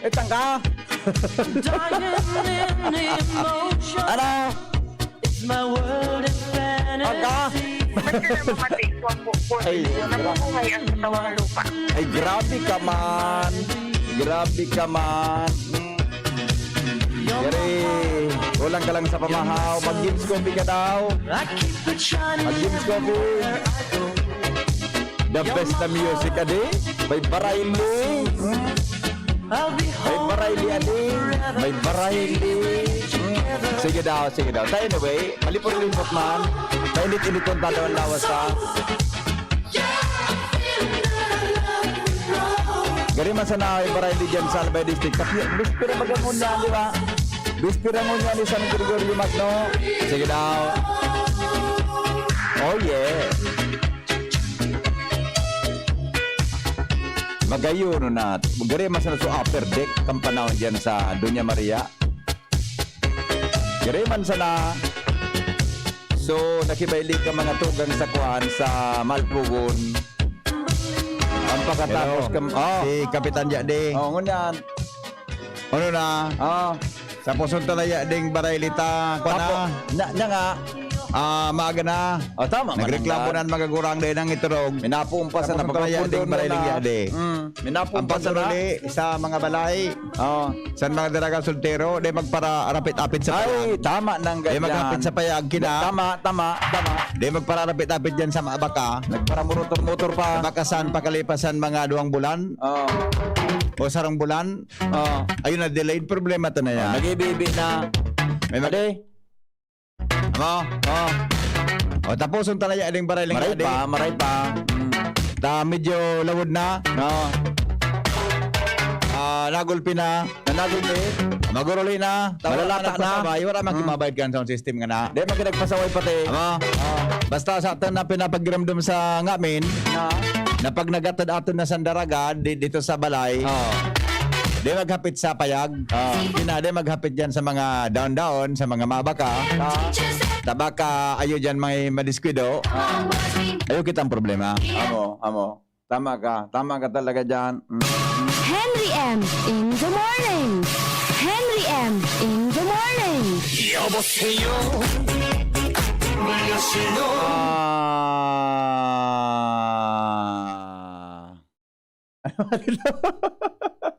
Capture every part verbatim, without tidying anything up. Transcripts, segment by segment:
Itang ka? Ano? Ang ka? Ay, Ay, grabe ka man. Grabe ka man. Yari, kulang ka lang sa pamahaw. Mag-games coffee ka daw. Mag-games coffee. The best na music, adi. May barayli. May barayli, adi. May barayli. Sige daw, sige daw. Tayo, anyway, malipot-lipot man. Painit-init yung talo ang lawas, ha? Gari man sana ay barayli dyan sa Albay District. Tapi, bispira ba ganun yan, di ba? Bispira ngunyan ni San Gregorio Magno. Sige daw. Oh, yeah. Magayon na. Gari man sana sa upper deck, kan panahon dyan sa Doña Maria. Gari man sana. So, nakibaili ka mga tugang sa kuan sa Malpugon. Ang pagkatapos Hello. kam-, oh. Si Kapitan Jade. Oh, ngunyan. Ano na? Oh. Sa puson ta na ya ding barayli ta, kuwan na. Tapo. Na, na nga. Ah, maaga na. Oh, tama, Nagreklamo mananggal. na ang mga gurang dahil nang iturog. Minapuon pa Sa sana, puson ta na ya pagkapundo ding barayli na. ya di. Mm. Minapuon Ang pa sana. pagsuruli sa mga balay, Oh. sa mga dalaga soltero, di magpararapit-apit sa Ay, payag. tama nang Di ganyan. maghapit sa payag, kina. Tama, tama, tama. Di magpararapit-apit dyan sa mga baka. Nagparamotor-motor pa. Bakasan, pakalipasan mga duwang bulan. Oh. O sarong bulan. Oh. Ayun na, delayed. Problema to na yan. Oh, nag-ibibi na. May mag- Ade. Amo? Oh. O, tapuson ta na yan, aling baray lang Maray yan, pa, ade. maray pa. Mm. Ta, medyo lawod na. Oh. Ah, nagulpi na. Nanagulpi. Maguruli na. Malalata Wala na. magpasabay, wala man Hmm. kimabayad kan sound system nga na. Di, magkinagpasaway pati. Amo? Oh. Basta sa atin na pinapagiramdam sa ngamin, Na? na pag nagatad aton na sandaraga, di, dito sa balay, Oh. di maghapit sa payag. Oh. Di na, di maghapit dyan sa mga daon-daon, sa mga mabaka. Ah. Tabaka, ayo dyan may madiskwido. Ah. Ayo kitang problema. Amo, amo. Tama ka. Tama ka talaga dyan. Mm. Henry M in the morning. Henry M in the morning. 여보세요. 안녕하세요. Ah.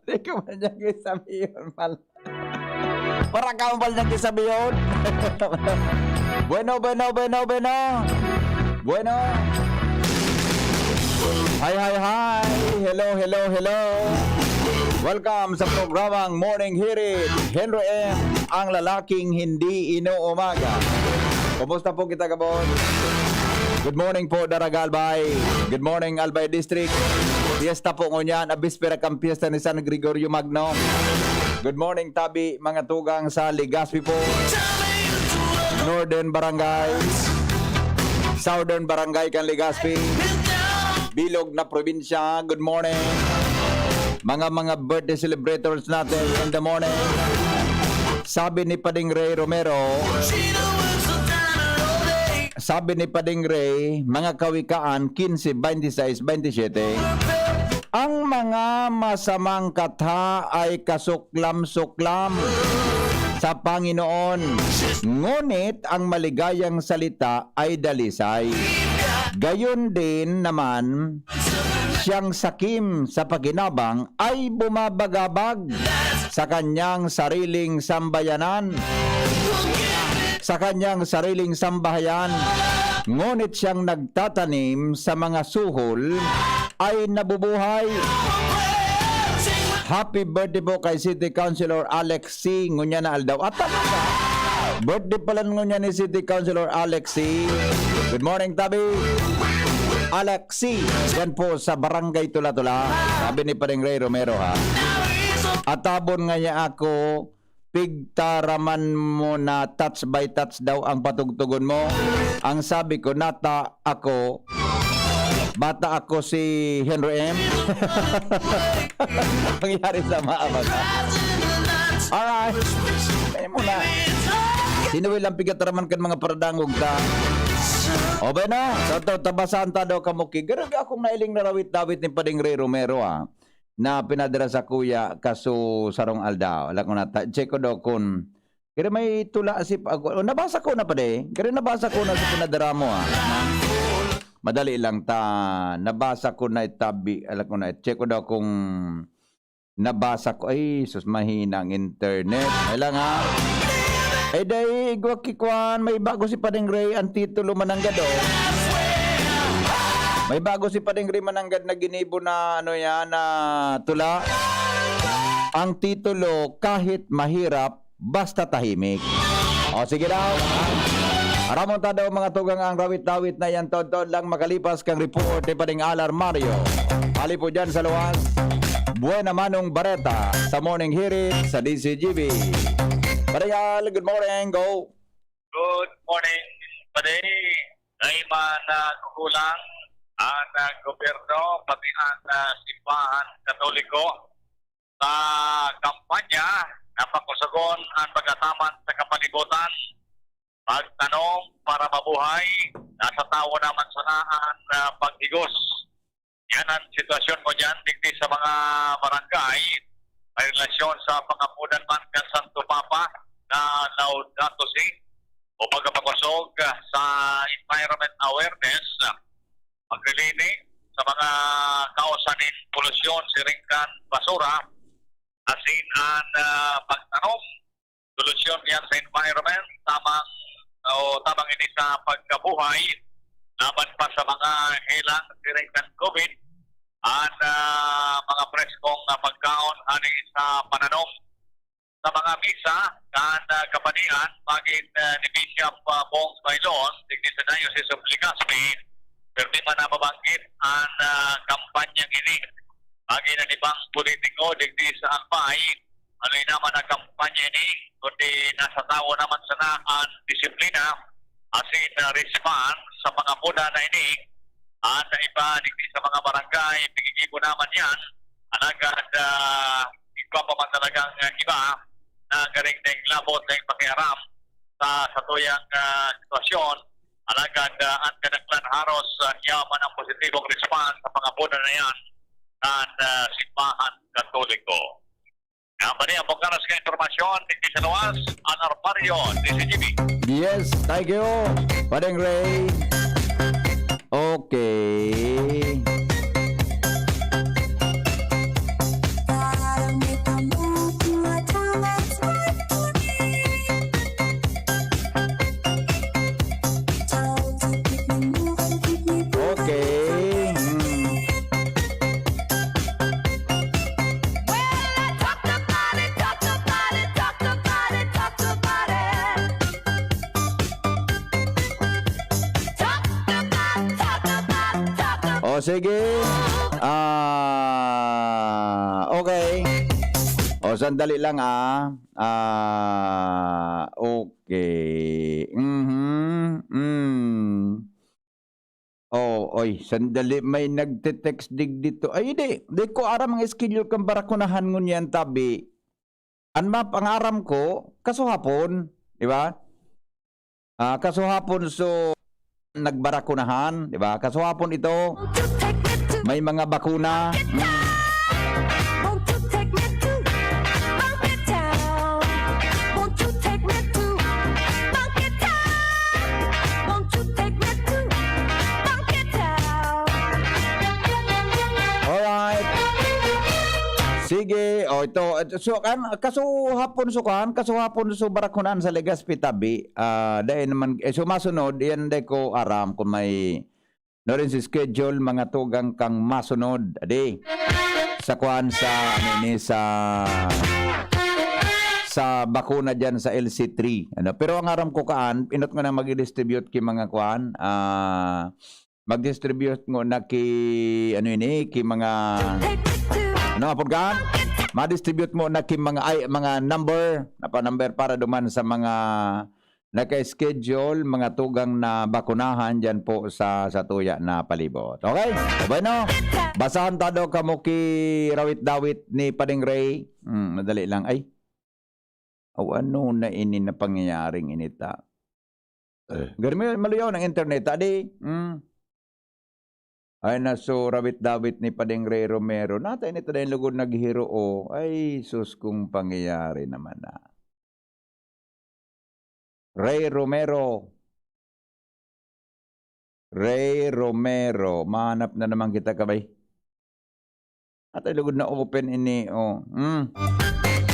Di ko man yan sabihin, pal. Para ka, pal, niya sabihin. Bueno, bueno, bueno, bueno. Bueno. Hi, hi, hi. Hello, hello, hello. Welcome sa programang Morning Hirit. Henry M, ang lalaking hindi inuumaga. Kumusta po kita, Gabon? Good morning po, Daraga Albay. Good morning, Albay District. Fiesta po ngunyan, abispera kan fiesta ni San Gregorio Magno. Good morning, tabi, mga tugang sa Legazpi po. Northern Barangay, Southern Barangay kan Legazpi, bilog na probinsya, good morning. Mga, mga birthday celebrators natin in the morning. Sabi ni Pading Ray Romero, sabi ni Pading Ray, mga Kawikaan, quince, veintiseis, veintisiete. Ang mga masamang katha ay kasuklam-suklam sa Panginoon, ngunit ang maligayang salita ay dalisay. Gayon din naman, siyang sakim sa pakinabang ay bumabagabag sa kanyang sariling sambayanan, sa kanyang sariling sambahayan, ngunit siyang nagtatanim sa mga suhol ay nabubuhay. Happy birthday po kay City Councilor Alex C. Ngunyan na aldaw. At tama ka. Birthday pala ngunyan ni City Councilor Alex C. Good morning, Tabi. Alex C. Yan po sa Barangay Tula-Tula. Sabi ni Pading Ray Romero, ha. Atabon nga niya ako, pigtaraman mo na touch by touch daw ang patugtugon mo. Ang sabi ko, nata ako, bata ako si Henry M. Nangyari sa mga bata. Alright. Kaya mo na. Sinuwi lang pigataraman kan mga paradangog ta. O ba na? Sa to, tabasan ta daw kamuki. Garag akong nailing narawit-dawit ni Pading Ray Romero, ah. na pinadara sa kuya kaso sarong aldaw. Alam ko na, ta-, check ko daw kung, kaya may tula si, ag-, oh, nabasa ko na pala eh. Kaya nabasa ko na sa pinadara mo, ah. Madali lang ta, nabasa ko na itabi, alam ko na, check ko daw kung nabasa ko. Ay, sus, mahina ang internet. Ay lang, ha? Eh, dai, igwa ki kwan, may bago si Padeng Ray, ang titulo mananggad, oh. May bago si Padeng Ray mananggad na ginibo na, ano yan, na tula. Ang titulo, Kahit Mahirap, Basta Tahimik. O, sige daw. Aramon ta daw, mga tugang, ang rawit-dawit na yan, taon-taon lang makalipas kang report ni Padeng Alar Mario. Ali po dyan sa luwas. Buena Manong Bareta sa Morning Hirit sa D C G B. Padeng Al, good morning. Go. Good morning, Padeng. Dai man nagkukulang ang, ah, gobyerno, pati ang, ah, simbahan Katoliko sa kampanya na pakusugon ang pag-ataman sa kapalibutan, pagtanom para mabuhay, nasa tawo naman sana ang, ah, paghigos. Yan ang sitwasyon mo dyan, digdi sa mga barangay. May relasyon sa pangapudan man kan Santo Papa na Laudato Si o pagkapakosog sa environment awareness, paglilini sa mga kausan nin polusyon, siring kan basura, asin an, ah, pagtanom solusyon niya sa environment, tabang, o tabang ini sa pagkabuhay laban pa sa mga helang siring kan COVID, an, ah, mga preskong, ah, pagkaon hali sa pananom sa mga misa kan, ah, kapanian, magin, ah, ni Bishop, ah, Bong Bailon, digdi sa Diocese of Legazpi, pirmi man nababanggit an, ah, kampanyang ini. Magin an ibang politiko digdi sa Albay, haloy naman ang kampanya ini, kundi nasa tawo naman sana an disiplina asin, ah, response sa mga puna na ini. An iba digdi sa mga barangay, pigigibo naman yan. Alagad, ah, iba pa man talagang, ah, iba na garing ding labot, ding pakiaram sa satuyang, ah, sitwasyon. Alagad, ah, an kadaklan haros, ah, yaman ang positibong response sa mga puna na yan kan, ah, simbahan Katoliko. Yan pa rin ang pagkaras ng impormasyon, digdi sa luwas, Alar Mario, D C G B. Yes, thank you, Padeng Ray. Okay. Okay. Hmm. O, sige. Ah, okay. O, sandali lang, ah. Ah, okay. Mhm. Mm. Oh, oy, sandali, may nagte-text digdi to. Ay, di, di ko aram ang schedule kan barakunahan ngunyan, tabi. An map-, ang aram ko, kasuhapon, di ba? Ah, kasuhapon, so, nagbarakunahan, di ba? Kasuhapon ito, may mga bakuna. Mm. Alright. Sige, o, ito, ito, so, kan, kasuhapon, so, kan, kasuhapon, so, barakunahan sa Legazpi tabi, ah, dai naman, eh, so, masunod, yan, dai ko aram kung may, no, rin si schedule, mga tugang kang masunod, adi, sa kwan, sa, ano ini, sa, sa bakuna dyan sa L C three, ano. Pero ang aram ko kaan, inot ko na mag-distribute ki mga kwan, ah, mag-distribute ngo na ki, ano ini, ki mga, ano, apod ka? Ma-distribute mo na ki mga, ay, mga number, napa-number para duman sa mga naka-schedule, mga tugang na bakunahan dyan po sa, sa tuya na palibot. Okay? O bueno, basahan ta daw kamo ki rawit-dawit ni Pading Ray. Hmm, madali lang. Ay, aw, ano na ini na pangyayaring ini ta? Eh. Gari mo, maluyaw ng internet, adi. Hmm. Ay, nasurawit-dawit ni Pading Ray Romero. Natay ni Tadeng Lugod naghiro, oh. Ay, sus, kung pangyayari naman na. Ray Romero. Ray Romero. Mahanap na naman kita, kabay. At ay lugod na open ini, oh. Hmm.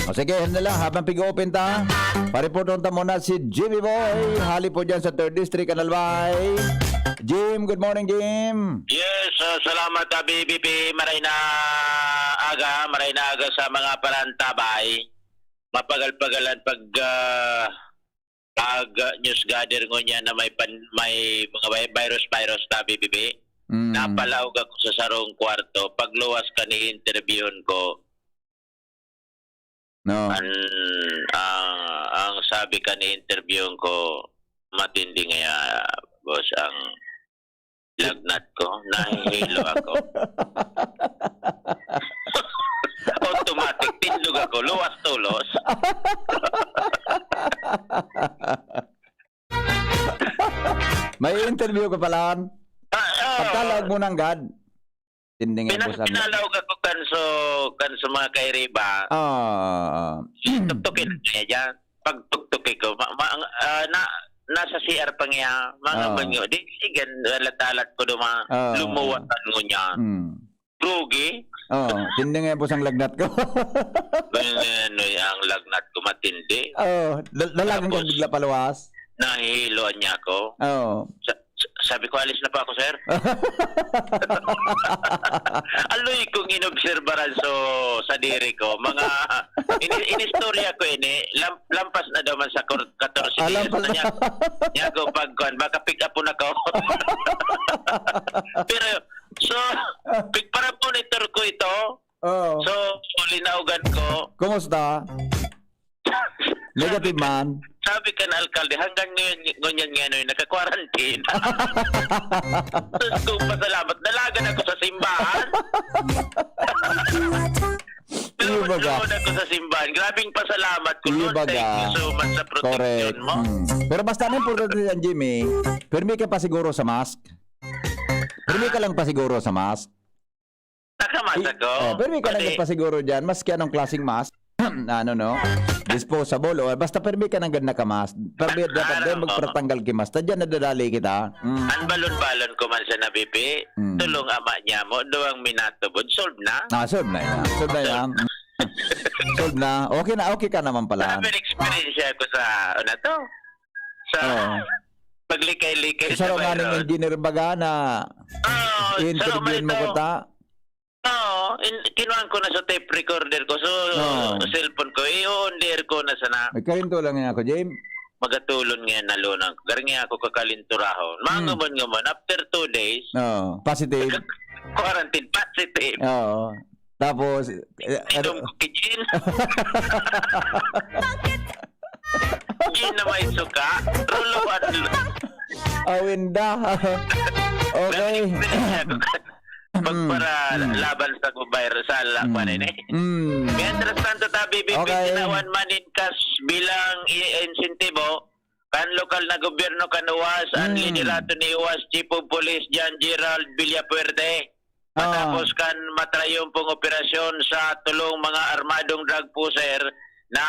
O sige, yan na lang. Habang pig-open ta, pariporton ta muna si Jimmy Boy. Hali po dyan sa third District, Canal Bay. Jim, good morning, Jim. Yes, ah, salamat, ah, B B P. Maray na aga, maray na aga sa mga parantabay. Mapagal-pagalan pag, ah, pag, ah, news gather ngunyan na may pan-, may mga vi-, virus-virus na, B B P. Mm. Napalaog ako sa sarong kwarto. Pagluwas kan i-interviewon ko, No. An, ang, ang sabi kan i-interviewon ko, matindi ngaya, boss, ang lagnat ko. Nahihilo ako. Automatic, tindog ako. Luwas tulos. May interview ka pala? Ah, oo. Pagkalaog mo nanggad? Tinding Pinas-, boss, ano? Pinalaog ako kan so, kan so mga kairiba. Oo, oo, oo. Tuktukin niya dyan. Pag tuktukin ko, ma-, ma-, ang, ah, na, nasa C R pa niya, mga Oo. banyo. Di, sige, alat-alat ko duma, Oo. lumuwatan mo niya. Mm. Rugi. Oo, tinding nga po sang lagnat ko. Ganyan, ano, ang lagnat ko, matindi. Oo, dal-, dalagan ka Tapos, bigla paluwas. Nahihiloan niya ako. Oo. Sa-, sa-, sabi ko, "Alis na po ako, sir." Aloy kong inobserbaran so, sa diri ko. Mga, ini-, inistorya ko ini, lam-, lampas na daw man sa kor-, katorse Ah, dias lampas na na. niya. Niya ako, pag, kuwan, baka pick up po na ko. Pero, so, pig-, para monitor ko ito. Oo. So, so, linaogan ko. Kumusta? Negative man? Sabi kan alkalde, "Hanggang ngayon, ngunyan nga, ano, naka-quarantine." Diyos ko, pasalamat. Dalagan ako sa simbahan. Iyo baga. Dalagan ako sa simbahan. Grabing pasalamat ko, Iyo Lord. Thank baga. you so much sa protection Correct. mo. Mm. Pero basta ang importante yan, Jimmy, pirmi ka pa siguro sa mask. Pirmi ka lang pa siguro sa mask. Nakamask I-, ako. oh, pirmi ka lang Pati pa siguro dyan, maski anong klaseng mask. Na ano, no? Disposable, o basta pirmi ka nanggad nakamask. Pirmi, dapat Araw din mo. magpatanggal ki mask. Tadyan nadadali kita. Mm. An balon-balon ko man sa nabibi, Mm. tulong ama niya mo, duwang minatubod, solve na. Ah, solve na yan. Solve na yan. Solve na. Okay na, okay ka naman pala. Travel experience ako sa, ano to? Sa Oo. paglikay-likay Isa sa raw nga ning virus. engineer baga na Oo, i-interview sarong mo ito. ko ta? Oo, in-, kinuhaan ko na sa tape recorder ko. So, Oo. cellphone ko, i-on-air ko na sana. May karinto lang niya ako, Jim. Magatulon ngayon na lunang. Garing nga ako kakalinturahon. Mga Hmm. ngamon-ngamon, after two days, Oo, positive. quarantine, positive. Oo. Tapos, eh, Inom ano? ko kitsin. Gin na may suka, ruluan. Awinda. Okay. Pag Mm. para Mm. laban sa virus, sa la-, Mm. kuwan ini. Mm. Mientras tanto, ta, B B P, Okay. tinawan man in cash bilang i-, insentibo, kan lokal na gobyerno kan Uwas, an Mm. liderato ni Uwas Chief of Police John Gerald Villafuerte. Ah. Matapos kan matrayompong operasyon sa tulong mga armadong drug pusher na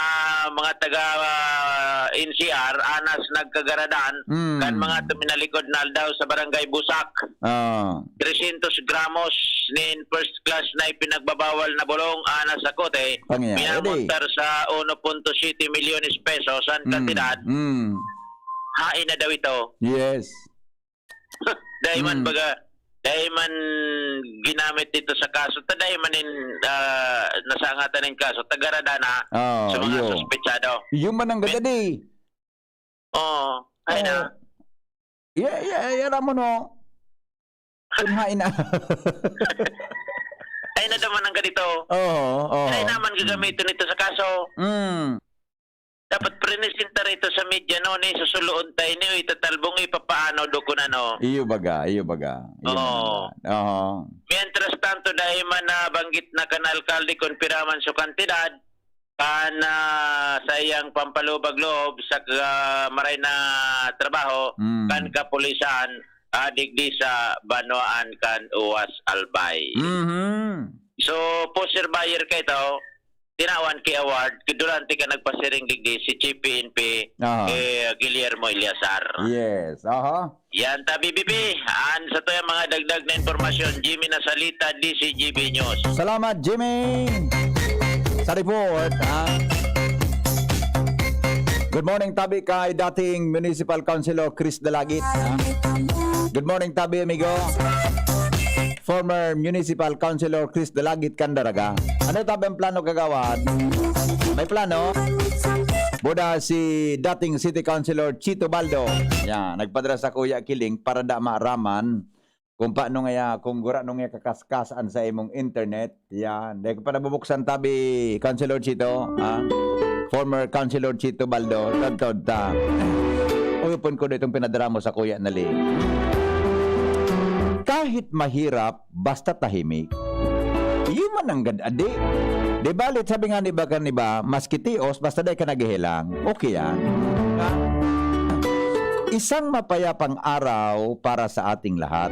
mga taga, ah, N C R, anas nagkagaradan Mm. kan mga tuminalikod na aldaw sa Barangay Busak. Ah. Trescientos gramos nin first class na ipinagbabawal na bolong anas sa kote, Pangyayari. miyamontar sa uno punto siyete milyones pesos an Mm. kantidad. Mm. Hain na daw ito. Yes. Dai man Mm. baga, dai man ginamit dito sa kaso. Ta dai man in, ah, nasangatan nin kaso. Tagaradan na Oh, sa mga iyo. suspetsado. Iyo man ang May gagadi. Oo. Ay Oo. na. Iya, iya, iya, alam mo, no? Kung hain na. Ay na naman ang ganito. Oo, oo. Ay naman gagamitin ito sa kaso. Mm. Dapat prinisinta rito sa media, no, ni susuloon tayo niyo, itatalbong ipapaano do kun ano. Iyo baga, iyo baga. Iyo Oo. man. Oo. Mientras tanto, dahil man nabanggit na kan alkalde kun pira man so kantidad, kan, ah, sa iyang pampalubag loob sa ka-, maray na trabaho, Mm. kan kapulisan, ah, digdi sa banwaan kan Uwas, Albay. Mhm. So, poster buyer ka ito, tinawan ki award, durante ka nagpasiring digdi si Chief P N P, Aha. eh, Guillermo Eleazar. Yes, aha. Yan, tabi, Bibi. An sa to yung mga dagdag na impormasyon, Jimmy Nasalita, D C G B News. Salamat, Jimmy, sa report, ha? Good morning, tabi, kay dating Municipal Councilor Chris Dalagit, ha? Good morning, tabi, amigo. Former Municipal Councilor Chris Dalagit, Candaraga. Ano tabi ang plano, kagawad? May plano? Buda si dating City Councilor Chito Baldo. Yan, nagpadara sa Kuya Kiling para da maaraman kung paano ngaya, kung gurano ngaya kakaskas an sa imong internet. Yan. Dahil ko pa nabubuksan tabi, Councilor Chito, ha? Former Councilor Chito Baldo, tadtod ta. Uyupon ko na itong pinadara mo sa Kuya Nali. Kahit mahirap, basta tahimik. Iyo man ang gad-, adi. Di balit, sabi nga ni iba kan iba, maski tios, basta dai ka naghihilang. Okay yan. Ha? Isang mapayapang araw para sa ating lahat.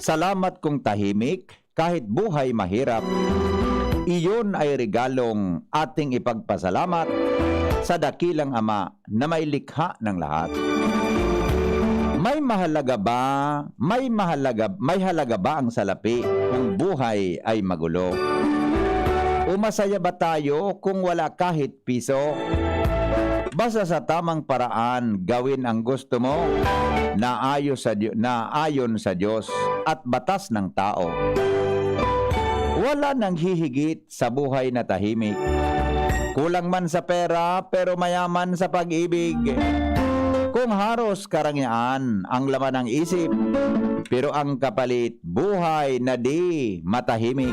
Salamat kung tahimik, kahit buhay mahirap. Iyon ay regalong ating ipagpasalamat sa dakilang Ama na may likha ng lahat. May mahalaga ba, may mahalaga, may halaga ba ang salapi kung buhay ay magulo? O masaya ba tayo kung wala kahit piso? Basta sa tamang paraan, gawin ang gusto mo, naayon sa Di-, naayon sa Diyos at batas ng tao. Wala nang hihigit sa buhay na tahimik. Kulang man sa pera, pero mayaman sa pag-ibig. Kung haros karangyaan ang laman ng isip, pero ang kapalit, buhay na di matahimik.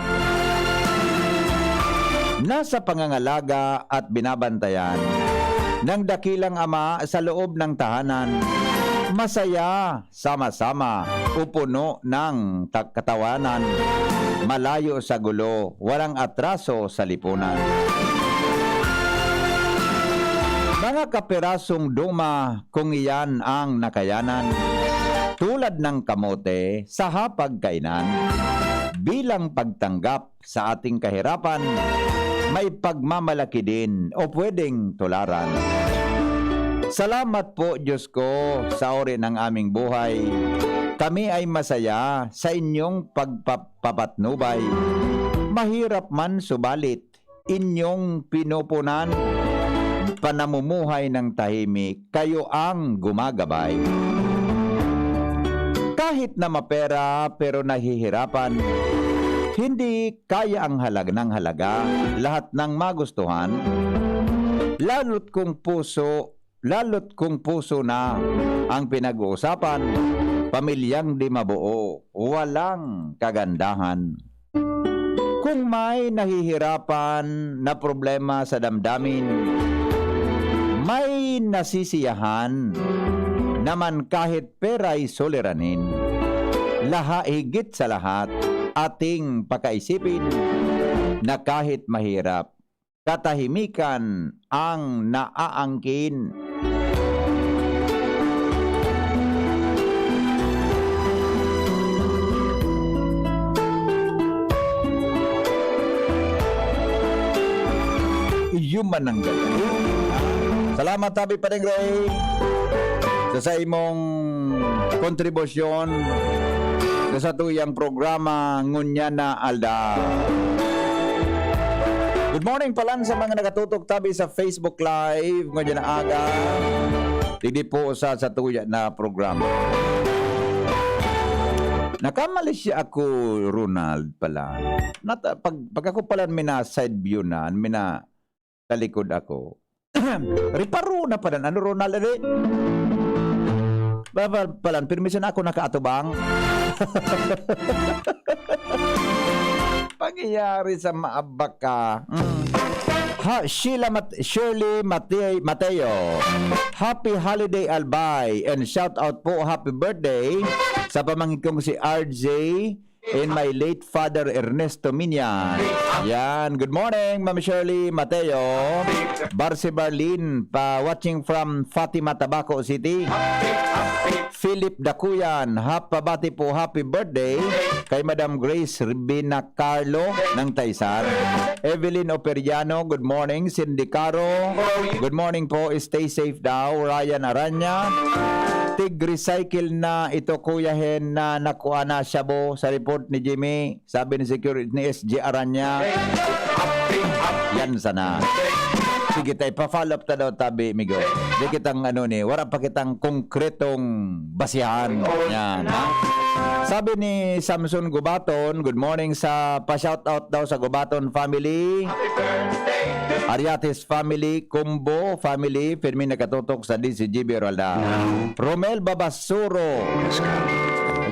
Nasa pangangalaga at binabantayan ng dakilang ama sa loob ng tahanan. Masaya, sama-sama o puno ng ta-, katawanan, malayo sa gulo, walang atraso sa lipunan. Mga kapirasong duma, kung iyan ang nakayanan, tulad ng kamote sa hapagkainan, bilang pagtanggap sa ating kahirapan, may pagmamalaki din o pwedeng tularan. Salamat po, Diyos ko, sa uri ng aming buhay. Kami ay masaya sa inyong pagpapapatnubay. Mahirap man, subalit inyong pinupunan, panamumuhay ng tahimik, kayo ang gumagabay. Kahit na mapera pero nahihirapan, hindi kaya ang halag-, ng halaga lahat ng magustuhan, lalo't kung puso, lalo't kung puso na ang pinag-uusapan, pamilyang di mabuo, walang kagandahan. Kung may nahihirapan na problema sa damdamin, may nasisiyahan naman kahit pera'y suliranin. Laha-, higit sa lahat, ating pakaisipin na kahit mahirap, katahimikan ang naaangkin. Iyo man ang galing. Salamat, Tabi Padeng Ray, sa, sa imong kontribusyon sa satuyang programa ngunyan na aldaw. Good morning palan sa mga nakatutok tabi sa Facebook Live ngunyan na aga. Digdi po sa satuya na programa. Nakamali siya ako, Ronald, pala. Nata-, pag, pag ako pala mina side view na, mina talikod ako. Reparo na pala, ano, Ronald, adi? Ba, ba, palan, permiso na ako nakaatubang. Pangyayari sa maabak ka. Mm. Ha, Sheila Mat-, Shirley Mate-, Mateo. Happy holiday, Albay. And shout out po, happy birthday sa pamangkin kong si R J and my late father, Ernesto Minya. Yan. Good morning, Ma'am Shirley Mateo. Barsi Barlin, pa watching from Fatima, Tabaco City. Philip Dakuyan, hap-, pabati po, happy birthday kay Madam Grace Ribina Carlo ng Taysan. Evelyn Operiano, good morning. Cindy Caro, good morning po. Stay safe daw. Ryan Aranya, tig-recycle na ito, Kuya Hen, na nakuha na shabu sa report ni Jimmy. Sabi ni security, ni S J Aranya, yan sana. Sige, tayo, pa-follow up ta daw, tabi, migo. Di kitang, ano ni, wala pa kitang konkretong basihan. Yan, ha? Sabi ni Samson Gubaton, good morning sa pa-shoutout daw sa Gubaton family. Ariates family, Combo family, Fermin nakatutok sa D C G B Roldao. Romel Babasuro.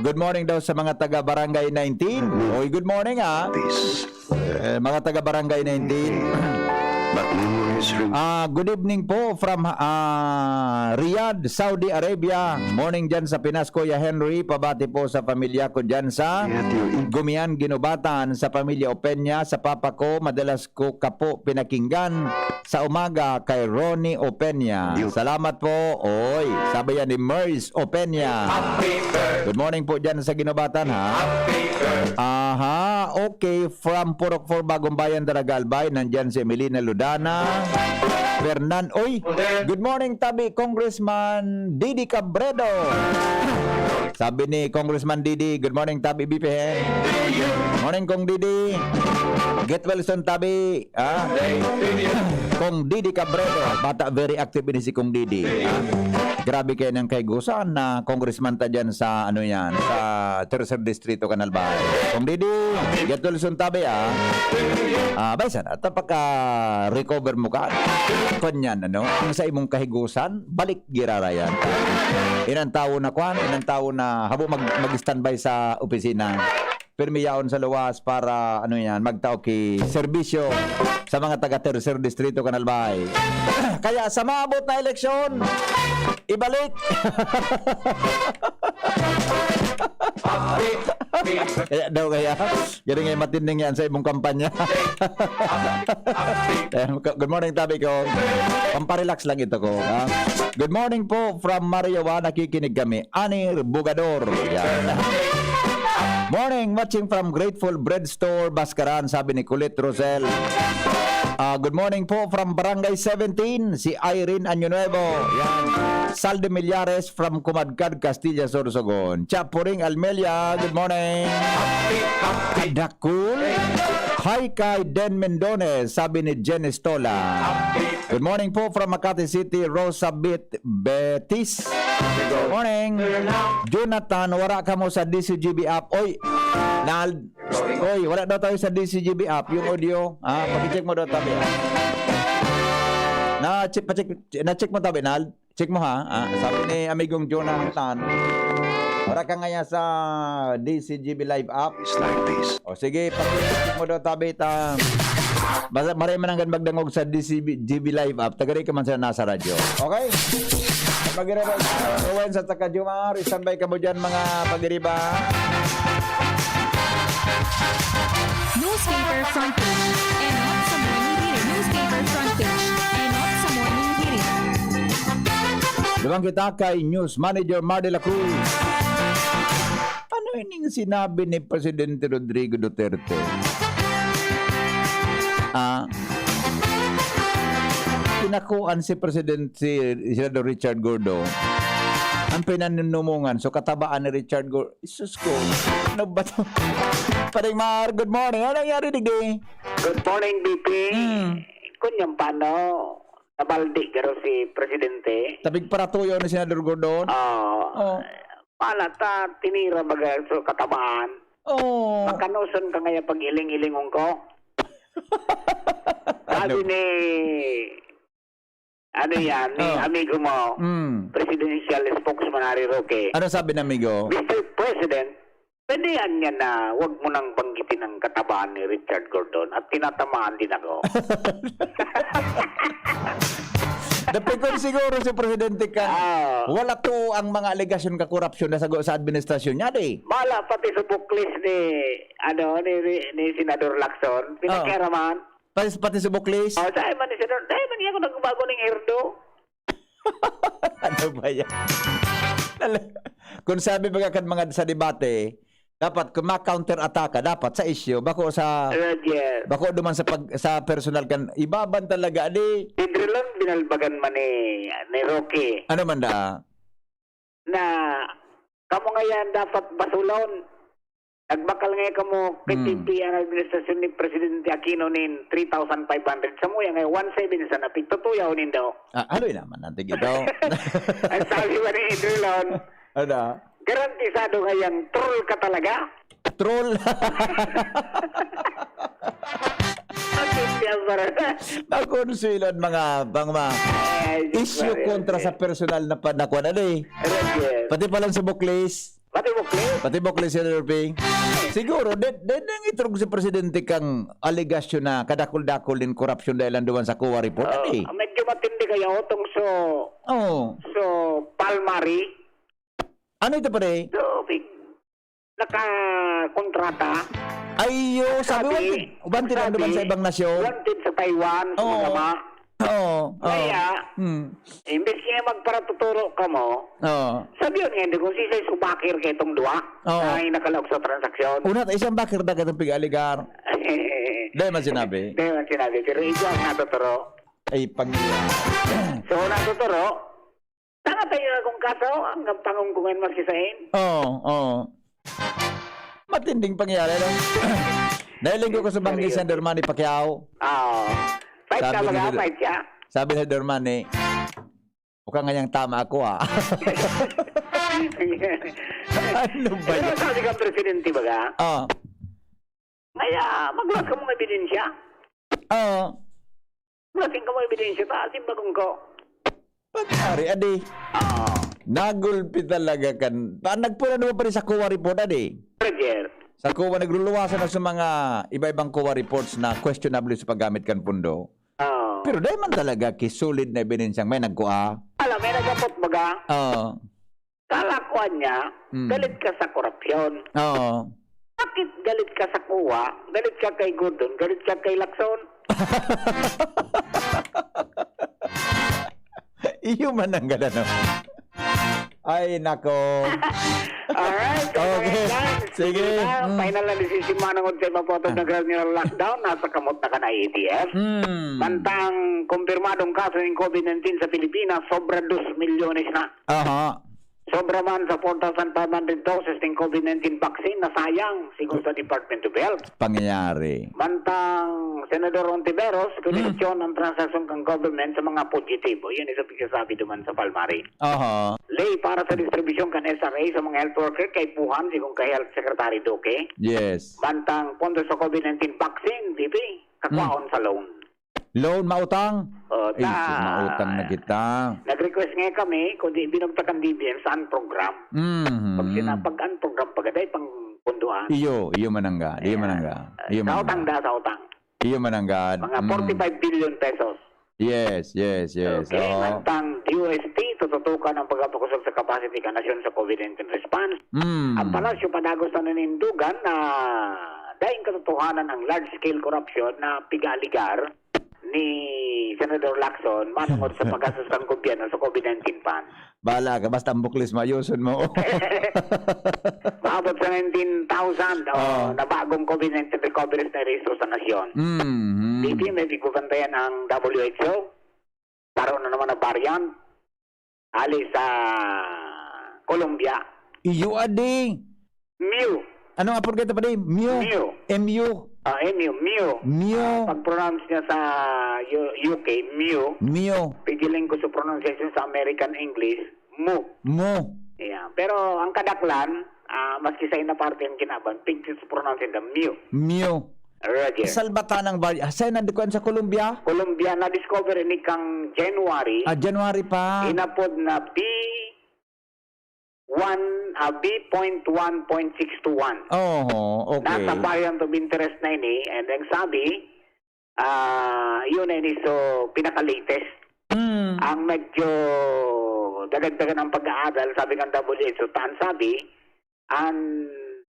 Good morning daw sa mga taga Barangay nineteen. Oy, good morning, ah. Eh, mga taga Barangay nineteen. Ah, good evening po from, ah, Riyadh, Saudi Arabia. Morning dyan sa Pinas, Kuya Henry. Pabati po sa pamilya ko dyan sa Gumian, Ginubatan, sa pamilya Openya, sa papa ko. Madalas ko kapo pinakinggan sa umaga kay Ronnie Openya. Salamat po. Oy, sabi yan ni Merz Openya. Good morning po dyan sa Ginubatan, ha? Aha, okay. From Purok four, Bagong Bayan, Daraga, Albay. Nandyan si Emelina Ludana. Fernan, oy, good morning, tabi, Congressman Didi Cabredo. Sabi ni Congressman Didi, good morning, tabi, B P Hen. Morning, Kong Didi. Get well soon, tabi. Ah? Kong Didi Cabredo. Bata, very active ini si Kong Didi. Ah? Grabe kayo ng kaigusan na congressman ta dyan sa, ano yan, sa Tercer Distrito, Kanalbahay. Kong Didi, get well soon, tabi, ah. Ah, bay, sana, tapaka-recover mo ka. Kanyan, ano, ang sa imong kahigusan, balik girarayan. Inang tao na kwan, inang tao na habo mag-, mag-standby sa opisina. Pirmi yaon sa luwas para, ano yan, magtao ki serbisyo sa mga taga Tercer Distrito, Kanalbay. Kaya sa maabot na eleksyon, ibalik. Kaya daw kaya, ganun nga matinding yan sa imong kampanya. Eh, good morning, tabi ko. Pamparelax lang ito ko, ha? Good morning po from Mariawa, nakikinig kami. Anir Bugador. Yan. Morning, watching from Grateful Bread Store, Bascaran, sabi ni Kulit Rosel. Ah, good morning po from Barangay seventeen, si Irene Año Nuevo. Yan. Salde Millares from Kumadkad, Castilla, Sorsogon. Chapuring Almelia, good morning. Adakul. Hi kay Den Mendones, sabi ni Jen Estola. Good morning po from Makati City, Rosa Bit Betis. Good morning. Jonathan, wala ka mo sa D C G B app. Oy, Nald. Oy, wala daw tayo sa D C G B app. Yung audio, ah, pakicheck mo daw tabi. Na-check, pacheck, na-check mo tabi, Nald? Check mo, ha? Ah, sabi ni amigong Jonathan, wala ka ngayon sa D C G B Live app. It's like this. O sige, pag-check mo daw, tabi, ta-, basta maray man ang magdangog sa D C B, G B Live app, tagari ka man sa nasa radyo. Okay? Magirabay, Owen sa Taka Jumar, standby ka mo dyan, mga pagiriba. Newspaper front page, enot sa morning hirit. Newspaper front page, enot sa morning hirit. Duman kita kay News Manager Mar de la Cruz. Ano ining sinabi ni Presidente Rodrigo Duterte? Ah, pinakuan si Presidente, si Senador Richard Gordon. Ang pinanunumungan, so katabaan ni Richard Gordon. Isus ko, ano ba to? Paring Mar, good morning. Ano nangyari, digdi? Good morning, B P. Hmm. Kunyang paano? Nabaldi garo si Presidente. Tabig paratuyo ni Senador Gordon? Oo. Oh. Pala ta, tinira baga so katabaan. Oh. Makanoson ka ngayon pag iling-ilingon ko. Sabi Ano? ni, ano yan, ni Oh. amigo mo, Mm. presidential spokesman Harry Roque. Ano sabi ng amigo? Mister President, pwede yan yan na wag mo nang banggitin ang katabaan ni Richard Gordon at tinatamaan din ako. Dapikon siguro si Presidente kan Ah. wala to ang mga alegasyon kakorupsyon na sago sa administrasyon niya, di? Bala pati sa buklis ni, ano, ni, ni, ni Senador Lacson, Oh. pinakiaraman. Pati, pati sa buklis? Oh, sa man ni Senador, dahil man niya ako nagbago ng hairdo. Ano ba yan? Nala-, Kung sabi baga kan mga sa debate, dapat kung ma-counter attack ka, dapat sa issue, bako sa, Roger. Bako duman sa pag-, sa personal kan, ibaban talaga, di. Pedro lang, binalbagan man ni, ni Rocky. Ano man da? Na, kamo nga yan dapat basulon. Nagbakal nga kamo kay Hmm. P P ang administrasyon ni Presidente Aquino nin three thousand five hundred. Sa muya nga, one seven sa napigtutuyaw nindo. Ah, haloy naman, natin ito. Ang sabi ba ni Pedro Lon, Ano? Garantisado nga yang troll ka talaga. Troll? Bakit yan, pare? Makonsuelo ang mga, mga Ay, issue pare, kontra pare. Sa personal na panakuan. Ano eh? Roger. Pati palang sa Buklis. Pati Buklis? Pati Buklis, Sir Irving. Siguro, de, de, nang iturog si Presidente kang alegasyon na kadakul-dakul din korupsyon dahil ang duman sa COA report. Ah, Ano eh? Medyo matindi kaya utong so, Oo. so Palmari. Ano ito, pare? So, big, nakakontrata. Ay, yo, sabi, Sabi, wanted, wanted ang sabi, duman sa ibang nasyon. Wanted sa Taiwan, sa Oo. Manama. Oo, oo. Kaya, Hmm. imbes niya magparatuturo ka mo, Oo. sabi yun nga, hindi kung sisay subakir ka itong duwa Oo. na yung nakalaog sa transaksyon. Una, isang bakir na katong pig-aligar. Dahil man sinabi. Dahil man sinabi, pero ito ang natuturo. Ay, pag- So, natuturo, Tanga tayo akong kaso, hanggang pangungkungan maski sain. Oo, oo. Matinding pangyayari, no? Nailing ko sa banggi Seryoso. Senator Manny Pacquiao. Oo. Fight Sabi ka, ni baga, Senator fight siya. Sabi ni Senator Manny, "Huwag ka ngayang tama ako, ah." Ano ba Pero yan? sabi ka, Presidente, baga? Ah. Kaya, magluwas ka mong ebidensya. Ah. Magluwas ka mong ebidensya, ta, simbagong ko. Panyari, adi. Ah. Nagulpi talaga kan, pa, nagpuna naman pa rin sa COA report, adi. Roger. Sa COA, nagluluwasan na sa mga iba-ibang COA reports na questionable sa paggamit kan pundo. Ah. Pero dahil man talaga kisolid na ebidensyang may nagkua. Alam, may nagapot baga. Oo. Kalakuan niya, Hmm. galit ka sa korupsyon. Oo. Bakit galit ka sa COA? Galit ka kay Gordon? Galit ka kay Lacson? Iyo man ang gano'n. Ay, nako. Alright, so, Okay. mga guys, Sige. na, Mm. final na desisyon manungod sa ipapatod na Ah. general lockdown, nasa kamot na kan I A T F. Mm. Mantang kumpirmadong kaso ng COVID nineteen sa Pilipinas, sobra dos milyones na. Aha. Sobra man sa four thousand five hundred doses ng COVID nineteen vaccine na sayang, sigon sa Department of Health. Pangyayari. Mantang Senador Ontiveros, Hmm. koneksyon ang transaksyon kan government sa mga fugitibo. Yun isa pagkasabi duman sa Palmari. Aha. Ley para sa distribusyon kan S R A sa mga health worker kaipuhan, sigon kay Health Secretary Duque. Yes. Mantang pondo sa COVID nineteen vaccine, D P, kakwaon Hmm. sa loan. Loan, mautang? Oh, Ay, ta-, mautang na kita. Nag-request nga kami, kundi binugtakan D B M sa unprogram. Mhm. Pag sina-, pag unprogram, pagaday, pang punduan. Iyo, iyo mananggad, iyo Ayan. mananggad, iyo Sa mananggad. utang da, sa utang. Iyo mananggad. Mga Mm. forty-five billion pesos. Yes, yes, yes. Okay, Oo. mantang D O S T, tututukan ang pagkapakusog sa capacity kan nasyon sa COVID nineteen response. Mm. Ang palasyo padagos na nanindugan na daing katotohanan ang large-scale corruption na pig-aaligar ni Senador Lacson manungod sa paggastos kan gobyerno sa COVID nineteen fund. Bahala ka, basta ang buklis mo, ayuson mo. Maabot sa nineteen thousand, oh, Oh. na bagong COVID nineteen recoveries na rehistro sa nasyon. Mhm. Dito may pigbabantayan ang W H O. Taro na naman na variant. Ali sa Colombia. Iyo, adi. Mu. Anong apod ka ito, padi? Mu. Mu. M U. Ah, M U, Mu. Mu. Ah, pag-pronounce niya sa U-, U K, Mu. Mu. Pigiling ko sa pronunciation sa American English, Mu. Mu. Yeah. Pero ang kadaklan, ah, maski sa ina parte ang kinaban, pigtis pronounce the Mu. Mu. Roger. Salbatanang vari-, saan nandikuan sa Colombia? Colombia, na-discover ini kang January. Ah, January pa. Inapod na B one, ah, B point one point six two one. Oho, okay. Nasa variant of interest na ini, and ang sabi, ah, yun na ini, so, pinaka-latest. Mm. Ang medyo dadagdagan ng pag-aaral, sabi ng W H O, tan sabi, ang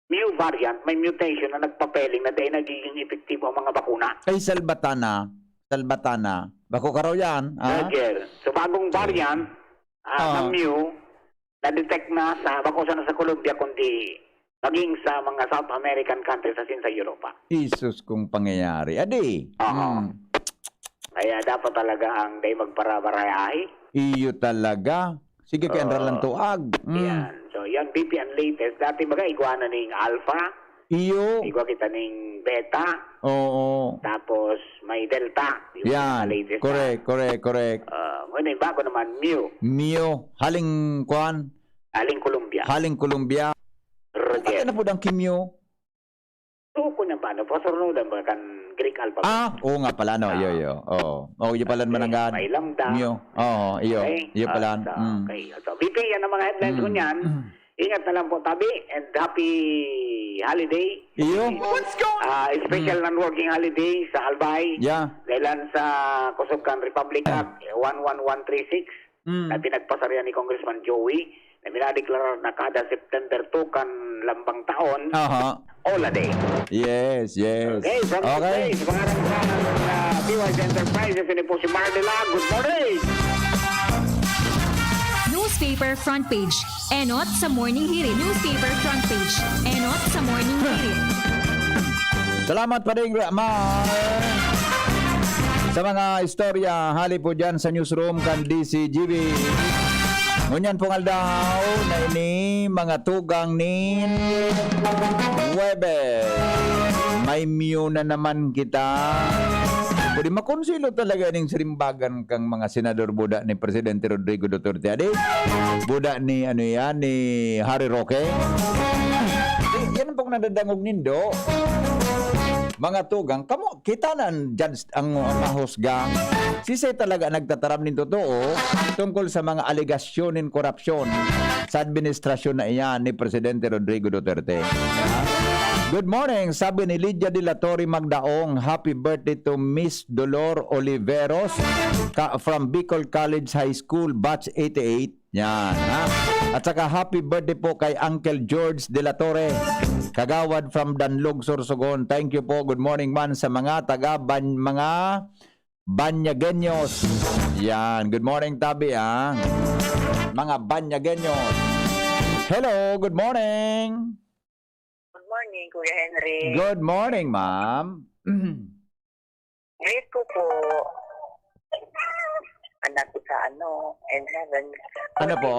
Mu variant, may mutation na nagpapeling na dahil nagiging epektibo ang mga bakuna. Ay, salbatana. Salbatana. Bako ka raw yan, ah? Roger. So, bagong variant, ah, Ah. ng Mu, na-detect na sa, bako sana sa Colombia, kundi maging sa mga South American countries, as in sa Europa. Isus kong pangyayari. Adi. Oo. Hmm. Kaya dapat talaga ang dai magparabarayahi. Iyo talaga. Sige, kaya Oo. lang tuag. Mm. Yan. So, yan, B P ang latest. Dati baga, igwa na ning Alpha. Iyo. Igwa kita ning Beta. Oo. Tapos, may Delta. Yung Yan. pinaka-latest na. Correct, correct, correct. Ah, ngayon, yung bago naman, Mu. Mu. Haling kwan? Haling Colombia. Haling Colombia. Roger. Pati na po dang kimyo. Tuko niya paano? Pasurnudan ba kan Greek alphabet? Ah, oo nga pala, no? Iyo, Ah. iyo. Oo. Oh, iyo pala Okay, mananggad. may lambda. Iyo. Oo, iyo. Okay? Iyo Ah, pala. so, Mm. okay. So, B P, yan ang mga headlines ko Mm. niyan. Mm. Ingat na lang po, tabi, and happy holiday. Iyo. What's going Ah, special Mm. non-working holiday sa Albay. Yeah. Dahil sa Kusugan Republic Ah. Act one one one three six. Mm. Na pinagpasarihan ni Congressman Joey, na minadeklarar na kada September two kan lambang taon, Aha. all a day. Yes, yes. Okay, from Okay. today, sa pangalan ng, ah, B Y Z Enterprises, ini po si Mardela. Good morning! Newspaper front page. Enot sa Morning Hirit. Newspaper front page. Enot sa Morning Hirit. Salamat pa rin, Mar, sa mga istorya hali po dyan sa newsroom kan D C G B. Ngunyan pong aldaw na ini, mga tugang nin Huwebes. May Mu na naman kita. Pwede makonsilo talaga ning sirimbagan kang mga senador buda ni Presidente Rodrigo Duterte. Adi, buda ni, ano yan, ni Harry Roque. Eh, yan pong nadadangog nindo. Mga tugang, kamo, kita na ang judge, ang, ang mahusga. Sisay talaga nagtataram nin totoo tungkol sa mga alegasyon nin korupsyon sa administrasyon na iyan ni Presidente Rodrigo Duterte. Ha? Good morning, sabi ni Lydia de la Torre Magdaong, "Happy birthday to Miss Dolor Oliveros ka, from Bicol College High School, batch eighty-eight." Yan, ha? At saka happy birthday po kay Uncle George de la Torre, Kagawad from Danlog, Sorsogon. Thank you po. Good morning man sa mga taga Ban-, mga Banyagueños. Yan. Good morning, tabi, ah. Mga Banyagueños. Hello, good morning. Good morning, Kuya Henry. Good morning, ma'am. Greet ko po anak ko sa ano, in heaven. Ano po?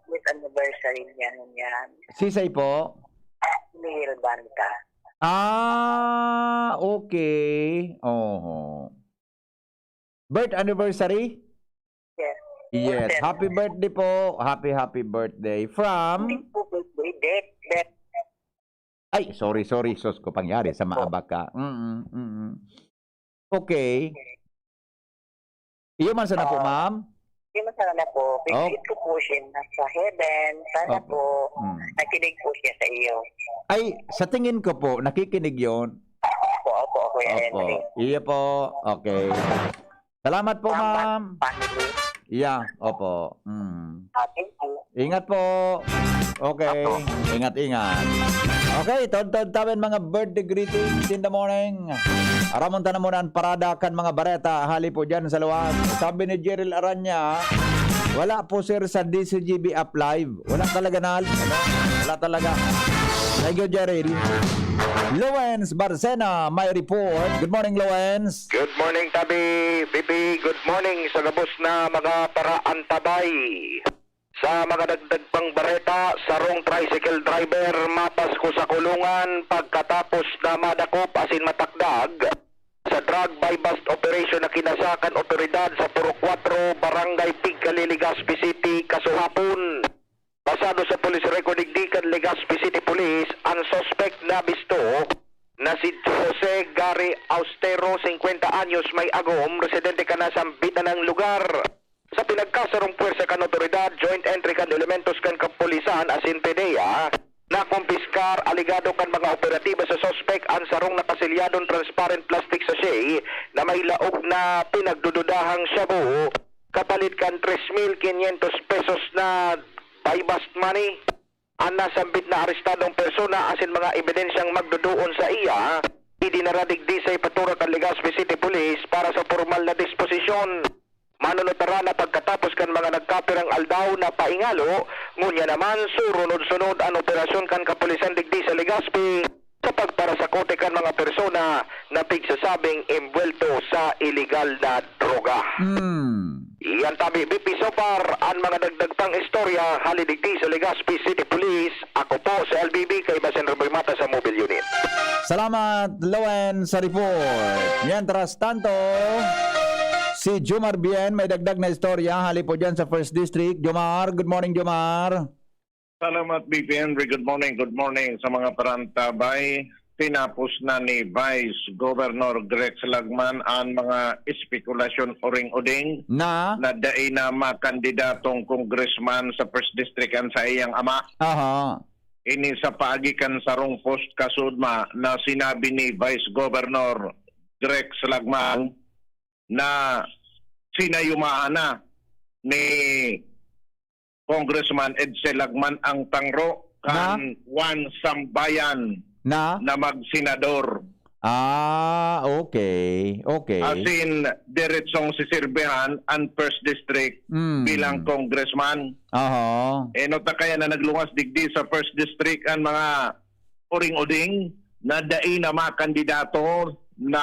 Forty-two anniversary niya ngayon. Sisay po? Miguel Banta. Ah, okay. Oho. Birth anniversary? Yes. Yes. Yes. Happy birthday po. Happy, happy birthday. From? Hindi po birthday. Death, death. Ay, sorry, sorry. Sus ko, pangyari sa maabak ka. Mm, mm. Okay. Iyo man sana po, Ah. ma'am? Hindi mo sana na po. Oh. Greet ko po siya nasa heaven. Sana Opo. po, Mm. nakinig po siya sa iyo. Ay, sa tingin ko po, nakikinig yon. Opo, opo, Kuya Opo. Henry. Iyo po. Okay. Salamat po, Salamat, ma'am. family. Yeah, opo. Mm. Ah, thank you. Ingat po. Okay. Opo. Ingat, ingat. Okay, tod-tod tawen mga birthday greetings in the morning. Aramon ta na muna ang parada kan mga bareta hali po dyan sa luwas. Sabi ni Jeril Aranya, "Wala po, sir, sa D C G B app live." Wala talaga na, ano? Wala talaga. Thank you, Jeril. Lawrence Barcena, may report. Good morning, Lawrence. Good morning, Tabi. Bibi, good morning sa gabos na mga paraantabay. Sa mga dagdag pang bareta, sarong tricycle driver mapasko sa kulungan pagkatapos na madakop asin matakdag sa drug buy-bust operation na kinasa kan otoridad sa Purok Cuatro, Barangay Pigcali, Legazpi City, kasuhapon. Basado sa police record digdi kan Legazpi City Police, ang suspect na bisto na si Jose Gary Austero, singkwenta anyos, may agom, residente kan nasambit na nang lugar. Sa pinagkasarong puwersa kan otoridad, joint entry kan elementos kan kapulisan asin PDEA, nakumpiskar alegado kan mga operatiba sa suspek ang sarong nakasilyadong transparent plastic sachet na may laog na pinagdududahang shabu, kapalit kan tres mil quinientos pesos na buy-bust money. An nasambit na arestadong persona asin mga ebidensyang magduduon sa iya, idinara digdi sa Jefatura kan Legazpi City Police para sa pormal na disposisyon. Manunutara na pagkatapos kan mga nagkapirang aldaw na paingalo, Ngunyan naman, surunod-sunod an operasyon kan kapulisan digdi sa Legazpi sa pagparasakote kan mga persona na pigsasabing embuwelto sa iligal na droga. Hmm. Iyan tabi, B P Sopar, an mga dagdag pang istorya hali digdi sa Legazpi City Police. Ako po si L B B, kaiba si Enriboy Mata sa Mobile Unit. Salamat, Lowen, sa report. Mientras tanto, si Jomar Bien may dagdag na istorya hali po dyan sa First District. Jomar, good morning, Jomar. Salamat, B P Henry. Good morning, good morning sa mga parantabay. Tinapos na ni Vice Governor Grex Lagman an mga espekulasyon uring-uding Na? na dai na makandidatong congressman sa First District an saiyang ama. Aha. Ini sa paagi kan sarong post kasudma na sinabi ni Vice Governor Grex Lagman na sinayumahan na ni Congressman Edsel Lagman ang tangro Na? kan Juan Sambayan Na? na magsenador. Ah, okay. Okay. As in, diretsong sisirbihan ang First District Mm. bilang congressman. Aha. Enot na kaya na naglungas digdi sa First District ang mga uring-uding na dai na makandidato na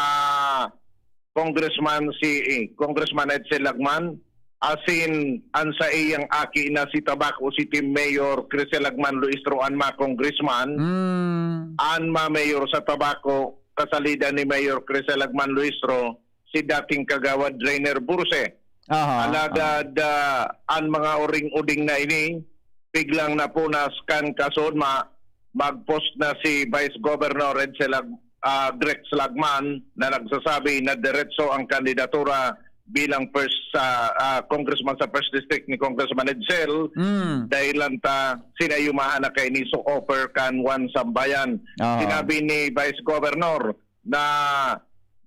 congressman si, eh, Congressman Edsel Lagman, asin an saiyang aki na si Tabaco City Mayor Crisel Lagman Luistro an ma-congressman, Mm. an ma-mayor sa Tabaco, kasalida ni Mayor Crisel Lagman Luistro, si dating kagawad Rainer Burse. Aha, Alagad, ah, an mga uring-uding na ini, biglang napunas kan kasudma, mag-post na si Vice Governor Edsel Lag-, ah, Grex Lagman na nagsasabi na diretso ang kandidatura bilang first, ah, ah, congressman sa First District ni Congressman Edsel, Mm. dahilan ta sinayumahan na kaini so offer kan Juan Sambayan. Aha. Sinabi ni Vice Governor na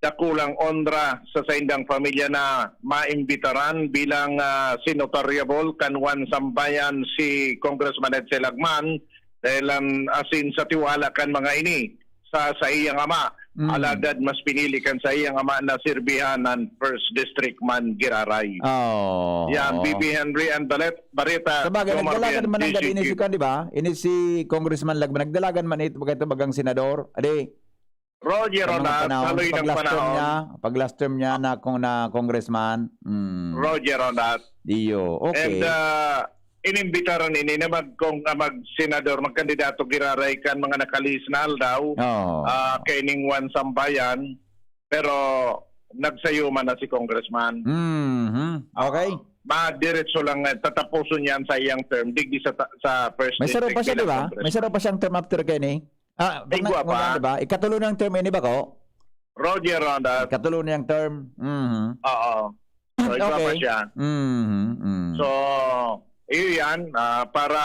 dakulang onra sa saindang pamilya na maimbitaran bilang, ah, senatable kan Juan Sambayan si Congressman Edsel Lagman, dahilan asin sa tiwala kan mga ini sa saiyang ama. Mm. Alagad mas pinili kan saiyang ama na sirbihan an First District man giraray. Oo. Yan, B B Henry and Balet, Bareta, Sabagay, Jomar nagdalagan Bien, man ang gabinete D C Q. Kan, di ba? Ini si Congressman Lagman, nagdalagan man ito, bagay ito bagang senador. Adi, Roger sa mga Ronald, panahon, haloy ng pag-last term panahon. niya, pag-last term niya na kung na congressman. Mm. Roger Ronald. Iyo, okay. And, ah, inimbitaran ini na mag-, kung, ah, mag-senador, magkandidato giraray kan mga nakalihis na aldaw, Oo. ah, kaining Juan Sambayan, pero nagsayuman na si congressman. Mhm. Okay. Oo. Madiretso lang, eh, tatapuson niya an saiyang term, digdi sa ta-, sa first May saro district pa siya, bilang di ba? May congressman. saro pa siyang term after kaini. Ah, Igwa kung na, pa. di ba? Ikatulo niyang term ini ba, ko? Roger Ronda. Ikatulo niyang term. Mhm. Oo. So, igwa pa Okay. siya. Mhm, mhm. So, iyo yan, ah, para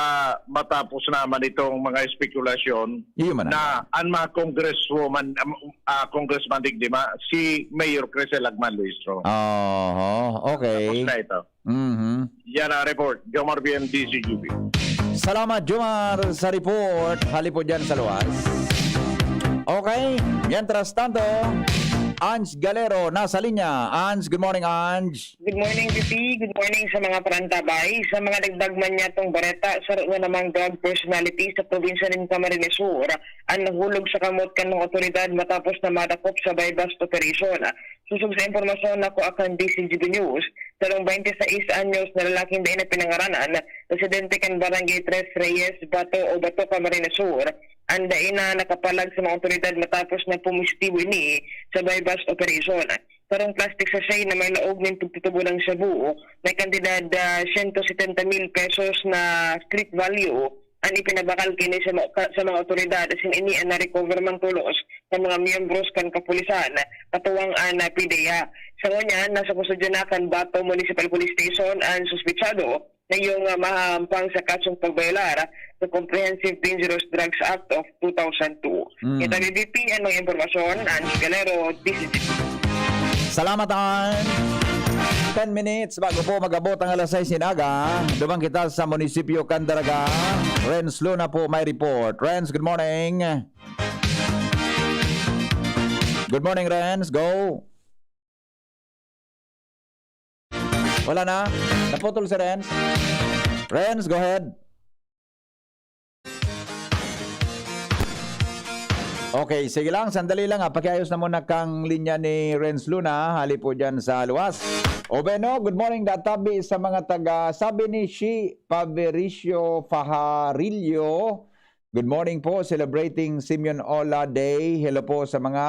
matapos naman itong mga espekulasyon Iyo man na ang an mga congresswoman, um, ah, congressman digdi ma, si Mayor Crisel Lagman Luistro. Oho, okay. Tapos na ito. Mhm. Yan ang report. Jomar Bien, D Z G B. Salamat, Jomar, sa report. Hali po dyan sa luwas. Okay. Mientras tanto, Ange Galero nasa linya. Ange, good morning, Ange. Good morning, G P. Good morning sa mga parantabay. Sa mga dagdag man niyatong bareta, saro na namang drug personality sa probinsya nin Camarines Sur an nahulog sa kamot kan mga otoridad matapos na madakop sa buy-bust operation. Sosog sa impormasyon na kua kan D Z G B News, sarong baynte sais anyos na lalaking dai na pinangaranan, residente kan Barangay Tres Reyes, Bato o Bato, Camarines Sur, an dai na nakapalag sa mga otoridad matapos na pumisitibo ini sa buy-bust operation. Sarong plastic sachet na may laog nin pagtutubo ng shabu, may kantidad, ah, siyento setenta mil pesos na street value, an ipinabakal kini sa ma-, ka-, sa mga otoridad, asin ini an na-recover man tolos kan mga miyembros kan kapulisan, katuwang an, ah, P D E A. Sa ngunyan, nasa kustodya na kan Bato Municipal Police Station an suspetsado na iyong, ah, mahahampang sa kasong pagbayolar sa Comprehensive Dangerous Drugs Act of two thousand two. Mm. Kita B B P an mga impormasyon, Ange Galero, D Z G B. Salamat, Ange. Ten minutes bago po mag-abot ang alas sais nin aga, duman kita sa munisipyo Candaraga. Renz Luna po may report. Renz, good morning. Good morning, Renz. Go. Wala na? Naputol si Renz? Renz, go ahead. Okay, sige lang, sandali lang, ah. Pakiayos na muna kang linya ni Renz Luna, hali po dyan sa luwas. O Beno, good morning, databi sa mga taga, sabi ni Shi Pavericio Fajarillo, good morning po, celebrating Simeon Ola Day. Hello po sa mga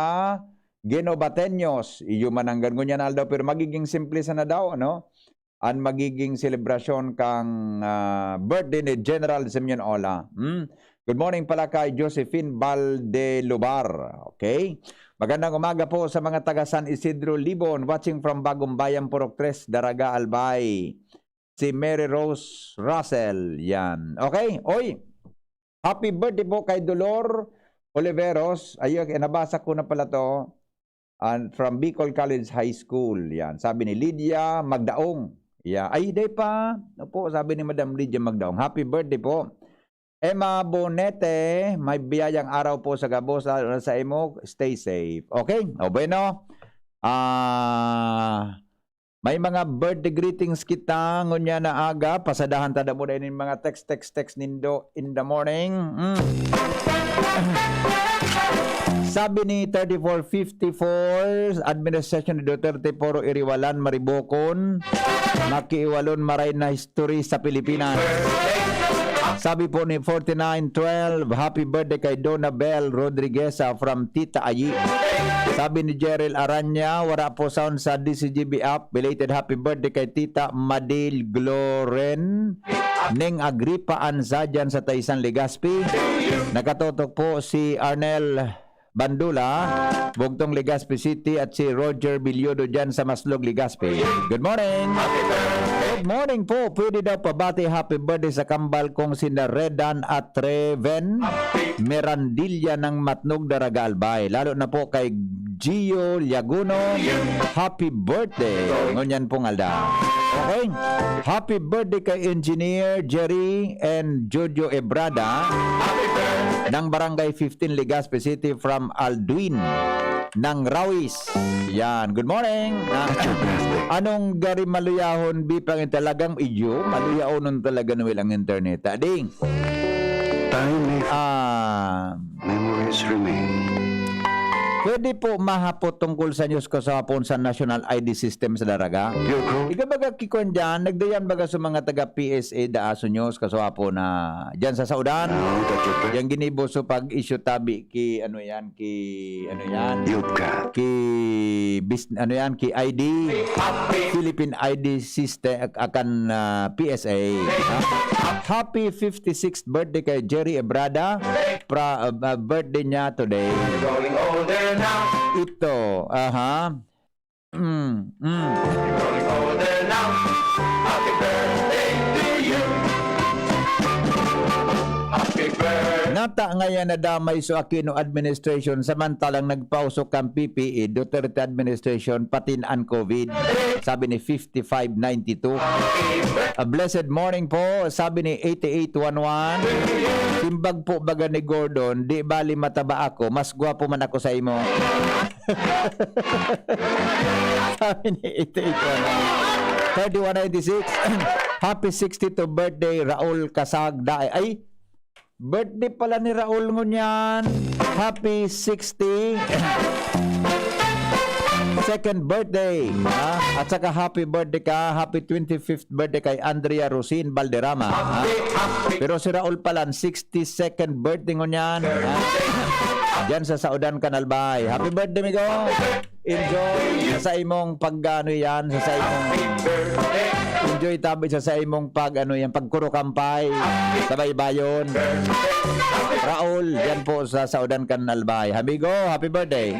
Guenobateños. Iyo man ang ganyan aldaw, pero magiging simple sana daw, ano? An magiging selebrasyon kan, ah, birthday ni General Simeon Ola. Hmm? Good morning pala kay Josephine Baldelubar. Okay? Magandang umaga po sa mga taga San Isidro, Libon, watching from Bagong Bayan, Purok Tres, Daraga, Albay. Si Mary Rose Russell, yan. Okay? Oy, happy birthday po kay Dolor Oliveros. Ayun, nabasa ko na pala 'to. And from Bicol College High School, yan. Sabi ni Lydia Magdaong. Yeah. Ay, day pa. Opo, sabi ni Madam Lydia Magdaong. Happy birthday po. Emma Bonete, may biyayang araw po sa gabos, lalo na sa imo. Stay safe. Okay? O bueno, ah, may mga birthday greetings kita ngunyan na aga. Pasadahan ta na muna ini mga text, text, text nindo in the morning. Mm. Sabi ni thirty-four fifty-four, administrasyon ni Duterte, puro iriwalan, maribokon, makiiwalon, maray na history sa Pilipinas. Sabi po ni forty-nine twelve, happy birthday kay Donna Bell Rodrigueza from Tita Ayi. Sabi ni Jeril Aranya, wala po sound sa D C G B app. Belated happy birthday kay Tita Madil Gloren. Ning Agripa Anza dyan sa Taysan, Legazpi. Nakatotok po si Arnel Bandula, Bugtong, Legazpi City, at si Roger Bilyodo dyan sa Maslog, Legazpi. Good morning! Good morning po! Pwede daw pabati happy birthday sa kambal kong sina Redan at Treven Mirandilla ng Matnog, Daraga, Albay. Lalo na po kay Gio Liaguno. Happy birthday! Ngunyan pong aldaw. Okay? Happy birthday kay Engineer Jerry and Jojo Ebrada ng Barangay fifteen, Legazpi City, from Aldwin ng Rawis. Yan. Good morning. Ah, anong gari maluyahon, Bipang, talagang iyo? Maluyahonon talaga, Noel, ang internet. Ading. Time may Ah, memories remain. Pwede po mahapot tungkol sa news ko sa hapon sa National I D system sa Daraga? Your call. Ika baga kikon dyan, nagdayan baga sa mga taga P S A daaso news kaswapo na dyan sa Saudan. Now that you're back. Yang ginibo so pag-issue tabi ki, ano yan, ki, ano yan? You've got. Ki, bis, ano yan, ki I D. Philippine I D system, ak-, akan, ah, P S A. Ha? Happy fifty-sixth birthday kay Jerry Ebrada. Pra-, ah, ah, birthday niya today. Growing older now. Ito, aha. Mm, mm. Growing older now. Happy birthday to you. Happy birthday. Nata ngayon na damay so Aquino administration, samantalang nagpausok kan P P E, Duterte administration, patin an COVID. Sabi ni fifty-five ninety-two. A blessed morning po, sabi ni eighty-eight one one. Simbag po baga ni Gordon, di bali mataba ako, mas gwapo man ako sa imo. Sabi ni eighty-eight one one. Thirty-one ninety-six. Happy sixty-two birthday, Raul Casagda. Ay, birthday pala ni Raul ngunyan. Happy sixty. Second birthday, ha? At saka happy birthday ka, happy twenty-fifth birthday kay Andrea Rosin Valderrama, ha? Pero si Raul pala, sixty-second birthday ngunyan, ha? Diyan sa Saudan, Canal Bay. Happy birthday, migo! Enjoy sa, sa imong pag, ano yan, sa, sa imong enjoy tabi sa, sa imong pag, ano yan, pagkurukampay sa baybayon. Raul, yan po sa Saudan, Canal Bay. Amigo, happy birthday.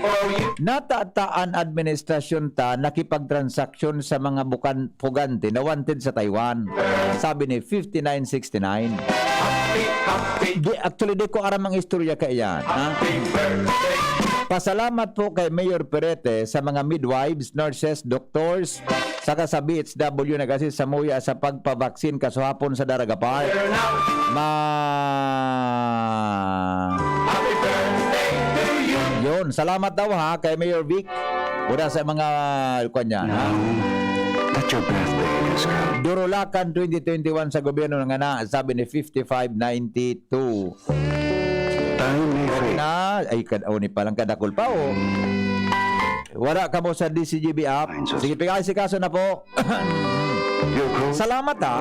Natataan administrasyon ta nakipagtransaksyon sa mga bukan pugante na wanted sa Taiwan. Sabi ni fifty-nine sixty-nine. Di, actually, di ko aram ang istorya kaiyan, ha? Pasalamat po kay Mayor Perete sa mga midwives, nurses, doctors, saka sa B H W nag-assist samuya sa pagpabaksin kasuhapon sa Daraga Park. Ma- Yun, salamat daw ha kay Mayor Vic. Una sa mga, kuwan niya, ha? Now that your birthday has come. Durulakan twenty twenty-one sa gobyerno ng anak, sabi ni fifty-five ninety-two. Time may Pwede fade. na. Ay, kad-, oh, ni palang kadakol pa, oh. Wala kamo sa D C G B app. Fine, sir. Sige, pag-aasikaso na po. Your call. Salamat, ha.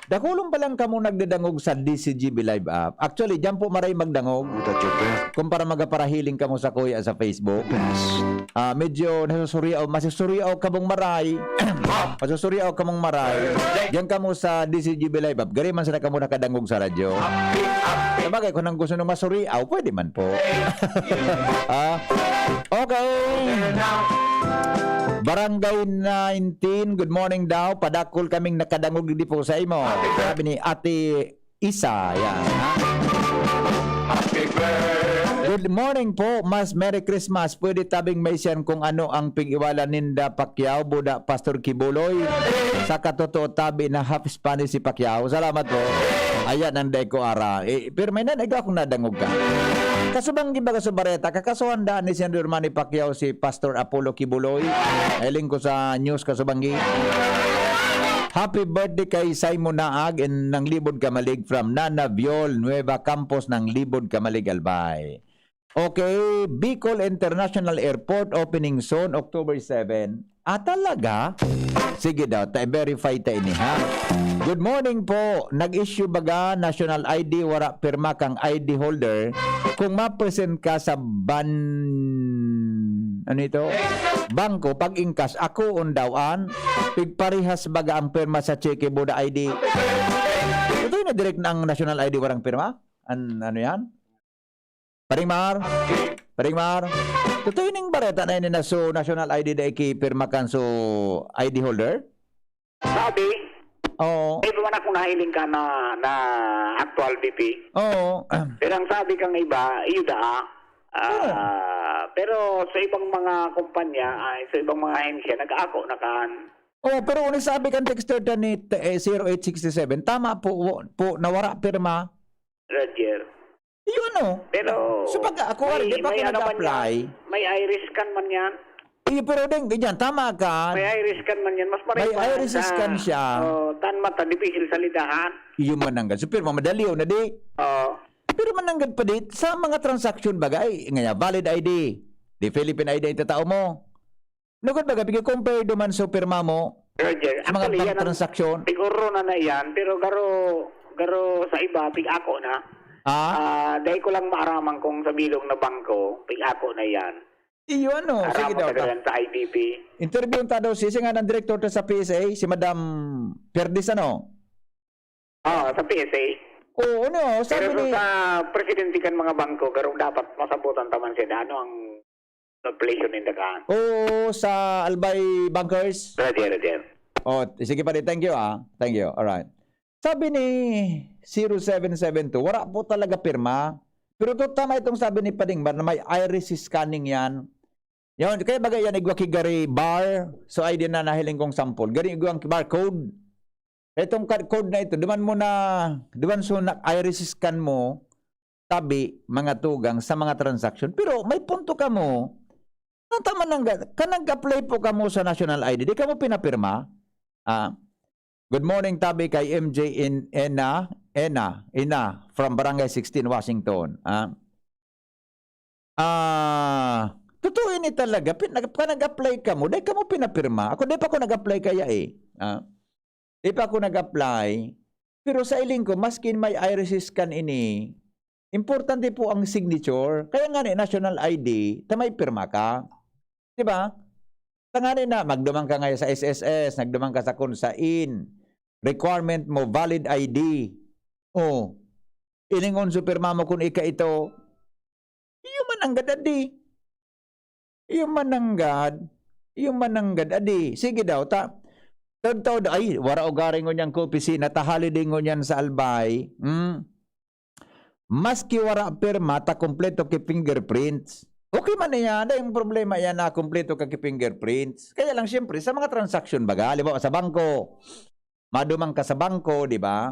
Dakulon pa lang kamo nagdadangog sa D C G B Live app. Actually, diyan po maray magdangog. That your breath Kung para magaparahiling kamo sa kuya sa Facebook. Best. Ah, medyo nasusuriaw, masusuriaw kamong maray. Masusuriaw kamong maray. Diyan kamo sa D C G B Live app. Gari man sila kamo nakadangog sa radyo. Sabagay, kung nang gusto nung masuriaw, pwede man po. Ah, okay. Barangay nineteen, good morning daw. Padakol kaming nakadangog di po sa imo. Sabi ni Ate Isa, yan, ha? Good morning po, mas Merry Christmas. Pwede tabing may siyan kung ano ang pig-iwalan ninda Pacquiao, Buda, Pastor Kibuloy. Sa katotoo tabi na half Spanish si Pacquiao. Salamat po. Ayan ang dai ko ara. Eh, pero may nanaig akong nadangog ka. Kasubanggi baga sa bareta, kakasuhan daan ni Senador Manny Pacquiao si Pastor Apollo Kibuloy. Nailing ko sa news, kasubanggi. Happy birthday kay Simon Naag in Nanglibod Kamalig from Nana Viol Nueva Campos, Nanglibod Kamalig, Albay. Okay, Bicol International Airport opening soon, October seven. Ah, talaga? Sige daw, ta verify ta ini, ha. Good morning po. Nag-issue baga national I D, wara pirma kang I D holder. Kung ma-present ka sa ban-, ano ito? Bangko, pag-ingkas, akoon daw an pigparihas baga ang pirma sa cheque, Buda I D. Ito yung na direct ng national I D, warang pirma? An-, ano yan? Paring Mar? Paring Mar? Totoo yun yung bareta na yun na so national I D dai ki pirma kan so I D holder? Sabi, Oo. May pa man ako nahiling ka na, na actual B P. Oo. Pero ang sabi kang iba, iyo daa. Ah, Oo. Pero sa ibang mga kumpanya, ay, sa ibang mga ahensya, nag-aako na kan. Oh, pero kung sabi kan texter ta ni, eh, zero eight six seven, tama po, po, nawara pirma. Roger. Yun, oh. Pero So, pag ako, may, di pa may ako ano man nag-apply. yan, may iris scan man yan. Iyo, pero ding, ganyan, tama ka. May iris scan man yan. Mas May maray pa iris sa, scan siya. oh, tan mata, difícil sa lidahan. Iyo man ang ganyan. So, pero mamadali, oh, na di. Oh. Pero mananggad pa di, sa mga transaksyon bagay, nga valid I D. Di Philippine I D ang tatao mo. Nagod baga, pigi-compare duman sa pirma mo Roger, sa mga actually, bank yan ang transaksyon. Siguro na na yan, pero garo, garo sa iba, pig-ako na. Ah? Ah, dahil ko lang maaraman kung sa bilog na bangko, pig-ako na yan. Iyo, ano? Sige Aram mo daw, ta ta. Tagalan sa I D P. Interview ta daw si, si nga ng director ta sa P S A, si Madam Perdiz, ano? Ah, sa P S A. Oo, ano? Sabi Pero ni sa presidente kan mga bangko, garo dapat masabutan ta man siya na ano ang inflation in the country. Oo, sa Albay Bankers. Roger, Roger. Oh, sige pa rin. Thank you, ah. Thank you. Alright. Sabi ni zero seven seven two, wala po talaga pirma. Pero to, tama itong sabi ni Pading Mar na may iris scanning yan. Yan, kaya bagay yan, igwa ki gari bar. So, ay din na nahiling kong sample. Gari igwa ang barcode. Itong card code na ito, duman mo na, duman so na iris scan mo, tabi, mga tugang sa mga transaksyon. Pero may punto ka mo, na tama nang ga-, ka nag-apply po ka mo sa national I D, di ka mo pinapirma? Ah, good morning, tabi kay M J in Ena, Ena, Ina, from Barangay sixteen, Washington. Ah, ah, totoo ini talaga. Pin-, nag-, ka nag-apply ka mo, di ka mo pinapirma. Ako, di pa ako nag-apply kaya eh. Ah, di pa ako nag-apply. Pero sa iling ko, maskin may iris scan ini, importante po ang signature. Kaya nga ni national I D, ta may pirma ka. Di ba? Tangani na, magduman ka ngayon sa S S S, nagduman ka sa kung sain, requirement mo, valid I D. Oh, iningon sa pirma mo kung ika ito, iyo man ang gadadi. Iyo man ang gad. Iyo man ang gad. Adi, sige daw, ta. Tagtaod, ay, wara o garing ngunyan ko opisina, ta holiday ngunyan sa Albay. Hmm? Maski wara pirma, ta kompleto ki fingerprints. Okay man yan, dai ang problema yan na kompleto ka ki fingerprints. Kaya lang, siyempre, sa mga transaksyon baga, halimbawa sa bangko, maduman ka sa bangko, di ba?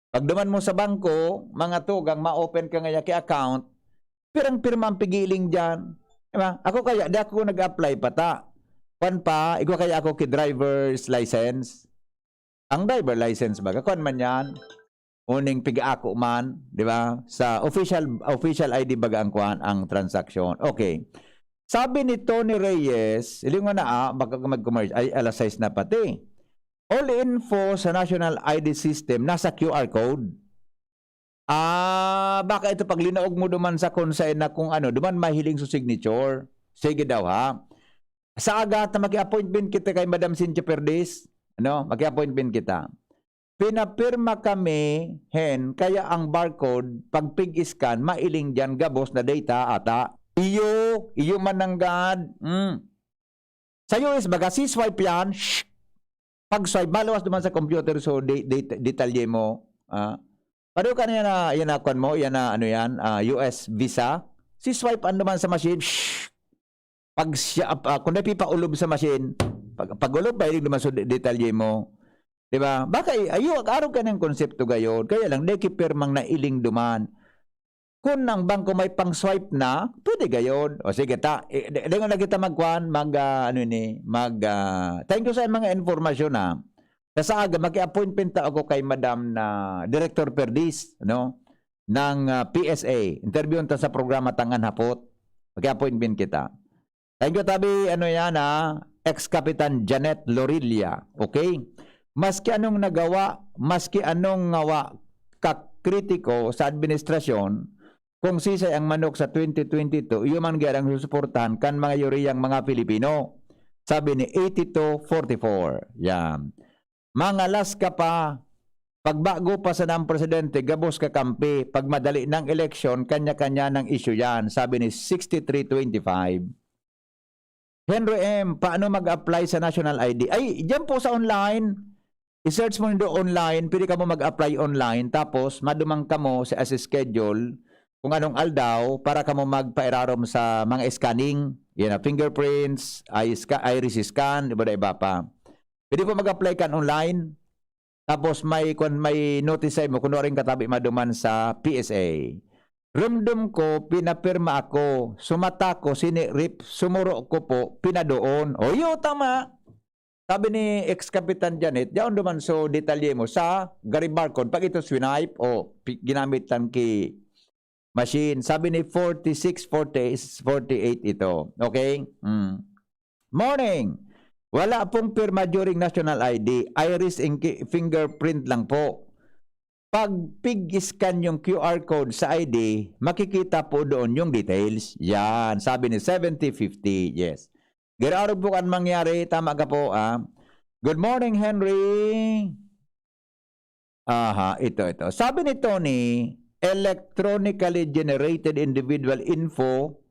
Pagduman mo sa bangko, mga tugang, ma-open ka ngaya ki account, pirang-pirma ang pigiling diyan. Di ba? Ako kaya, di ako nag-apply pa ta. Kwan pa, igwa kaya ako ki driver's license. Ang driver license baga, kwan man yan. uning piga-ako man, di ba? Sa official, official I D baga ang kuwan, ang transaksyon. Okay. Sabi ni Tony Reyes, ilingon na, ah, baka ka mag-commerce, ay, alas sais na pati. All info sa national I D system nasa Q R code. Ah, baka ito pag linaog mo duman sa kung saan na kung ano, duman mahiling sa signature. Sige daw, ha? Sa aga ta maki-appointment kita kay Madam Cynthia Perdiz, ano? Maki-appointment kita. Pinapirma kami, hen, kaya ang barcode, pag pig-scan, mailing diyan gabos na data ata. Iyo, iyo man nanggad. Mm. Sa U S baga, si-swipe yan, shh! Pag-swipe, maluwas duman sa computer, so de-, de-, detalye mo. Ah. Pareho ka na yan na, yan na, kwan mo, yan na, ano yan, ah, U S visa. Si-swipe, ano man sa machine, shh! Pag siya, ah, kung napipaolob sa machine, pag, pag-olob, mahiling duman, so de-, detalye mo. Di ba? Baka, i-, ayo, arog ka ng konsepto gayon. Kaya lang, di kipirmang nailing duman. Kun ang bangko may pang-swipe na, pwede gayod. O sige, ta, eh, di, di nga na kita magkuhan, mag, ah, ano ni, mag, ah, thank you sa mga informasyon, ha. Sa saaga, maki-appointment ta ako kay Madam na Director Perdiz, no? Ng, ah, P S A. Interviewon ta sa programa Tangan Hapot. Maki-appointment kita. Thank you, tabi, ano yan, ha? Ex-Kapitan Janet Lorilla. Okay? Maski anong nagawa, maski anong ngawa kakritiko sa administrasyon, kung sisay ang manok sa twenty twenty-two, iyo man gaya ang susuportahan kan mga yuriyang mga Pilipino. Sabi ni eighty-two forty-four. Yan. Mangalas ka pa, pagbago pa sana ang presidente, gabos kakampi, pag madali ng eleksyon, kanya-kanya ng issue yan, sabi ni sixty-three twenty-five. Henry M, paano mag-apply sa national I D? Ay, diyan po sa online. I-search mo nindo online, pwede kamo mag-apply online, tapos madumang kamo sa, sa schedule kung anong aldaw para kamo magpairarom sa mga scanning, yan na, fingerprints, eye sca-, iris scan, iba na iba pa. Pwede po mag-apply kan online. Tapos may, kwan, may notice sa imo, kunwaring katabi maduman sa P S A. Rumdum ko, pinapirma ako, sumata ko, sinirip, sumuro ko po, pinadoon. O, yo, tama. Sabi ni ex-Kapitan Janet, "Yaon duman so detalye mo sa Garibarcon, pag ito swipe, o, pi-, ginamit lang ki machine." Sabi ni forty-six, forty-eight, forty-eight ito. Okay? Mm. Morning! Wala pong pirma during national I D. Iris and ki-, fingerprint lang po. Pag pig-scan yung Q R code sa I D, makikita po doon yung details. Yan, sabi ni seventy fifty. Yes. Garo po kan mangyari. Tama ka po, ah. Good morning, Henry. Aha, ito, ito. Sabi ni Tony, "Electronically generated individual info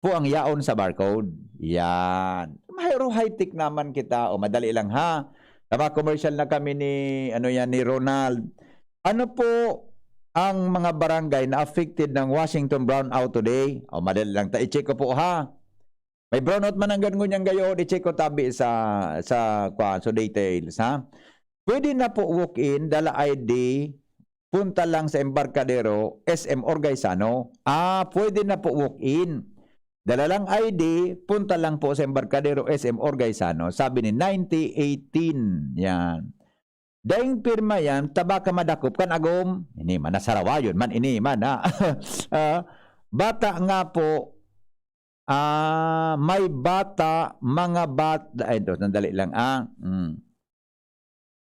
po ang yaon sa barcode." Yan. Mayro high-tech naman kita. O, madali lang, ha? Tama, commercial na kami ni, ano yan, ni Ronald. Ano po ang mga barangay na affected ng Washington brownout today? O, madali lang. Ta, i-check ko po, ha? May brownout man ang ganun niyang gayon, i-check ko tabi sa, sa, kwan, so details, ha? Pwede na po walk-in, dala I D, punta lang sa Embarcadero, S M Orgaisano. Ah, pwede na po walk-in. Dala lang I D, punta lang po sa Embarcadero, S M Orgaisano. Sabi ni ninety eighteen. Yan. Daing pirma yan, taba ka madakop kan agom. Ini man, nasarawayon man, ini man, ha? Ah, bata nga po, ah, may bata, mga bat-, ay, ito, sandali lang, ah. Mm.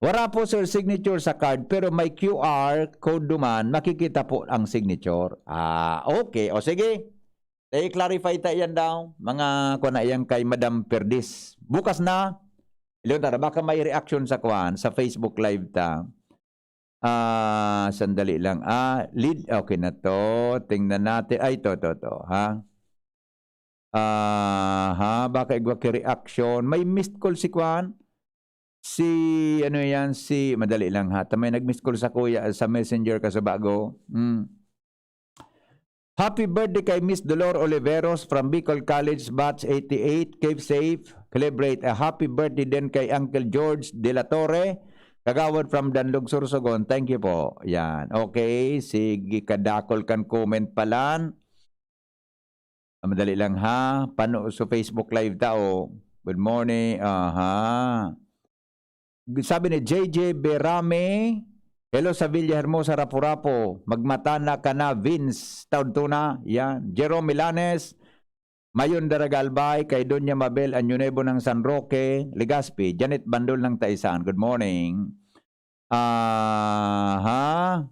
Wala po, sir, signature sa card, pero may Q R code duman, makikita po ang signature. Ah, okay. O, sige. I-clarify ta yan daw. Mga, kuwan na yan kay Madam Perdiz. Bukas na, Leon Tara, baka may reaction sa kuwan, sa Facebook Live ta. Ah, sandali lang. Ah, lead, okay na to. Tingnan natin. Ay, to, to, to, ha? Aha, baka igwa ki reaction. May missed call si kuwan? Si, ano yan, si, madali lang ha. Ta may nag-missed call sa kuya, sa messenger ka sa bago. Mm. Happy birthday kay Miss Dolor Oliveros from Bicol College, batch eighty-eight. Keep safe. Celebrate a happy birthday din kay Uncle George de la Torre, Kagawad from Danlog, Sorsogon. Thank you po. Yan. Okay. Sige, kadakol kan comment palan. Ah, madali lang, ha? Pano-, so Facebook Live ta, oh. Good morning. Aha. Sabi ni J J Berame, Hello sa Villa Hermosa, Rapu-Rapu. Magmatana ka na, Vince. Taudto na. Yan. Jerome Milanes, Mayon Daragalbay, kay Doña Mabel Año Nuevo ng San Roque, Legazpi. Janet Bandol ng Taisan. Good morning. Aha.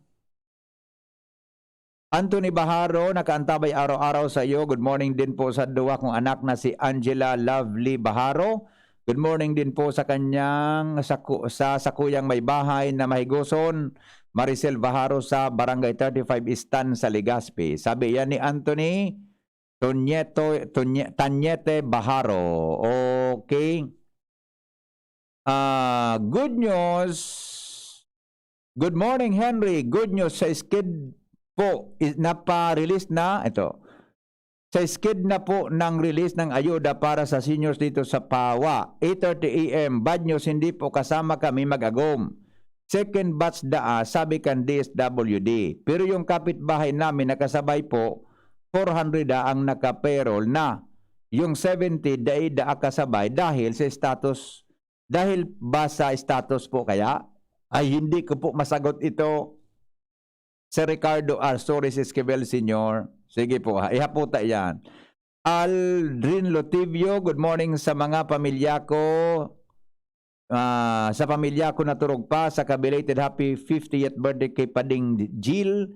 Anthony Baharo, nakaantabay araw-araw sa iyo. Good morning din po sa duwa kong anak na si Angela Lovely Baharo. Good morning din po sa kanyang, sa ku-, sa sakuyang may bahay na mahigoson, Maricel Baharo sa Barangay thirty-five Istan sa Legazpi. Sabi yan ni Anthony Tonieto, Tonie-, Taniete Baharo. Okay. Ah, good news. Good morning, Henry. Good news, sa SCED po, is, napa-release na, ito. Sa SCED na po ng release ng ayuda para sa seniors dito sa Pawa, eight thirty A M. Bad news, hindi po kasama kami mag-agom. Second batch daa, sabi kan D S W D. Pero yung kapitbahay namin nakasabay po, four hundred daa ang naka-payroll na. Yung seventy, dai daa kasabay dahil sa status. Dahil ba sa status po kaya? Ay, hindi ko po masagot ito. Sir Ricardo Arsuris Esquivel Senior. Sige po, ha, ihaputa yan. Aldrin Lotivio, good morning sa mga pamilya ko. Ah, sa pamilya ko na turog pa, sa belated happy fiftieth birthday kay Pading Jill.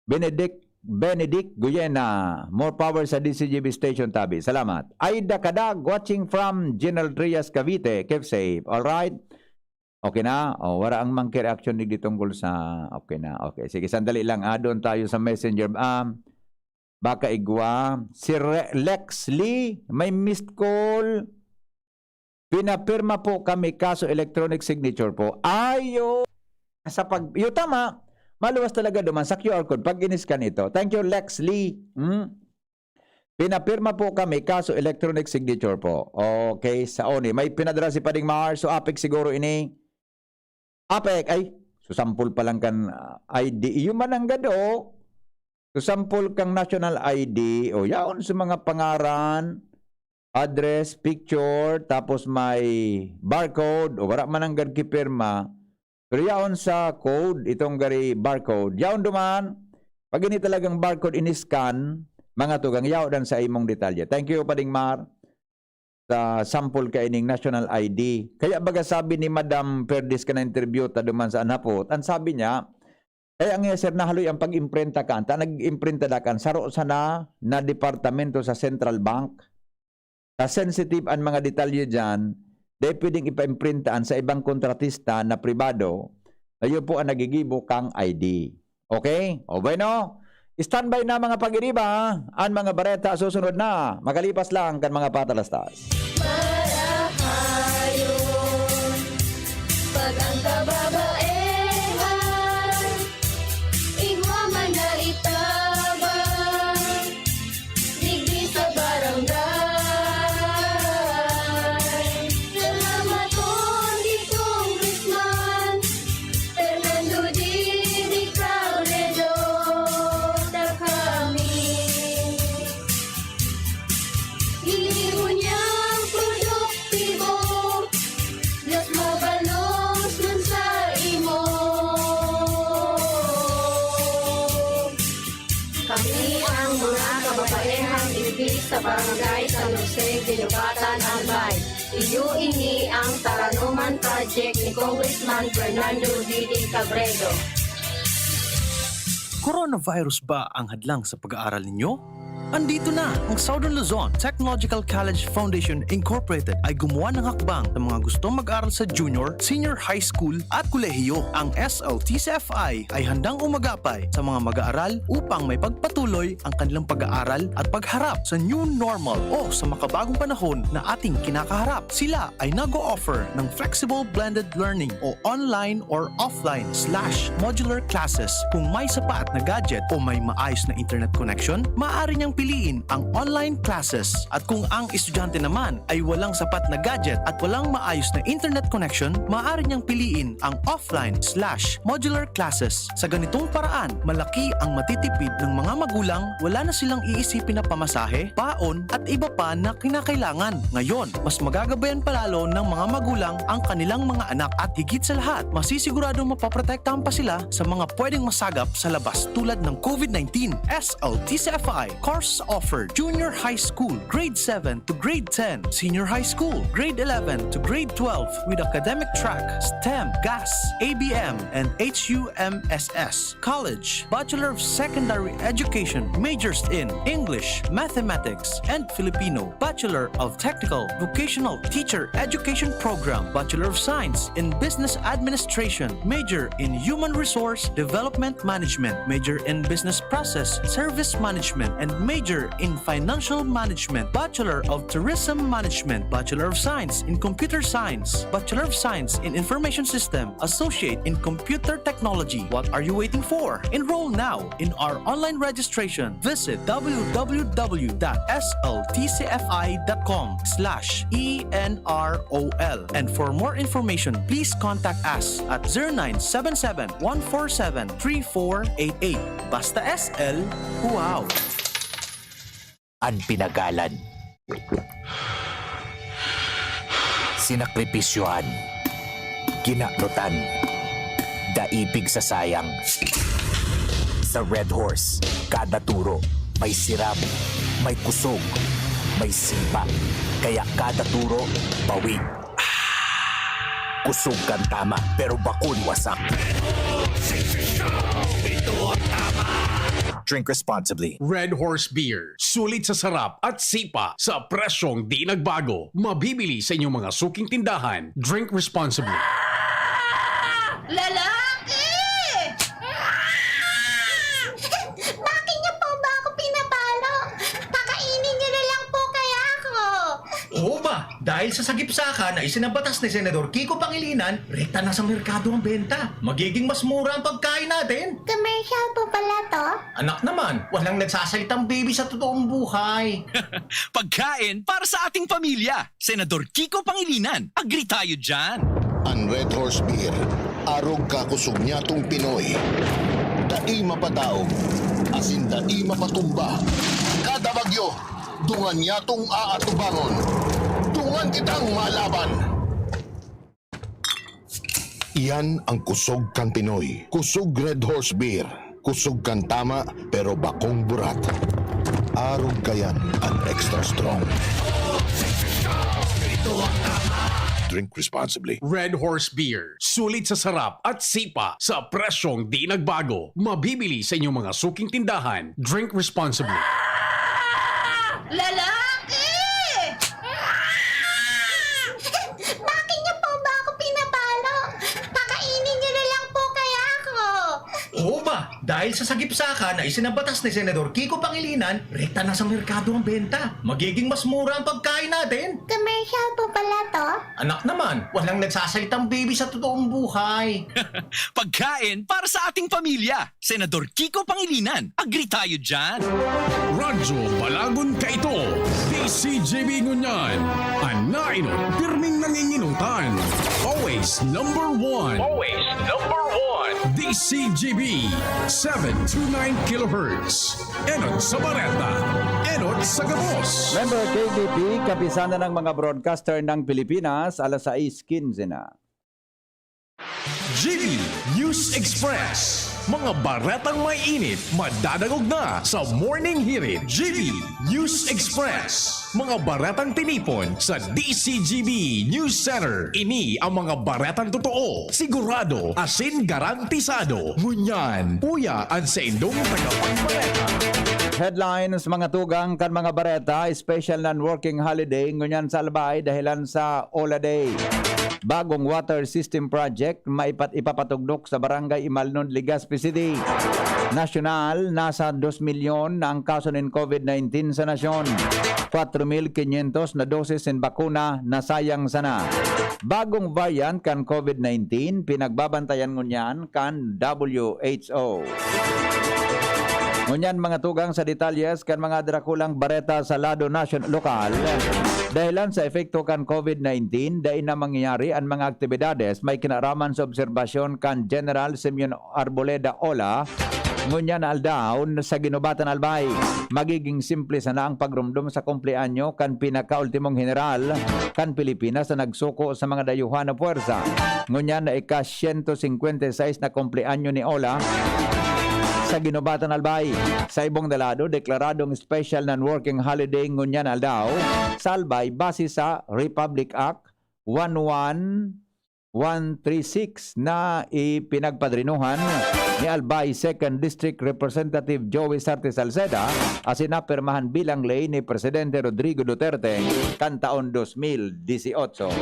Benedict, Benedict Guyena. More power sa D C G B station, tabi. Salamat. Aida Kadag, watching from General Trias, Cavite. Keep safe. All right? Okay na? O, wala ang monkey reaction digdi tungkol sa, okay na. Okay, sige, sandali lang. Ah, doon tayo sa messenger. Um, baka igwa. Si Re-, Lex Lee, may missed call. Pinapirma po kami, kaso electronic signature po. Ayo! Sa pag-, yo, tama. Maluwas talaga duman sa Q R code pag in-scan ito. Thank you, Lex Lee. Hmm? Pinapirma po kami, kaso electronic signature po. Okay, sa oni. May pinadala si Pading Mar, so APEC siguro ini. APEC, ay, susampol pa lang kan, ah, I D. Iyo man ang gado. Susampol kang national I D, o yaon sa mga pangaran, address, picture, tapos may barcode, o wala man ang gad kipirma. Pero yaon sa code, itong gari barcode. Yaon duman, pag ini talagang barcode in-scan, mga tugang, yaon dan sa imong detalye. Thank you, Pading Mar, sa sample kaining national I D. Kaya baga sabi ni Madam Perdiz ka na-interview ta duman sa Anhapot, ang sabi niya, kaya nga, sir, nahaloy ang pag-imprinta kan, ta nag-imprinta da kan, saro sana na departamento sa Central Bank. Ta sensitive an mga detalye diyan, dai pwedeng ipa-imprintaan sa ibang kontratista na pribado, na iyo po ang nagigibo kang I D. Okay? O bueno, standby na, mga pag-iriba, an mga bareta susunod na, makalipas lang kan mga patalastas. Marahayon, pag ang kababaehan, igwa man na itabang, digdi sa barangay. Salamaton ni Congressman Fernando Didi Cabredo, ta kami ini ngunyan produktibo, Dios mabalos man sa imo. Kami ang mga kababaehang igdi sa Barangay San Jose, Guinobatan, Albay. Iyo ini ang Taranoman Project ni Congressman Fernando Didi Cabredo. Coronavirus ba ang hadlang sa pag-aaral ninyo? Andito na! Ang Southern Luzon Technological College Foundation Incorporated ay gumawa ng hakbang sa mga gustong mag-aral sa junior, senior high school at kolehiyo. Ang S L T C F I ay handang umagapay sa mga mag-aaral upang may pagpatuloy ang kanilang pag-aaral at pagharap sa new normal o sa makabagong panahon na ating kinakaharap. Sila ay nag-o-offer ng flexible blended learning o online or offline slash modular classes. Kung may sapat na gadget o may maayos na internet connection, maaari niyang piliin ang online classes. At kung ang estudyante naman ay walang sapat na gadget at walang maayos na internet connection, maaari niyang piliin ang offline slash modular classes. Sa ganitong paraan, malaki ang matitipid ng mga magulang, wala na silang iisipin na pamasahe, paon, at iba pa na kinakailangan. Ngayon, mas magagabayan pa lalo ng mga magulang ang kanilang mga anak at higit sa lahat, masisiguradong mapoprotektahan pa sila sa mga pwedeng masagap sa labas tulad ng COVID nineteen. S L T C F I course offer Junior High School, Grade seven to Grade ten, Senior High School, Grade eleven to Grade twelve with academic track, STEM, GAS, A B M, and H U M S S. College, Bachelor of Secondary Education, majors in English, Mathematics, and Filipino, Bachelor of Technical Vocational Teacher Education Program, Bachelor of Science in Business Administration, major in Human Resource Development Management, major in Business Process Service Management, and major in Financial Management, Bachelor of Tourism Management, Bachelor of Science in Computer Science, Bachelor of Science in Information System, Associate in Computer Technology. What are you waiting for? Enroll now in our online registration. Visit w w w dot s l t c f i dot com slash e n r o l. And for more information, please contact us at zero nine seven seven, one four seven, three four eight eight. Basta S L, wow! An pinagalan. Sinakripisyohan. Kinanutan. Daipig sa sayang. Sa Red Horse, kada turo may sirab, may kusog, may sipa. Kaya kada turo, bawig. Kusog kan tama, pero bakong wasak. Drink responsibly. Red Horse Beer. Sulit sa sarap at sipa sa presyong di nagbago. Mabibili sa inyong mga suking tindahan. Drink responsibly. Lalaki! Bakit niyo po ba ako pinapalo? Pakainin niyo na lang po kaya ako. Oo ba? Dahil sa sagipsaka na isinabatas ni Senador Kiko Pangilinan, rekta na sa merkado ang benta. Magiging mas mura ang pagkain natin. Commercial po pala to? Anak naman, walang nagsasalitang baby sa totoong buhay. Pagkain para sa ating pamilya. Senador Kiko Pangilinan, agree tayo dyan. An Red Horse Beer, arog kakusog niyatong Pinoy. Dai mapadaog, asin dai mapatumba. Kada bagyo, dungan niyatong aatubangon. Dungan kitang malaban! Iyan ang kusog kan Pinoy. Kusog Red Horse Beer. Kusog kan tama, pero bakong burat. Arog kayan an extra strong. Drink responsibly. Red Horse Beer. Sulit sa sarap at sipa sa presyong di nagbago. Mabibili sa inyong mga suking tindahan. Drink responsibly. Lalaki! Bakit niyo po ba ako pinapalo? Pakainin niyo na lang po kaya ako. Oo ba? Dahil sa sagipsaka na isinabatas ni Senador Kiko Pangilinan, rekta na sa merkado ang benta. Magiging mas mura ang pagkain natin. Commercial po pala to? Anak naman, walang nagsasalitang baby sa totoong buhay. Pagkain para sa ating pamilya. Senador Kiko Pangilinan, agree tayo dyan. Radyo Balagon Kaito, D C G B ngunyan. An nainot, pirming nanginginutan. Always number one. Always number one. D C G B, seven two nine kilohertz. Enot sa Bareta. Enot sa Gabos. Member K B P, Kapisanan ng mga Broadcaster ng Pilipinas, alas sais quince na. G B News Express. Mga baretang may init, madadangog na sa Morning Hirit. G B News Express. Mga baretang tinipon sa D C G B News Center. Ini ang mga baretang totoo, sigurado, asin garantisado. Ngunyan, uya an saindong tagapagbareta. Headlines, mga tugang kan mga bareta, special non-working holiday ngunyan sa Albay dahilan sa Ola Day. Bagong water system project maipat ipapatugdok sa Barangay Imalnod, Legazpi City. Nasyonal, nasa dos milyon na ang kaso nin COVID nineteen sa nasyon. Kwatro mil kinyentos na dosis nin bakuna nasayang sana. Bagong variant kan COVID nineteen, pinagbabantayan ngunyan kan W H O. Ngunyan, mga tugang, sa detalyes kan mga drakulang bareta sa lado nasyon lokal. Dahilan sa epekto kan COVID nineteen, dai na mangyayari an mga aktibidades may kinaraman sa obserbasyon kan General Simeon Arboleda Ola ngunyan na aldaw sa Guinobatan, Albay. Magiging simple sana ang pagrumdom sa kumpleanyo kan pinakaultimong heneral kan Pilipinas na nagsuko sa mga dayuhan na puwersa. Ngunyan na ika-siyento singkwenta y seis na kumpleanyo ni Ola sa Guinobatan, Albay. Sa ibong dalado, deklaradong special non-working holiday ngunyan aldaw sa Albay base sa Republic Act one one one three six na ipinagpadrinuhan ni Albay Second District Representative Joey Sarte Salceda asin napirmahan bilang ley ni Presidente Rodrigo Duterte kan taon dos mil dieciocho.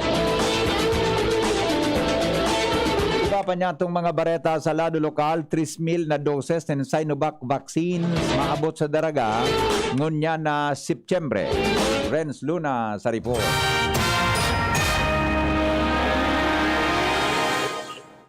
Iba pa niyatong mga bareta sa lado lokal, tres mil na doses nin Sinovac vaccines maabot sa Daraga ngunyan na Setyembre. Renz Luna sa report.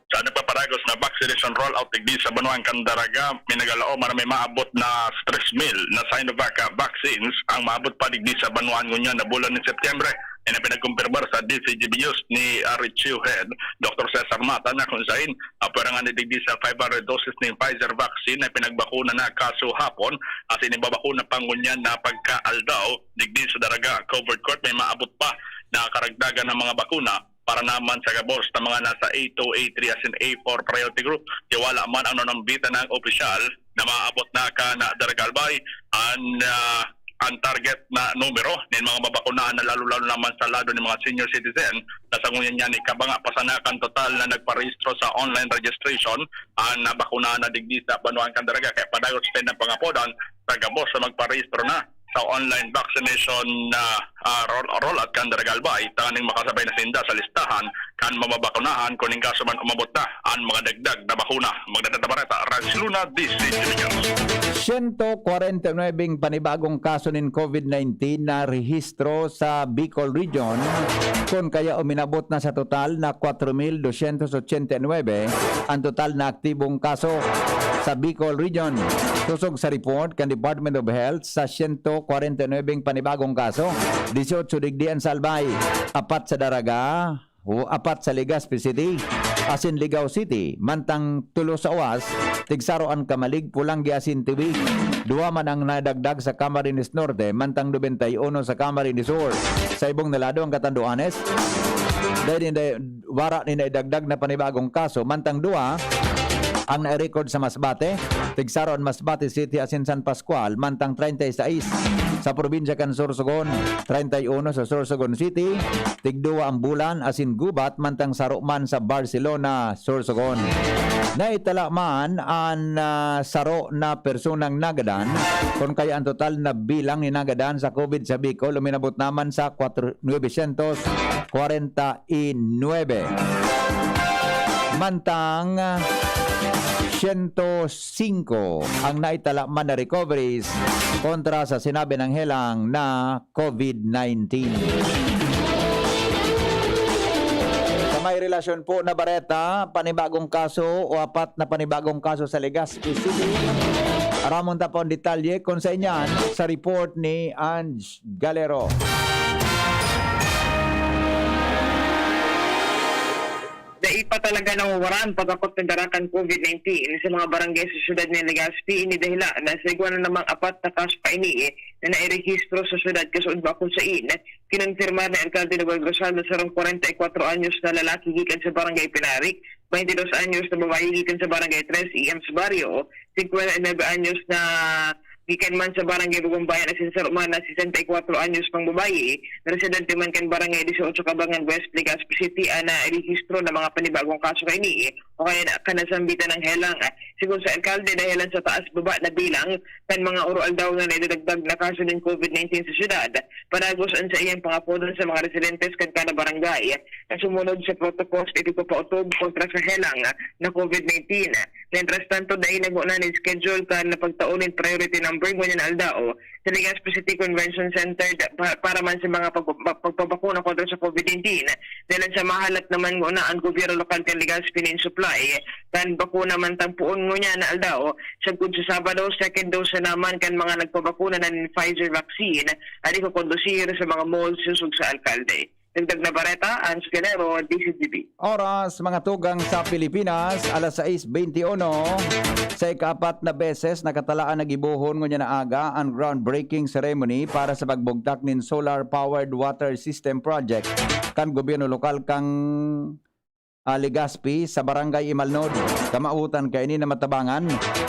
Sa nagpaparagos na vaccination rollout digdi sa banwaan kan Daraga, minagalaom na may maabot na tres mil na Sinovac vaccines ang maabot pa digdi sa banwaan ngunyan na bulan ni Setyembre. Yan ang pinagkumpirmar sa D C G B News ni Richie Head, Doctor Cesar Mata, na kung sain, apwera ngani digdi sa five hundred doses nin Pfizer vaccine na pinagbakuna na kaso hapon, asin ibabakuna pa ngunyan na pagkaaldaw digdi sa Daraga Covered Court. May maabot pa na karagdagan ng mga bakuna para naman sa gabos na mga nasa A two, A three asin A four priority group. Tiwala man ang nanambitan ng opisyal na maabot na kan Daraga, Albay an, ah, an target na numero nin mga mabakunaan na lalo-lalo naman sa lado nin mga senior citizen na sa ngunyan yan ikabanga pa sana kan total na nagparehistro sa online registration an nabakunaan na digdi sa banwaan kan Daraga. Kaya padagos sa ng pangapodan sa gabos sa magparehistro na sa online vaccination na, ah, roll, rollout kan Daraga, Albay, tanganing makasabay na sinda sa listahan kan mababakunahan, kun in kaso man umabot na an mga dagdag na bakuna. Magdadada bareta, Raj Luna, D C T V News. Siyento kwarenta y nuwebeng panibagong kaso nin COVID nineteen na rehistro sa Bicol Region, kun kaya uminabot na sa total na kwatro mil dosyentos otsenta y nuwebe an total na aktibong kaso sa Bicol Region. Kusog sa report kan Department of Health, sa siyento kwarenta y nuwebeng panibagong kaso, dieciocho digdi an sa Albay, apat sa Daraga, o apat sa Legazpi City, asin Ligao City, mantang tulo sa Oas, tigsaro an Camalig, Polangui asin Tiwi. Duwa man ang nadagdag sa Camarines Norte, mantang nobenta y uno sa Camarines Sur. Sa ibong na lado, ang Catanduanes, dai ninda, wara ninda idagdag na panibagong kaso, mantang duwa ang nai-record sa Masbate, tigsaro an Masbate City asin San Pascual, mantang treinta y seis sa probinsya kan Sorsogon, treinta y uno sa Sorsogon City, tigduwa ang Bulan asin Gubat, mantang saro man sa Barcelona, Sorsogon. Naitala man an, ah, saro na personang nagadan, kun kaya an total na bilang ni nagadan sa COVID sa Bicol uminabot naman sa kwatro, nuebesyentos kwarenta y nuebe. Mantang, siyento singko ang naitala man na recoveries kontra sa sinabi ng helang na COVID nineteen. Sa may relasyon po na bareta, panibagong kaso o apat na panibagong kaso sa Legazpi City. Aramon ta po ang detalye kung sa inyan sa report ni Ange Galero. Dai pa talaga nawawaran pag-akot kan darakan COVID nineteen sa mga barangay sa siyudad nin Legazpi. Ini dahilan na sa igwa na namang apat na kaso pa ini na nairehistro sa siyudad, kasuodma kun sain kinonfirmar ni Alkalde Noel Rosal na sarong kwarenta y kwatro anyos na lalaki gikan sa Barangay Pinarik, baynte dos anyos na babayi gikan sa Barangay Tres E M sa Barrio, singkwenta y nuebe anyos na gikan man sa Barangay Bagong Bayan asin saro man na sesenta y kwatro anyos pang babayi na residente man kan Barangay Dieciocho Cabangan West, Legazpi City, an nairehistro na mga panibagong kaso kaini o kaya na, kan nasambitan ng helang. Sigon sa alkalde, dahilan sa taas-baba na bilang kan mga oro-aldaw na naidadagdag na kaso nin COVID nineteen sa syudad, padagos an saiyang pangapodon sa mga residentes kan kada barangay na sumunod sa protocols na ipagpapautob kontra sa helang na COVID nineteen. Mientras tanto, dai na ngona nin schedule kan pagtao nin priority number ngunyan na aldaw sa Legazpi City Convention Center da-, pa-, para man sa mga pag-, pag-, pagpabakuna kontra sa COVID nineteen. Dahil sa mahalat naman ngona an gobyerno lokal kan Legazpi nin supply kan bakuna mantang poon ngunyan na aldaw, sagkod sa Sabado, second dose na naman kan mga nagpabakuna na nin Pfizer vaccine, an ikokondusir sa mga malls sosog sa alkalde. Dagdag na bareta, Ange Guerrero, D Z G B. Oras, mga tugang sa Pilipinas, alas sais beinti uno. Sa ikaapat na beses, nakatalaan na gibohon ngunyan na aga an groundbreaking ceremony para sa pagbugtak nin solar-powered water system project kan gobyerno lokal kan, ah, Legazpi sa Barangay Imalnod. Kamawotan kaini na matabangan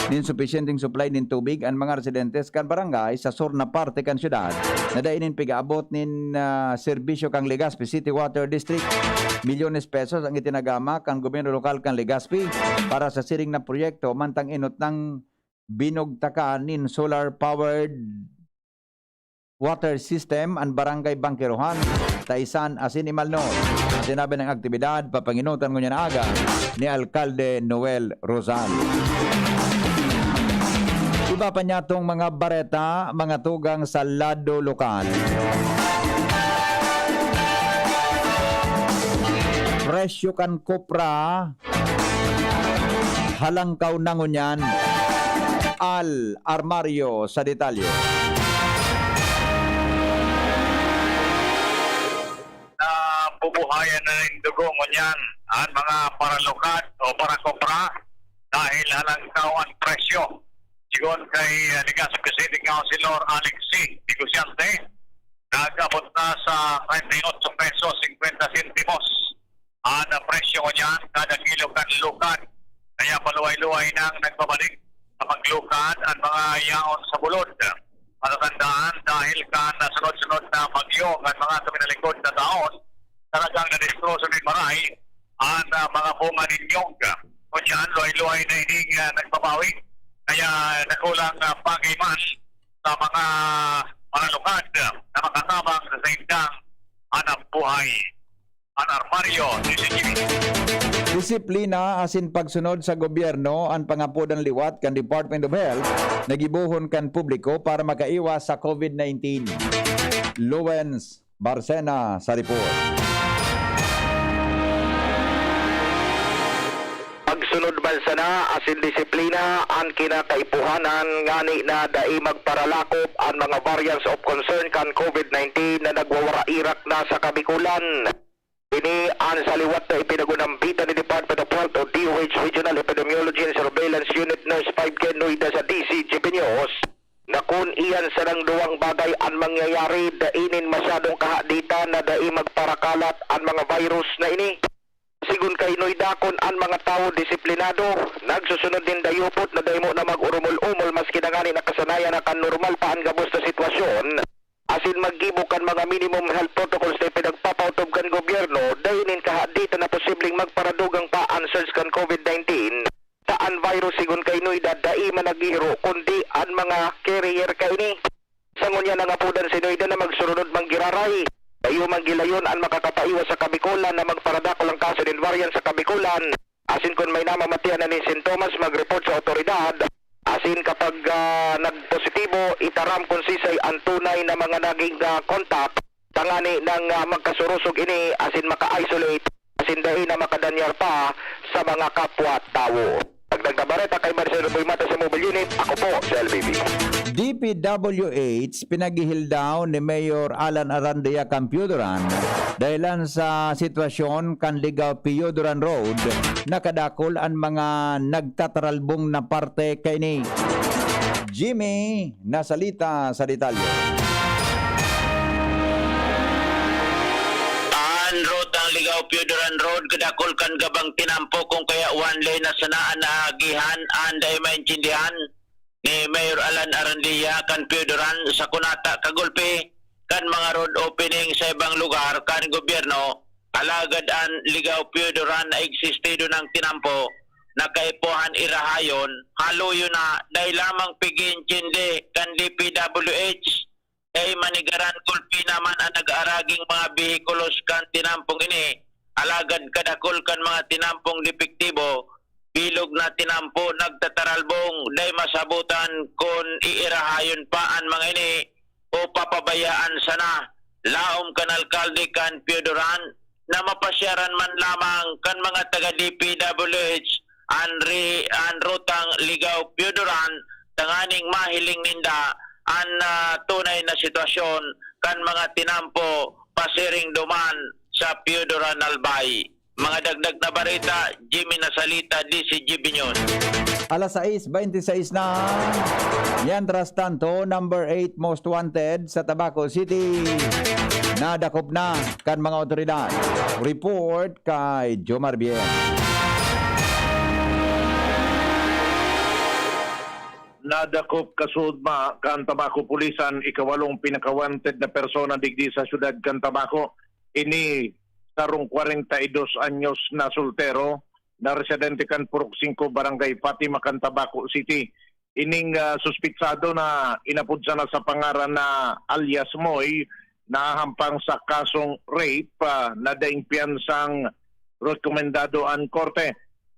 nin supisyenteng supply nin tubig an mga residentes kan barangay sa sur na parte kan syudad na dai nin pigaabot nin, ah, serbisyo kan Legazpi City Water District. Milyones pesos ang itinagama kan gobyerno lokal kan Legazpi para sa siring na proyekto, mantang inot nang binugtakan nin solar-powered water system an Barangay Bangkerohan, Taisan asin Imalnod. An sinabi ng aktibidad, papangenotan ngunyan na aga ni Alkalde Noel Rosan. Iba pa niyatong mga bareta, mga tugang sa lado lokal. Presyo kan kopra, halangkaw na ngunyan. Al Armario sa detalye. Nabubuhayan na nin dugo ngunyan an mga paralukad o parakopra dahil halangkaw an presyo. Sigon kay, ah, Legazpi City Councilor Alex Singh, negosyante, nag-abot na sa treinta y ocho pesos cincuenta sentimos an presyo ngunyan kada kilo kan lukad. Kaya paluway-luway nang nagbabalik sa paglukad an mga yaon sa bulod. Matatandaan, dahil kan sunod-sunod na bagyo kan mga tuminalikod na taon, talagang nadistroso nin maray an, ah, mga bunga nin niyog. Ngunyan, luhay-luhay na ining, ah, nagbabawi. Kaya dakulang, ah, bagay man sa mga manalukad na makatabang sa saindang hanap buhay. An Armario, D Z G B. Disiplina asin pagsunod sa gobyerno an pangapodan liwat kan Department of Health na gibohon kan publiko para makaiwas sa COVID nineteen. Lowens Barcena sa report. Pagsunod man sana asin disiplina an kinakaipuhanan ngani na dai magparalakop an mga variants of concern kan COVID nineteen na nagwawara-irak na sa Kabikolan. Ini an sa liwat na ipinag-unambitan ni Department of Health o D O H Regional Epidemiology and Surveillance Unit Nurse five Ken Noida sa D Z G B News, na kun iyan sanang duwang bagay an mangyayari, dai nin masyadong kahaditan na dai magparakalat an mga virus na ini. Sigon kay Noida, kun an mga tawo disiplinado, nagsusunod nin dayupot na dai mo na mag-urumol-umol maski na ngani nakasanayan na kan normal pa an gabos na sitwasyon, asin maggibo kan mga minimum health protocols na ipinagpapaotob kan gobyerno, dai nin kahaditan na posibleng magparadugang pa an surge kan COVID nineteen. Ta an virus, sigon kay Noida, dai man naghihiro, kundi an mga carrier kaini. Sa ngunyan, nangapodan si Noida na magsurunod man giraray, dayo man gilayon an makakapaiwas sa Kabikolan na magparadakul an kaso nin variant sa Kabikolan. Asin kun may namamatian na nin sintomas, mag-report sa awtoridad. Asin kapag, ah, nagpositibo, itaram kun sisay an tunay na mga naging, ah, kontak, tangani nang, ah, magkasurusog ini asin maka-isolate, asin dai na makadanyar pa sa mga kapwa tawo. Dagdag na bareta kay Marcelo Boy Mata sa Mobile Unit, ako po si L B B. D P W H pinaghihildaw ni Mayor Alan Arandia kan Pioduran dahilan sa sitwasyon kan Ligao Pioduran Road, na kadakul an mga nagtataralbong na parte kaini. Jimmy Nasalita sa detalye. An rutang Ligao Pioduran Road, kadakul kan gabang tinampo, kun kaya one lane na sana an naagihan, an dai maintindihan ni Mayor Alan Arandia kan Pioduran sa kunata kagulpi kan mga road opening sa ibang lugar kan gobyerno, alagad an Ligao Pioduran na existido nang tinampo, nakaipuhan irahayon, haluyo na, dai lamang pig-iintindi kan D P W H, kay manigaran gulpi naman an nag-aaraging mga behikulos kan tinampong ini, alagad kadakul kan mga tinampong depektibo, na tinampo nagtataralbong, dai masabutan kun iirahayon pa an mga ini o papabayaan sana. Laom kan alkalde kan Pioduran na mapasyaran man lamang kan mga taga D P W H an ri-, an rutang Ligao-Pioduran tanganing mahiling ninda an, ah, tunay na sitwasyon kan mga tinampo pasiring duman sa Pioduran Albay. Mga dagdag na bareta, Jimmy Nasalita, D C G B News. Alas sais bente sais na. Mientras tanto, number eight most wanted sa Tabaco City, nadakop na kan mga otoridad. Report kay Jomar Bien. Nadakop kasudma kan Tabaco Pulisan, ikawalong pinakawanted na persona digdi sa siyudad kan Tabaco. Ini sarong kwarenta y dos anyos na soltero na residente kan Purok Singko, Barangay Fatima kan Tabaco City. Ining, ah, suspitsado na inapod sana sa pangaran na alias Moy, nahahampang sa kasong rape, ah, na daing piyansang rekomendado an korte.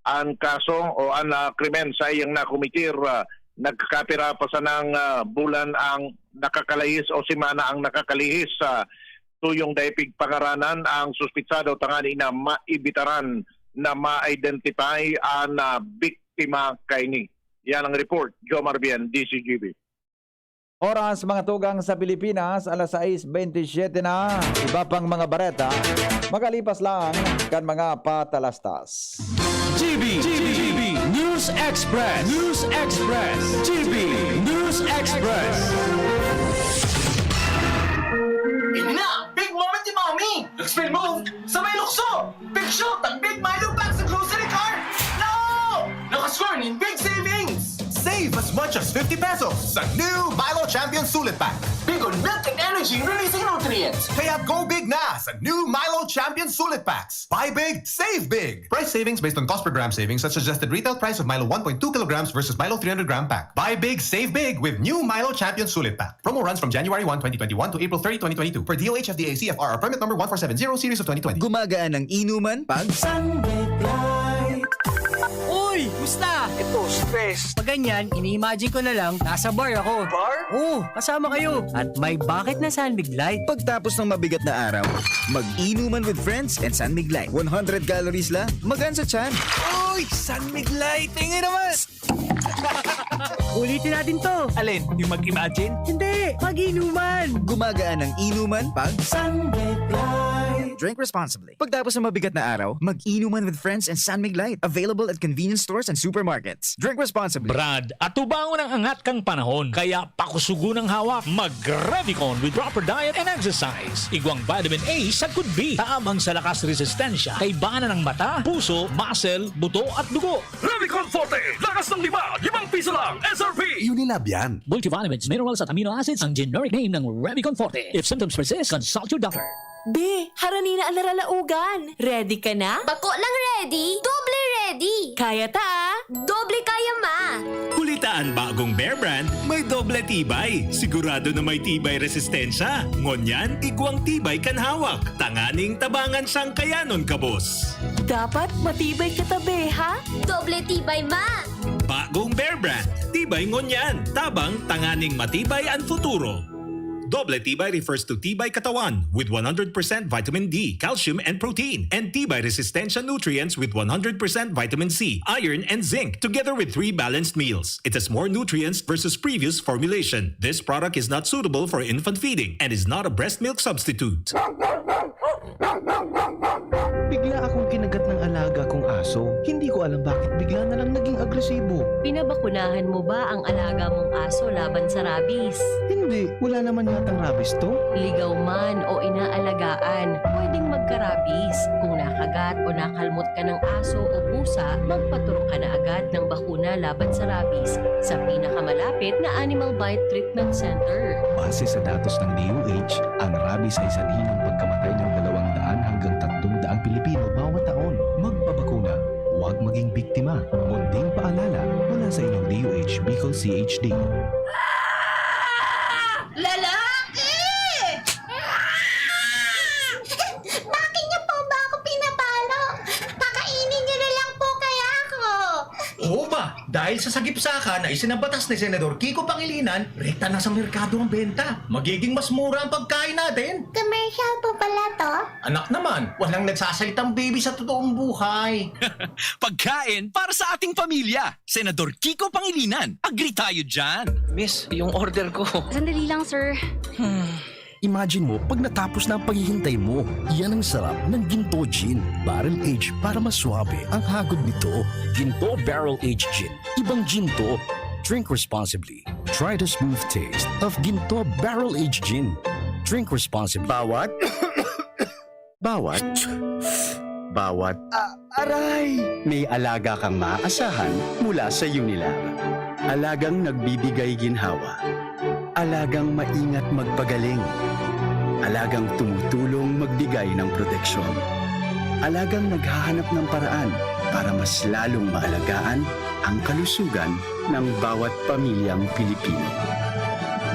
An kaso o an, ah, krimen saiyang nakometer, ah, nagkakapira pa sanang, ah, bulan ang nakakalihis o semana ang nakakalihis. Ah, tuyong dai pigpangaranan ang suspitsado tangani na maibitaran na ma-identify an, ah, biktima kaini. Yan ang report, Jomar Bien, D C G B. Oras, mga tugang, sa Pilipinas, alas sais bente siyete na. Iba pang mga bareta, makalipas lang kan mga patalastas. G B, G B, News Express, News Express, G B News Express. Ini na, big moment ni Mommy! Next move, sa may lukso! Big shoot ang Big Milo Pack sa grocery cart! No! Nakascore nin big savings! Save as much as fifty pesos sa new Milo Champion Sulit Pack. Big on milk and energy releasing nutrients. Kaya go big na sa new Milo Champion Sulit Packs. Buy big, save big. Price savings based on cost per gram savings at suggested retail price of Milo one point two kilograms versus Milo three hundred gram pack. Buy big, save big with new Milo Champion Sulit Pack. Promo runs from January one, twenty twenty-one to April thirty, twenty twenty-two, per D O H F D A C F R or permit number one four seven zero series of twenty twenty. Gumagaan ang inuman pag Sunbig Light. Uy! Musta? Ito, stress. Pag ganyan, ini-imagine ko na lang, nasa bar ako. Bar? Oo, kasama kayo. At may bucket na Sunbig Light. Pagtapos ng mabigat na araw, mag-inuman with friends and Sunbig Light. One hundred calories lang, magaan sa tiyan. Uy! Sunbig Light! Tingin naman! Ulitin natin to. Alin? Yung mag-imagine? Hindi, mag-inuman. Gumagaan ang inuman pag Sunbig Light. Drink responsibly. Pagtapos ng mabigat na araw, mag-inuman with friends and San Mig Light. Available at convenience stores and supermarkets. Drink responsibly. Brad, atubangon ang angat kan panahon. Kaya pakusugon ang hawak. Mag-Revicon with proper diet and exercise. Igwang vitamin A sagkod B. Tabang sa lakas resistensya. Kaibanan ng mata, puso, muscle, buto at dugo. Revicon Forte, lakas ng lima, limang piso lang, S R P. Unilab yan. Multivitamins, minerals at amino acids ang generic name ng Revicon Forte. If symptoms persist, consult your doctor. Be, harani na an naralaogan. Ready ka na? Bako lang ready, doble ready. Kaya ta, ah. Doble kaya, ma. Huli ta an bagong Bear Brand, may doble tibay. Sigurado na may tibay resistensya. Ngunyan, igwang tibay kan hawak. Tanganing tabangan siyang kayanon, kabos. Dapat matibay kita, be, ha? Doble tibay, ma. Bagong Bear Brand, tibay ngunyan, tabang tanganing matibay an futuro. Doble tibay refers to tibay katawan with one hundred percent vitamin D, calcium, and protein, and tibay resistensya nutrients with one hundred percent vitamin C, iron, and zinc, together with three balanced meals. It has more nutrients versus previous formulation. This product is not suitable for infant feeding and is not a breast milk substitute. Bigla akong kinagat ng alaga kong aso. Hindi ko alam bakit bigla na lang naging agresibo. Pinabakunahan mo ba ang alaga mong aso laban sa rabies? Hindi, wala naman yatang rabies to. Ligaw man o inaalagaan, pwedeng magka-rabies. Kung nakagat o nakalmot ka ng aso o pusa, magpaturok ka na agad ng bakuna laban sa rabies sa pinakamalapit na Animal Bite Treatment Center. Base sa datos ng D O H, ang rabies ay sanhi ng pagkamatay ng dalawang daan hanggang tatlong daang Pilipino bawat taon. Magpabakuna, huwag maging biktima. Munting paalala mula sa inyong D O H Bicol C H D. Lalaki! Bakit niyo po ba ako pinapalo? Pakainin niyo na lang po kaya ako. Oo ba? Dahil sa sagipsaka na isinabatas ni Senador Kiko Pangilinan, rekta na sa merkado ang benta. Magiging mas mura ang pagkain natin. Commercial po pala to? Anak naman, walang nagsasalitang baby sa totoong buhay. Pagkain para sa ating pamilya. Senador Kiko Pangilinan, agree tayo dyan. Miss, yung order ko. Sandali lang, sir. Imagine mo, pag natapos na ang paghihintay mo, yan ang sarap ng Ginto Gin. Barrel aged para mas swabe ang hagod nito. Ginto Barrel Aged Gin. Ibang Ginto. Drink responsibly. Try the smooth taste of Ginto Barrel Aged Gin. Drink responsibly. Bawat, bawat, bawat, ah, aray! May alaga kang maaasahan mula sa Unilab. Alagang nagbibigay ginhawa. Alagang maingat magpagaling. Alagang tumutulong magbigay ng proteksyon. Alagang naghahanap ng paraan para mas lalong maalagaan ang kalusugan ng bawat pamilyang Pilipino.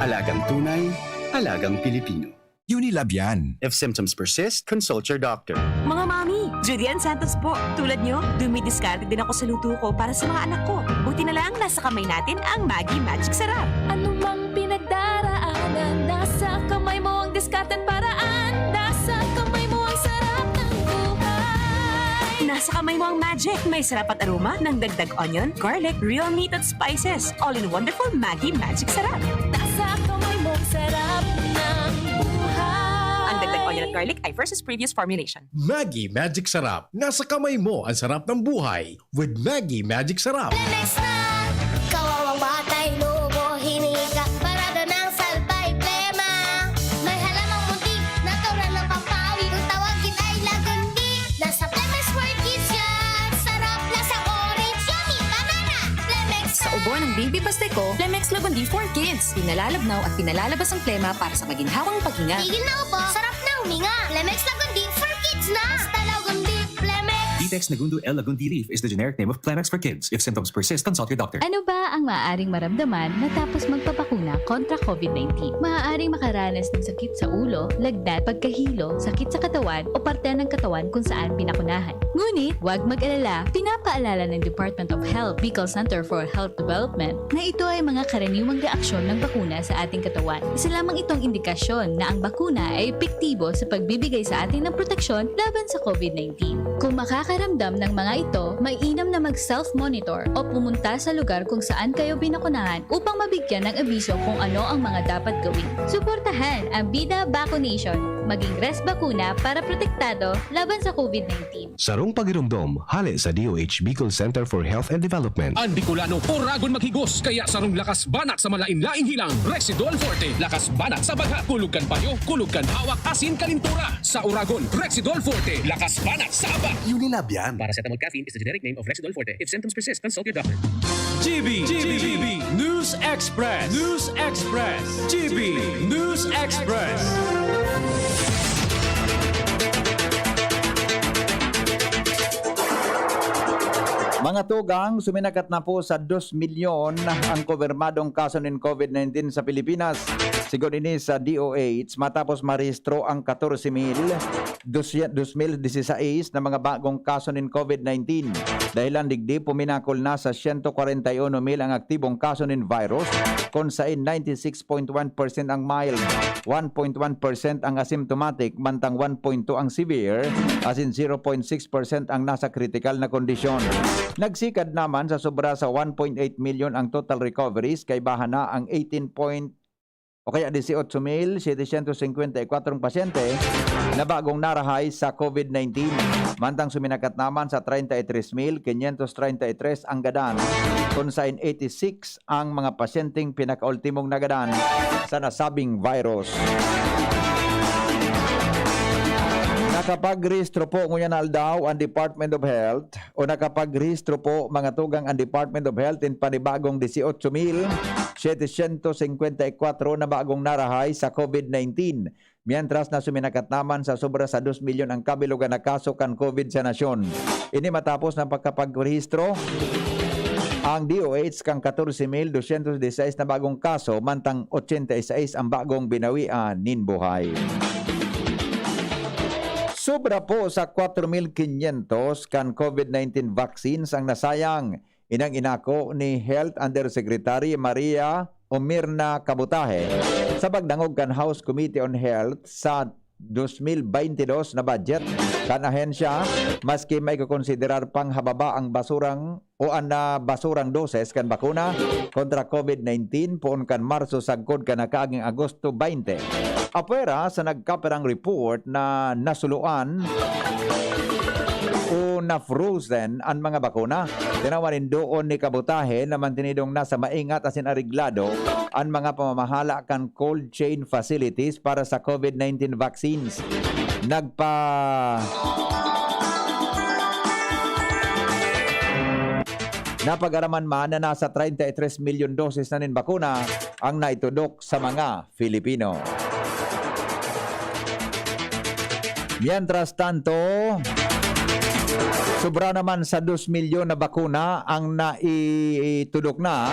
Alagang tunay, alagang Pilipino. Unilab yan. If symptoms persist, consult your doctor. Mga mami, Judy Ann Santos po. Tulad nyo, dumidiskarte din ako sa luto ko para sa mga anak ko. Buti na lang, nasa kamay natin ang Maggi Magic Sarap. Anumang pinagdaraanan, nasa kamay mo ang diskarte at paraan. Nasa kamay mo ang sarap ng buhay. Nasa kamay mo ang magic. May sarap at aroma ng dagdag onion, garlic, real meat at spices. All in wonderful Maggi Magic Sarap. Nasa kamay mo ang sarap ng buhay. Ang dagdag onion at garlic ay versus previous formulation. Maggi Magic Sarap. Nasa kamay mo ang sarap ng buhay with Maggi Magic Sarap. Lemex na! Kawawang batay, lobo, hinika, parada ng salbay, plema. May halamang munti, natural ng pampawi. Kung tawagin ay lagundi, nasa Lemex for Kids yan. Sarap, lasang orange, yummy, banana. Lemex. Sa ubo ng baby paste ko, Lemex Lagundi for Kids. Pinalalabnaw at pinalalabas ang plema para sa maginhawang paghinga. Tigil na ubo, sarap na huminga. Lemex Lagundi for Kids na. Basta Lagundi, Lemex. Vitex Negundo L Lagundi Leaf is the generic name of Plemex for Kids. If symptoms persist, consult your doctor. Ano ba ang maaaring maramdaman matapos magpabakuna kontra covid nineteen? Maaaring makaranas ng sakit sa ulo, lagnat, pagkahilo, sakit sa katawan o parte ng katawan kung saan binakunahan. Ngunit, huwag mag-alala, pinapaalala ng Department of Health, Bicol Center for Health Development, na ito ay mga karaniwang reaksyon ng bakuna sa ating katawan. Isa lamang itong indikasyon na ang bakuna ay epektibo sa pagbibigay sa atin ng proteksyon laban sa covid nineteen. Kung makakaramdam ng mga ito, mainam na mag-self-monitor o pumunta sa lugar kung saan kayo binakunahan upang mabigyan ng abiso kung ano ang mga dapat gawin. Suportahan ang Bida Vaccination. Maging Res Bakuna para protektado laban sa covid nineteen. Sarong pagiromdom, hale sa D O H Bicol Center for Health and Development. Ang Bicolano, oragon maghigos, kaya sarong lakas banat sa malain-laing hilang, Rexidol Forte. Lakas banat sa bagha, kulog kan payo, kulog kan hawak, asin kalintura. Sa oragon, Rexidol Forte. Lakas banat sa aba. Unilab yan. Paracetamol caffeine is the generic name of Rexidol Forte. If symptoms persist, consult your doctor. G B, G B, News Express, News Express, G B News Express. Mga tugang, suminakat na po sa dos milyon ang kumpirmadong kaso nin covid nineteen sa Pilipinas. Sigon ini sa D O H, matapos marehistro ang katorse mil, dos mil disisais na mga bagong kaso nin covid nineteen. Dahilan digdi, puminakol na sa siyento kwarenta y uno mil ang aktibong kaso nin virus, kun sain ninety six point one percent ang mild, one point one percent ang asymptomatic, mantang one point two ang severe, asin zero point six percent ang nasa kritikal na kondisyon. Nagsikad naman sa sobra sa one point eight milyon ang total recoveries, kaibahan na ang eighteen point o kaya dieciocho mil setecientos cincuenta y cuatro pasyente na bagong narahay sa covid nineteen, mantang suminakat naman sa treinta y tres mil quinientos treinta y tres ang gadan, kun sain eighty six ang mga pasyenteng pinakaultimong nagadan sa nasabing virus. Nakapagrehistro po ngunyan na aldaw ang Department of Health o nakapagrehistro po, mga tugang, ang Department of Health nin panibagong dieciocho mil setecientos cincuenta y cuatro na bagong narahay sa covid nineteen, mientras na suminakat naman sa sobra sa dos milyon ang kabilogan na kaso kan covid sa nasyon. Ini matapos na pagkapagrehistro ang D O H kan katorse mil dosyentos dieciséis na bagong kaso, mantang ochenta y seis ang bagong binawian nin buhay. Sobra po sa kwatro mil kinyentos kan covid nineteen vaccines ang nasayang. Inang inako ni Health Undersecretary Maria Omirna Kabutahe sa pagdangog kan House Committee on Health sa dos mil baynte dos na budget kan ahensya, maski maikokonsiderar pang hababa ang basurang o an, ah, basurang doses kan bakuna kontra COVID nineteen poon kan Marso sagkod kan nakaaging Agosto baynte. Apwera sa nagkapirang report na nasuluan o na-frozen an mga bakuna, tinawan nin doon ni Kabutahe na mantinidong nasa maingat asin areglado an mga pamamahala kan cold chain facilities para sa COVID nineteen vaccines. Nagpa-, napag-araman man na nasa treinta y tres milyon doses na nin bakuna ang naitudok sa mga Filipino. Mientras tanto, sobra naman sa dos milyon na bakuna ang naitudok na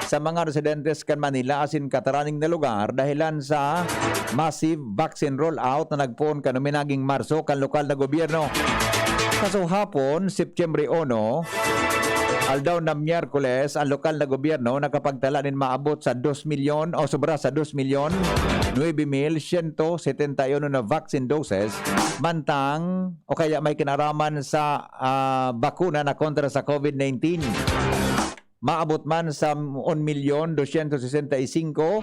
sa mga residentes kan Manila asin kataraning na lugar dahelan sa massive vaccine rollout na nagpoon kan uminaging Marso kan lokal na gobyerno. Kasuhapon, Setyembre uno, aldaw na Miyerkules, ang lokal na gobyerno nakapagtala nin maabot sa dos milyon o sobra sa dos milyon, nuebe mil siyento setenta y uno na vaccine doses, mantang o kaya may kinaraman sa, ah, bakuna na kontra sa COVID nineteen. Maabot man sa un milyon dosyentos sesenta y singko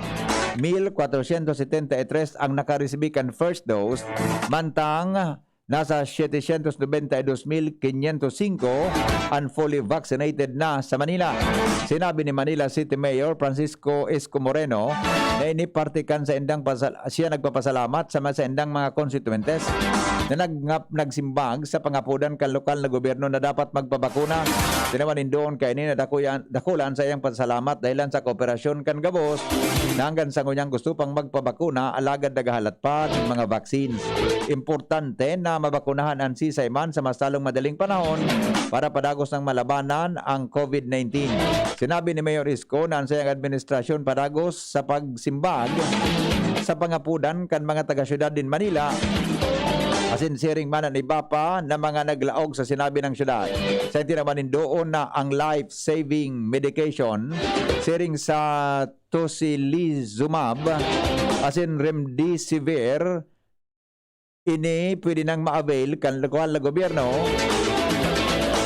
mil kwatrosyentos setenta y tres ang nakaresibi kan first dose, mantang nasa setecientos nobenta y dos mil quinientos singko an fully vaccinated na sa Manila. Sinabi ni Manila City Mayor Francisco Isko Moreno na ini parte kan saindang pasal-, siya nagpapasalamat sa mga saindang mga konstituyentes na nag-, nagsimbag sa pangapodan kan lokal na gobyerno na dapat magpabakuna. Tinawan nin doon kaini na dakuyan, dakula an saiyang pasalamat dahelan sa kooperasyon kan gabos na hanggang sa ngunyan gusto pang magpabakuna alagad naghahalat pa nin mga vaccines. Importante na mabakunahan an sisay man sa mas lalong madaling panahon para padagos nang malabanan ang COVID nineteen. Sinabi ni Mayor Isko na an saiyang administrasyon padagos sa pagsimbag sa pangapodan kan mga taga-syudad nin Manila, asin siring man an iba pa na mga naglaog sa sinabi ng syudad. Sa tinawan nin doon na ang life-saving medication, siring sa tocilizumab asin remdesivir, ini pwede nang ma-avail kan lokal na gobyerno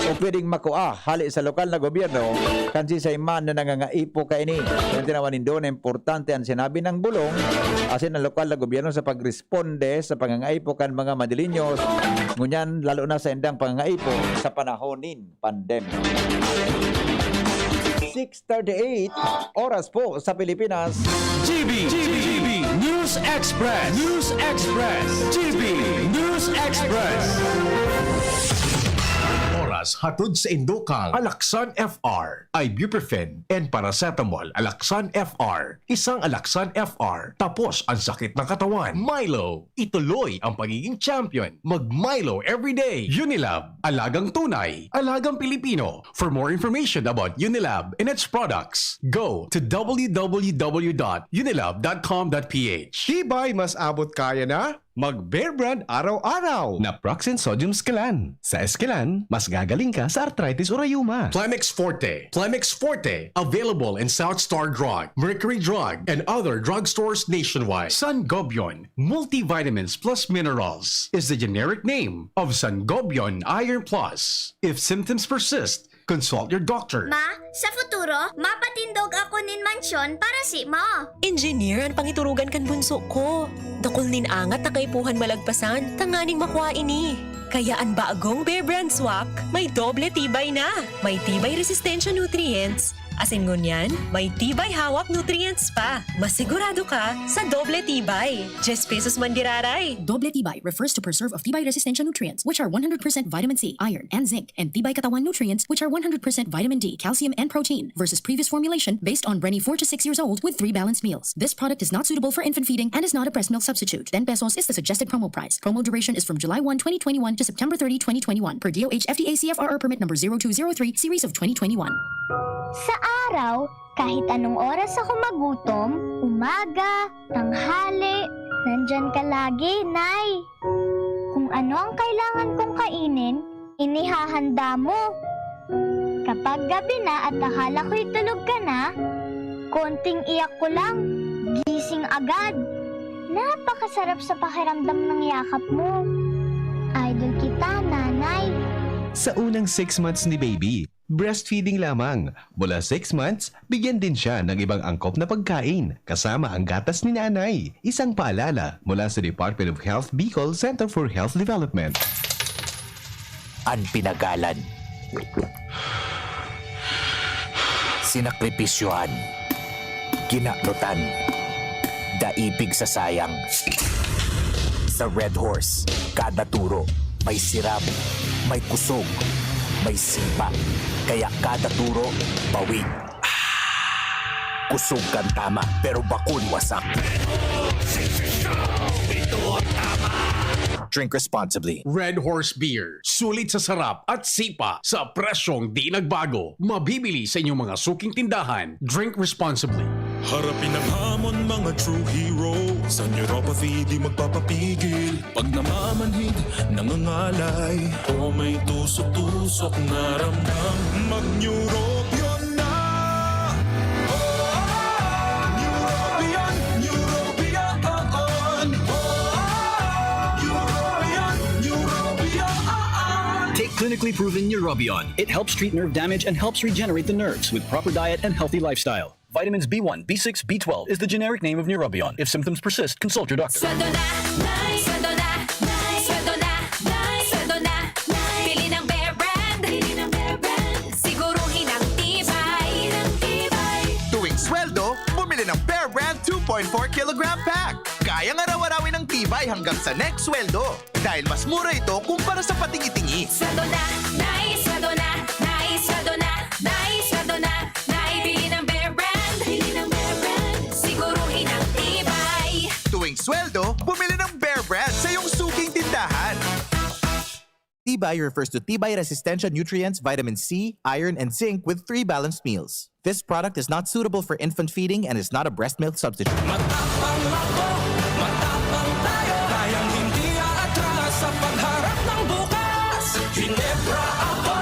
o pwedeng makua hali sa lokal na gobyerno kan sisay man na nangangaipo kaini. Kaya tinawan nindo na importante an sinabi ng bulong asin ang lokal na gobyerno sa pagresponde sa pangangaipo kan mga Manilinyos, ngunyan lalo na sa indang pangangaipo sa panahon nin pandemya. Six thirty-eight, oras po sa Pilipinas. G B, G B, News Express, News Express, G B News Express. Oras hatod sa indo kan Alaxan F R, ibuprofen and paracetamol. Alaxan F R, isang Alaxan F R, tapos ang sakit ng katawan. Milo, ituloy ang pagiging champion. Mag Milo everyday. Unilab, alagang tunay, alagang Pilipino. For more information about Unilab and its products, go to w w w dot unilab dot com dot p h. Tibay mas abot kaya na mag Bear Brand araw-araw. Naproxen Sodium Esquilan. Sa Esquilan, mas gagaling ka sa arthritis o rayuma. Plemex Forte. Plemex Forte. Available in South Star Drug, Mercury Drug, and other drugstores nationwide. Sangobion Multivitamins Plus Minerals is the generic name of Sangobion Iron Plus. If symptoms persist, consult your doctor. Ma, sa futuro, mapatindog ako nin mansyon para simo. Engineer an pangiturugan kan bunso ko. Dakul nin angat na kaipuhan malagpasan, tanganing makua ini. Kaya an bagong Bear Brand Swak, may doble tibay na. May tibay resistensya nutrients, asin ngunyan, may tibay hawak nutrients pa. Masigurado ka sa doble tibay. Diyes pesos man giraray. Doble tibay refers to preserve of tibay resistensya nutrients, which are one hundred percent vitamin C, iron, and zinc, and tibay katawan nutrients, which are one hundred percent vitamin D, calcium, and protein, versus previous formulation based on Brenny four to six years old with three balanced meals. This product is not suitable for infant feeding and is not a breast milk substitute. Ten pesos is the suggested promo price. Promo duration is from July one, twenty twenty-one to September thirty, twenty twenty-one, per D O H F D A C F R R permit number zero two zero three series of twenty twenty-one. Sa araw, kahit anong oras ako magutom, umaga, tanghali, nandyan ka lagi, Nay. Kung ano ang kailangan kong kainin, inihahanda mo. Kapag gabi na at akala ko'y tulog ka na, konting iyak ko lang, gising agad. Napakasarap sa pakiramdam ng yakap mo. Idol kita, nanay. Sa unang six months ni baby, breastfeeding lamang. Mula six months, bigyan din siya ng ibang angkop na pagkain, kasama ang gatas ni nanay. Isang paalala mula sa Department of Health Bicol Center for Health Development. An pinagalan. Sinakripisyohan. Kinanutan. Daipig sa sayang. Sa Red Horse, kada turo, may siram, may kusog, may sipa. Kaya kada turo, bawig. Kusog kan tama, pero bakun wasak. Drink responsibly. Red Horse Beer. Sulit sa sarap at sipa sa presyong di nagbago. Mabibili sa inyong mga suking tindahan. Drink responsibly. Harapin ang hamon, mga true hero. Sa neuropathy di magpapapigil. Pag namamanhid, nangangalay, o may tusok-tusok na ramdam, mag-Neurobion na! Neurobion, Neurobion, oo! Neurobion, Neurobion, oo! Take clinically proven Neurobion. It helps treat nerve damage and helps regenerate the nerves with proper diet and healthy lifestyle. Vitamins B one, B six, B twelve is the generic name of Neurobion. If symptoms persist, consult your doctor. Sweldo na, Nay! Sweldo na, Nay! Sweldo na, Nay! Sweldo na, Nay! Bili ng Bear Brand! Bili ng Bear Brand! Siguruhin ang tibay! Ang tibay! Tuwing sweldo, bumili ng Bear Brand two point four kilogram pack. Kayang araw-arawin ang tibay hanggang sa next sweldo. Dahil mas mura ito kumpara sa patingi-tingi. Sweldo na, Nay! Sweldo na, Nay! Sweldo na, Nay! Sweldo na, Nay! Bili ng Bear Brand! Bili ng Bear Brand! Siguruhin ang tibay! Tuwing sweldo, bumili ng Bear Brand sa iyong suking tindahan. Tibay refers to tibay resistensya nutrients, vitamin C, iron, and zinc with three balanced meals. This product is not suitable for infant feeding and is not a breast milk substitute. Matapang ako, matapang tayo. Kayang hindi aatras sa pagharap ng bukas. Hinebra ako,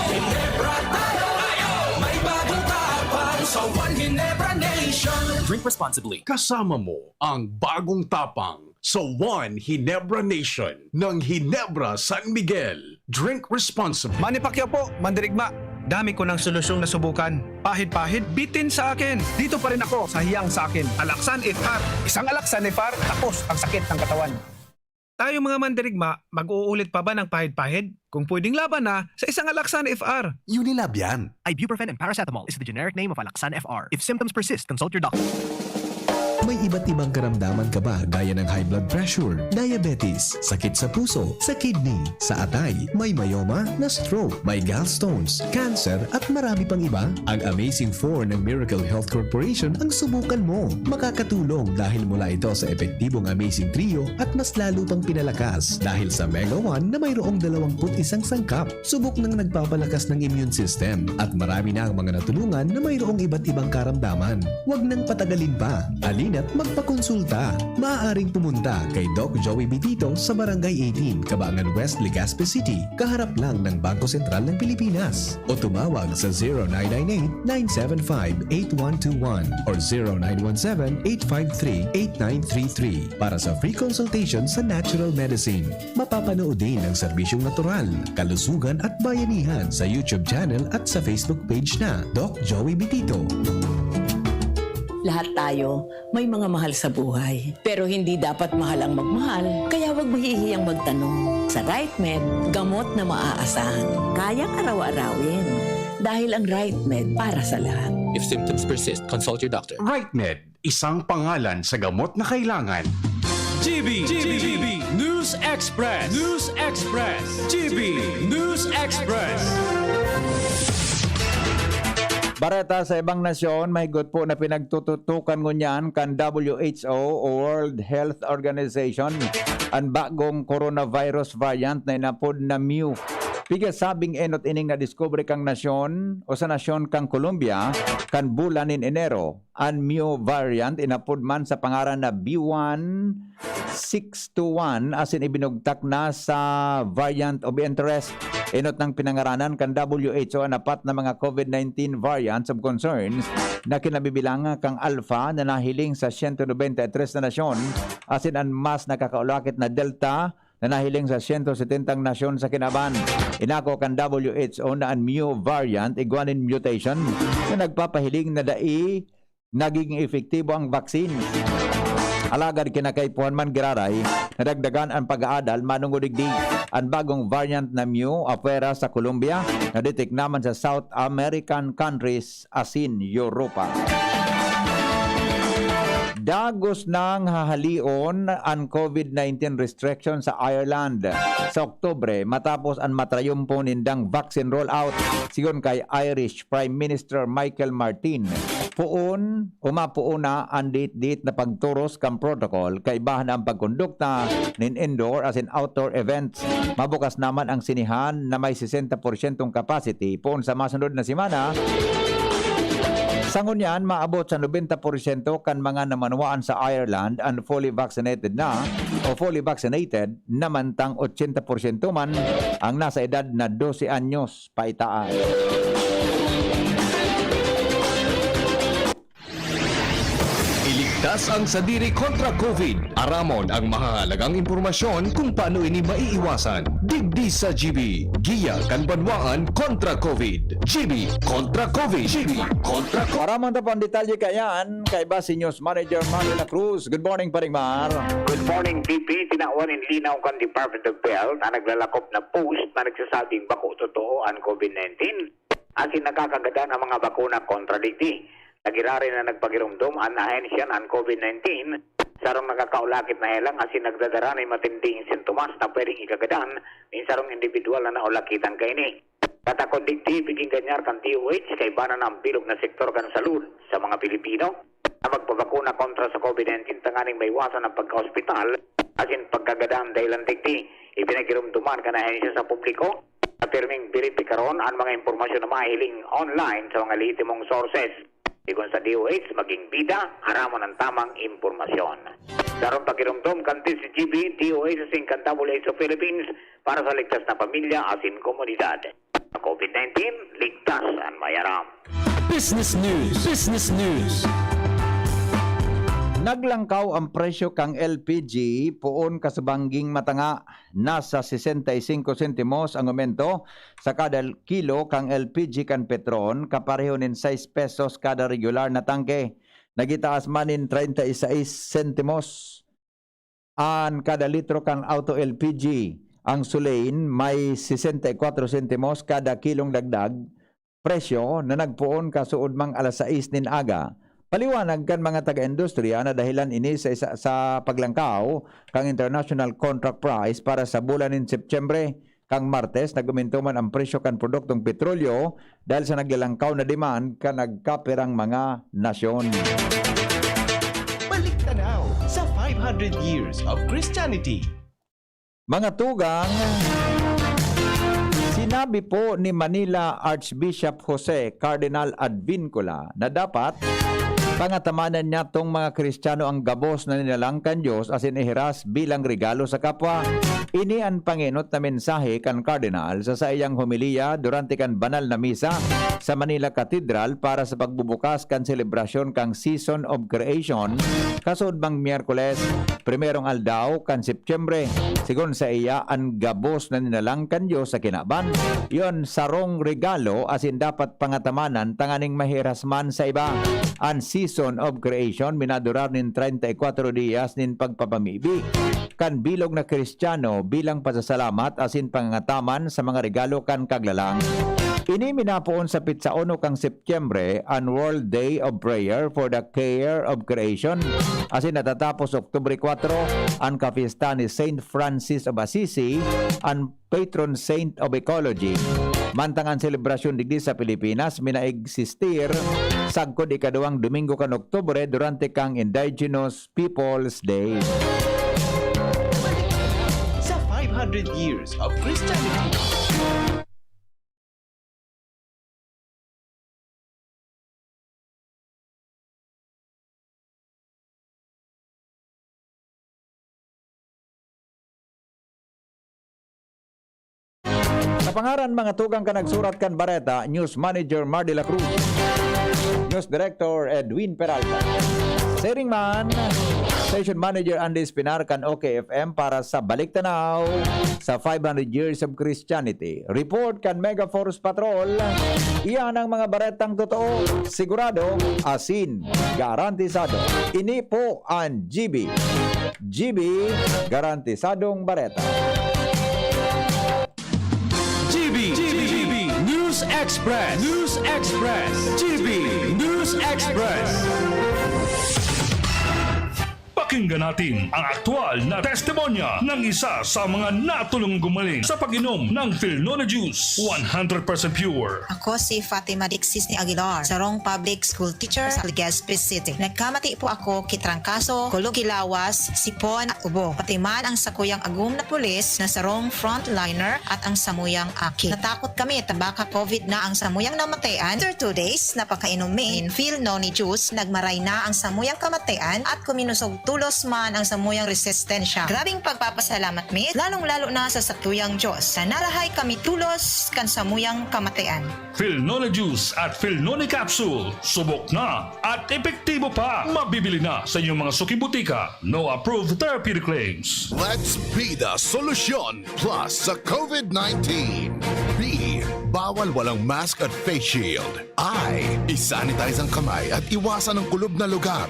Hinebra tayo. May bagong tapang sa One Hinebra Nation. Drink responsibly. Kasama mo ang bagong tapang sa One Hinebra Nation ng Hinebra San Miguel. Drink responsibly. Manny Pacquiao po, mandirigma. Dami ko ng solusyong nasubukan. Pahid-pahid, bitin sa akin. Dito pa rin ako sa hiyang sa akin. Alaxan F R. Isang Alaxan F R, tapos ang sakit ng katawan. Tayo mga mandirigma, mag-uulit pa ba ng pahid-pahid? Kung pwedeng laban na, sa isang Alaxan F R. Unilab yan. Ibuprofen and paracetamol is the generic name of Alaxan F R. If symptoms persist, consult your doctor. May iba't ibang karamdaman ka ba gaya ng high blood pressure, diabetes, sakit sa puso, sa kidney, sa atay, may myoma, na-stroke, may gallstones, cancer, at marami pang iba? Ang Amazing four ng Miracle Health Corporation ang subukan mo. Makakatulong dahil mula ito sa epektibong Amazing Trio at mas lalo pang pinalakas dahil sa Mega one na mayroong dalawampu't isang sangkap. Subok nang nagpapalakas ng immune system at marami na ang mga natulungan na mayroong iba't ibang karamdaman. Huwag nang patagalin pa. Halina't magpakonsulta. Maaaring pumunta kay Doc Joey Bitito sa Barangay eighteen, Cabangan West, Legazpi City, kaharap lang ng Bangko Sentral ng Pilipinas. O tumawag sa zero nine nine eight, nine seven five, eight one two one or zero nine one seven, eight five three, eight nine three three para sa free consultation sa natural medicine. Mapapanood din ang serbisyong natural, kalusugan at bayanihan sa YouTube channel at sa Facebook page na Doc Joey Bitito. Lahat tayo may mga mahal sa buhay. Pero hindi dapat mahal ang magmahal, kaya huwag mahihiyang magtanong. Sa RightMed, gamot na maaasahan. Kayang araw-arawin. Dahil ang RightMed para sa lahat. If symptoms persist, consult your doctor. RightMed, isang pangalan sa gamot na kailangan. G B, G B, News Express, News Express, G B News Express. Bareta sa ibang nasyon, mahigot po na pinagtututukan ngunyan kan W H O o World Health Organization an bagong coronavirus variant na inapod na Mu. Pigasabing enot ining nadiskubre kan nasyon o sa nasyon kan Colombia kan bulan nin Enero. An Mu variant, inapod man sa pangaran na B one six two one, asin ibinugtak na sa variant of interest. Enot nang pinangaranan kan W H O an apat na mga COVID nineteen variants of concerns na kinabibilangan kan Alpha na nahiling sa siyento nobenta y tres na nasyon, asin an mas nakakaulakit na Delta na nahiling sa siyento setentang nasyon sa kinaban. Inako kan W H O na an Mu variant igwa nin mutation na nagpapahiling na dai nagiging epektibo ang vaccine. Alagad kinakaipuhan man giraray, nadagdagan an pag-aadal manongod digdi. An bagong variant na Mu apwera sa Colombia, nadetek naman sa South American countries asin Europa. Dagos nang hahalion an COVID nineteen restriction sa Ireland sa Oktubre, matapos an matrayumpo nindang vaccine rollout, sigon kay Irish Prime Minister Michael Martin. Poon o mapoon na an diit-diit na pagtoros kan protocol, kaibahan ang pagkondukta nin indoor asin outdoor events. Mabukas naman ang sinehan na may sesenta porsyentong capacity poon sa masunod na semana. Sa ngunyan, maabot sa nobenta porsyento kan mga namanwaan sa Ireland an fully vaccinated na o fully vaccinated na mantang otsenta porsyento man ang nasa edad na dose anyos paitaas. Iligtas ang sadiri kontra COVID. Aramon ang mahahalagang impormasyon kung paano ini maiiwasan. Digdi sa G B, Giya kan Banwaan kontra COVID. G B kontra COVID. G B kontra COVID. Aramon ta po ang detalye kaiyan, kaiba si News Manager Mar de la Cruz. Good morning, Paring Mar. Good morning, P P. Tinawan in linaw kan Department of Health na naglalakop na post na nagsasabing bako totoo an COVID nineteen. Asin nakakagadan ang mga bakuna kontra digdi. Nagirari na nagpagiromdom an ahensya na an COVID nineteen, sarong nakakaulakit na helang asin nagdadara nin matinding sintomas na pwedeng ikagadan nin sarong indibidwal na naulakitan kaini. Katakod digdi, piging ganyar kan D O H, kaiba na ang bilog na sektor kan salud sa mga Pilipino na magpabakuna kontra sa COVID nineteen tanganing maiwasan ang pagkaospital asin pagkagadan dahilan digdi. Ipinagiromdoman kan ahensya sa publiko na pirming beripikaron an mga impormasyon na mahiling online sa mga lehitimong sources. Sigon sa D O H, maging bida, aramon an tamang impormasyon. Sarong pakiromdom kan D Z G B, D O H asin kan W H O Philippines para sa ligtas na pamilya asin komunidad. Sa COVID nineteen, ligtas an may aram. Business News, Business News. Naglangkaw ang presyo kan L P G poon kasubangging matanga. Nasa sesenta y singko sentimos ang aumento sa kada kilo kan L P G kan Petron, kapareho nin sais pesos kada regular na tangke. Nagitaas man nin treinta y seis sentimos an kada litro kan Auto L P G. Ang Solein may sesenta y kwatro sentimos kada kilong dagdag presyo na nagpoon kasuodmang alas sais nin aga. Paliwanag kan mga taga-industriya na dahilan ini sa isa, sa paglangkaw kan international contract price para sa bulan nin Setyembre. Kan Martes, nag-umento man ang presyo kan produktong petrolyo dahil sa naglalangkaw na demand kan nagkapirang mga nasyon. Balik tanaw sa five hundred years of Christianity. Mga tugang, sinabi po ni Manila Archbishop Jose Cardinal Advincula na dapat pangatamanan niya tong mga Kristiyano ang gabos na ninalang kan Diyos asin ihiras bilang regalo sa kapwa. Ini an pangenot na mensahe kan Kardinal sa saiyang homilya durante kan banal na misa sa Manila Cathedral para sa pagbubukas kan selebrasyon kan Season of Creation, kasuodmang Miyerkules, primerong aldaw kan Setyembre. Sigon saiya, an gabos na ninalang kan Dios sa kinaban, iyo an sarong regalo asin dapat pangatamanan tanganing mahiras man sa iba. An Season of Creation minadurar nin treinta y cuatro dias nin pagpapamibi kan bilog na Kristiyano bilang pasasalamat asin pangangataman sa mga regalo kan Kaglalang. Ini minapoon sa petsa uno kan Setyembre an World Day of Prayer for the Care of Creation, asin natatapos Oktubre kwatro an kapyesta ni Saint Francis of Assisi, an patron saint of ecology. Mantang an selebrasyon digdi sa Pilipinas minaegsistir sagkod ikaduwang Domingo kan Oktubre durante kan Indigenous Peoples Day. Sa five hundred years of Christianity. Sa pangaran mga tugang kan nagsurat kan bareta, News Manager Mar de la Cruz. News Director Edwin Peralta. Siring man, Station Manager Andy Espinar kan O K F M para sa Balik Tanaw sa five hundred Years of Christianity. Report kan Mega Force Patrol. Iyan ang mga baretang totoo, sigurado, asin, garantisado. Ini po ang G B. G B, garantisadong bareta. G B, G B, News Express, News Express, G B News Express. Pakinggan natin ang aktual na testimonya ng isa sa mga natulong gumaling sa pag-inom ng Filnone Juice, one hundred percent pure. Ako si Fatima Dixis ni Aguilar, sarong public school teacher sa Legazpi City. Nagkamati po ako ki trangkaso, kulog ki lawas, sipon at ubo. Pati man ang sakuyang agom na pulis na sarong frontliner at ang samuyang aki. Natakot kami ta baka COVID na ang samuyang namatayan. After two days na pagkainom mi nin Filnone juice, nagmaray na ang samuyang kamatayan at kuminusog tulos man ang samuyang resistensya. Grabing pagpapasalamat mi, lalong-lalo na sa satuyang Diyos, na narahay kami tulos kan samuyang kamatayan. Filnone Juice at Filnone Capsule. Subok na at epektibo pa. Mabibili na sa inyong mga suking butika. No approved therapeutic claims. Let's be the solution plus sa COVID nineteen. B, bawal walang mask at face shield. I, isanitize ang kamay at iwasan ang kulob na lugar.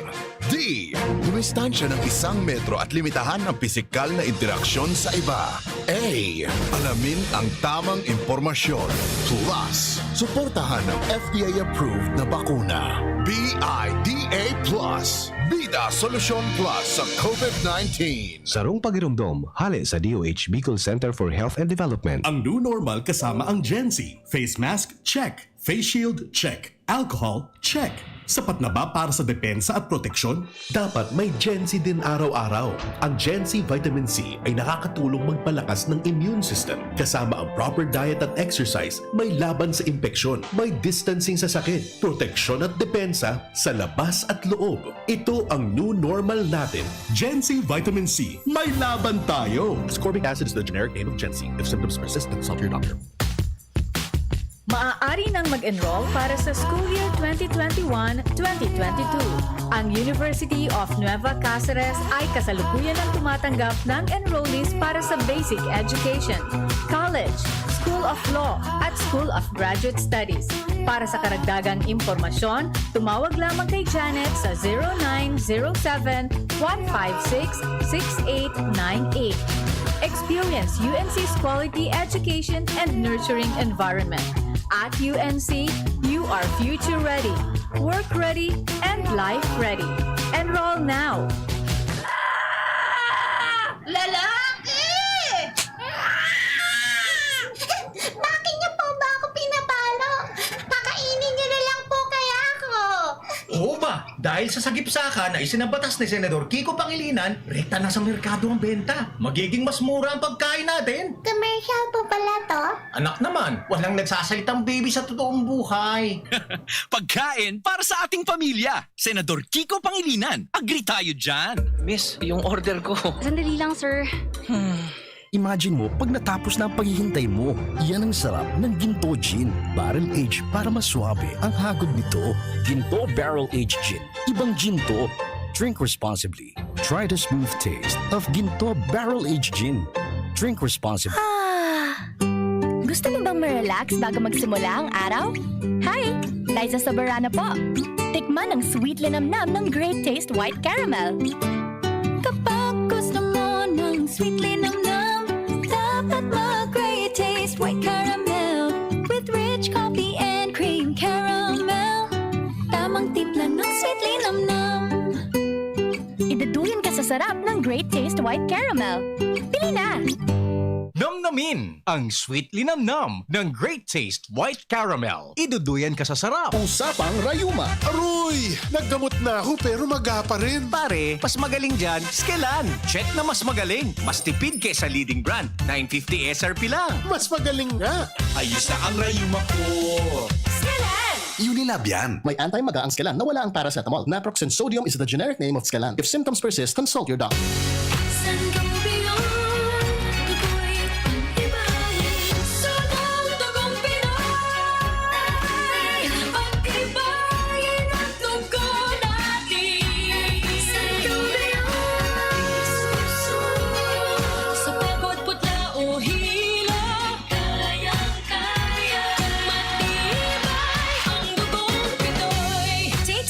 D, dumistansya ng isang metro at limitahan ang pisikal na interaksyon sa iba. A, alamin ang tamang impormasyon. Plus, suportahan ang F D A-approved na bakuna. B I D A plus. Bida Solusyon Plus sa COVID nineteen. Sarong pagiromdom, hale sa D O H Bicol Center for Health and Development. Ang new normal kasama ang Gen Z. Face mask, check. Face shield, check. Alcohol, check. Sapat na ba para sa depensa at proteksyon? Dapat may Gen Z din araw-araw. Ang Gen Z Vitamin C ay nakakatulong magpalakas ng immune system. Kasama ang proper diet at exercise, may laban sa impeksyon, may distancing sa sakit, proteksyon at depensa sa labas at loob. Ito ang new normal natin. Gen Z Vitamin C, may laban tayo! Ascorbic acid is the generic name of Gen Z. If symptoms persist, consult your doctor. Maaari nang mag-enroll para sa school year twenty twenty-one, twenty twenty-two. Ang University of Nueva Cáceres ay kasalukuyan ang tumatanggap ng enrollees para sa basic education, college, School of Law, at School of Graduate Studies. Para sa karagdagang impormasyon, tumawag lamang kay Janet sa zero nine zero seven, one five six, six eight nine eight. Experience U N C's quality education and nurturing environment. At U N C, you are future ready, work ready, and life ready. Enroll now! Lalaki! Bakit niyo po ba ako pinapalo? Pakainin niyo na lang po kaya ako. Oo ba? Dahil sa sagipsaka na isinabatas ni Senador Kiko Pangilinan, rekta na sa merkado ang benta. Magiging mas mura ang pagkain natin. Commercial po pala to? Anak naman, walang nagsasalitang baby sa totoong buhay. Pagkain para sa ating pamilya. Senador Kiko Pangilinan, agree tayo dyan. Miss, yung order ko. Sandali lang, sir. Imagine mo, pag natapos na ang paghihintay mo, yan ang sarap ng Ginto Gin. Barrel age para mas suabe ang hagod nito. Ginto Barrel Age Gin. Ibang Ginto. Drink responsibly. Try the smooth taste of Ginto Barrel Age Gin. Drink responsibly. Ah! Gusto mo bang ma-relax bago magsimula ang araw? Hi! Liza Soberano po. Tikman ang sweet linamnam ng Great Taste White Caramel. Kapag gusto mo ng sweet linamnam, dapat mag-Great Taste White Caramel with rich coffee and cream caramel. Tamang timpla ng sweet linamnam. Iduduyan ka sa sarap ng Great Taste White Caramel. Bili na! Namnamin ang sweet linamnam ng Great Taste White Caramel. Iduduyan ka sa sarap. Usapang rayuma. Aroy! Naggamot na ako pero maga pa rin. Pare, mas magaling dyan, Skelan. Check na mas magaling. Mas tipid kaysa leading brand. nine fifty S R P lang. Mas magaling nga. Ayos na ang rayuma ko. Skelan! Unilab yan. May anti-maga ang Skelan na wala ang paracetamol. Naproxen sodium is the generic name of Skelan. If symptoms persist, consult your doctor. Sangobion, tukoy ang iba. Sodium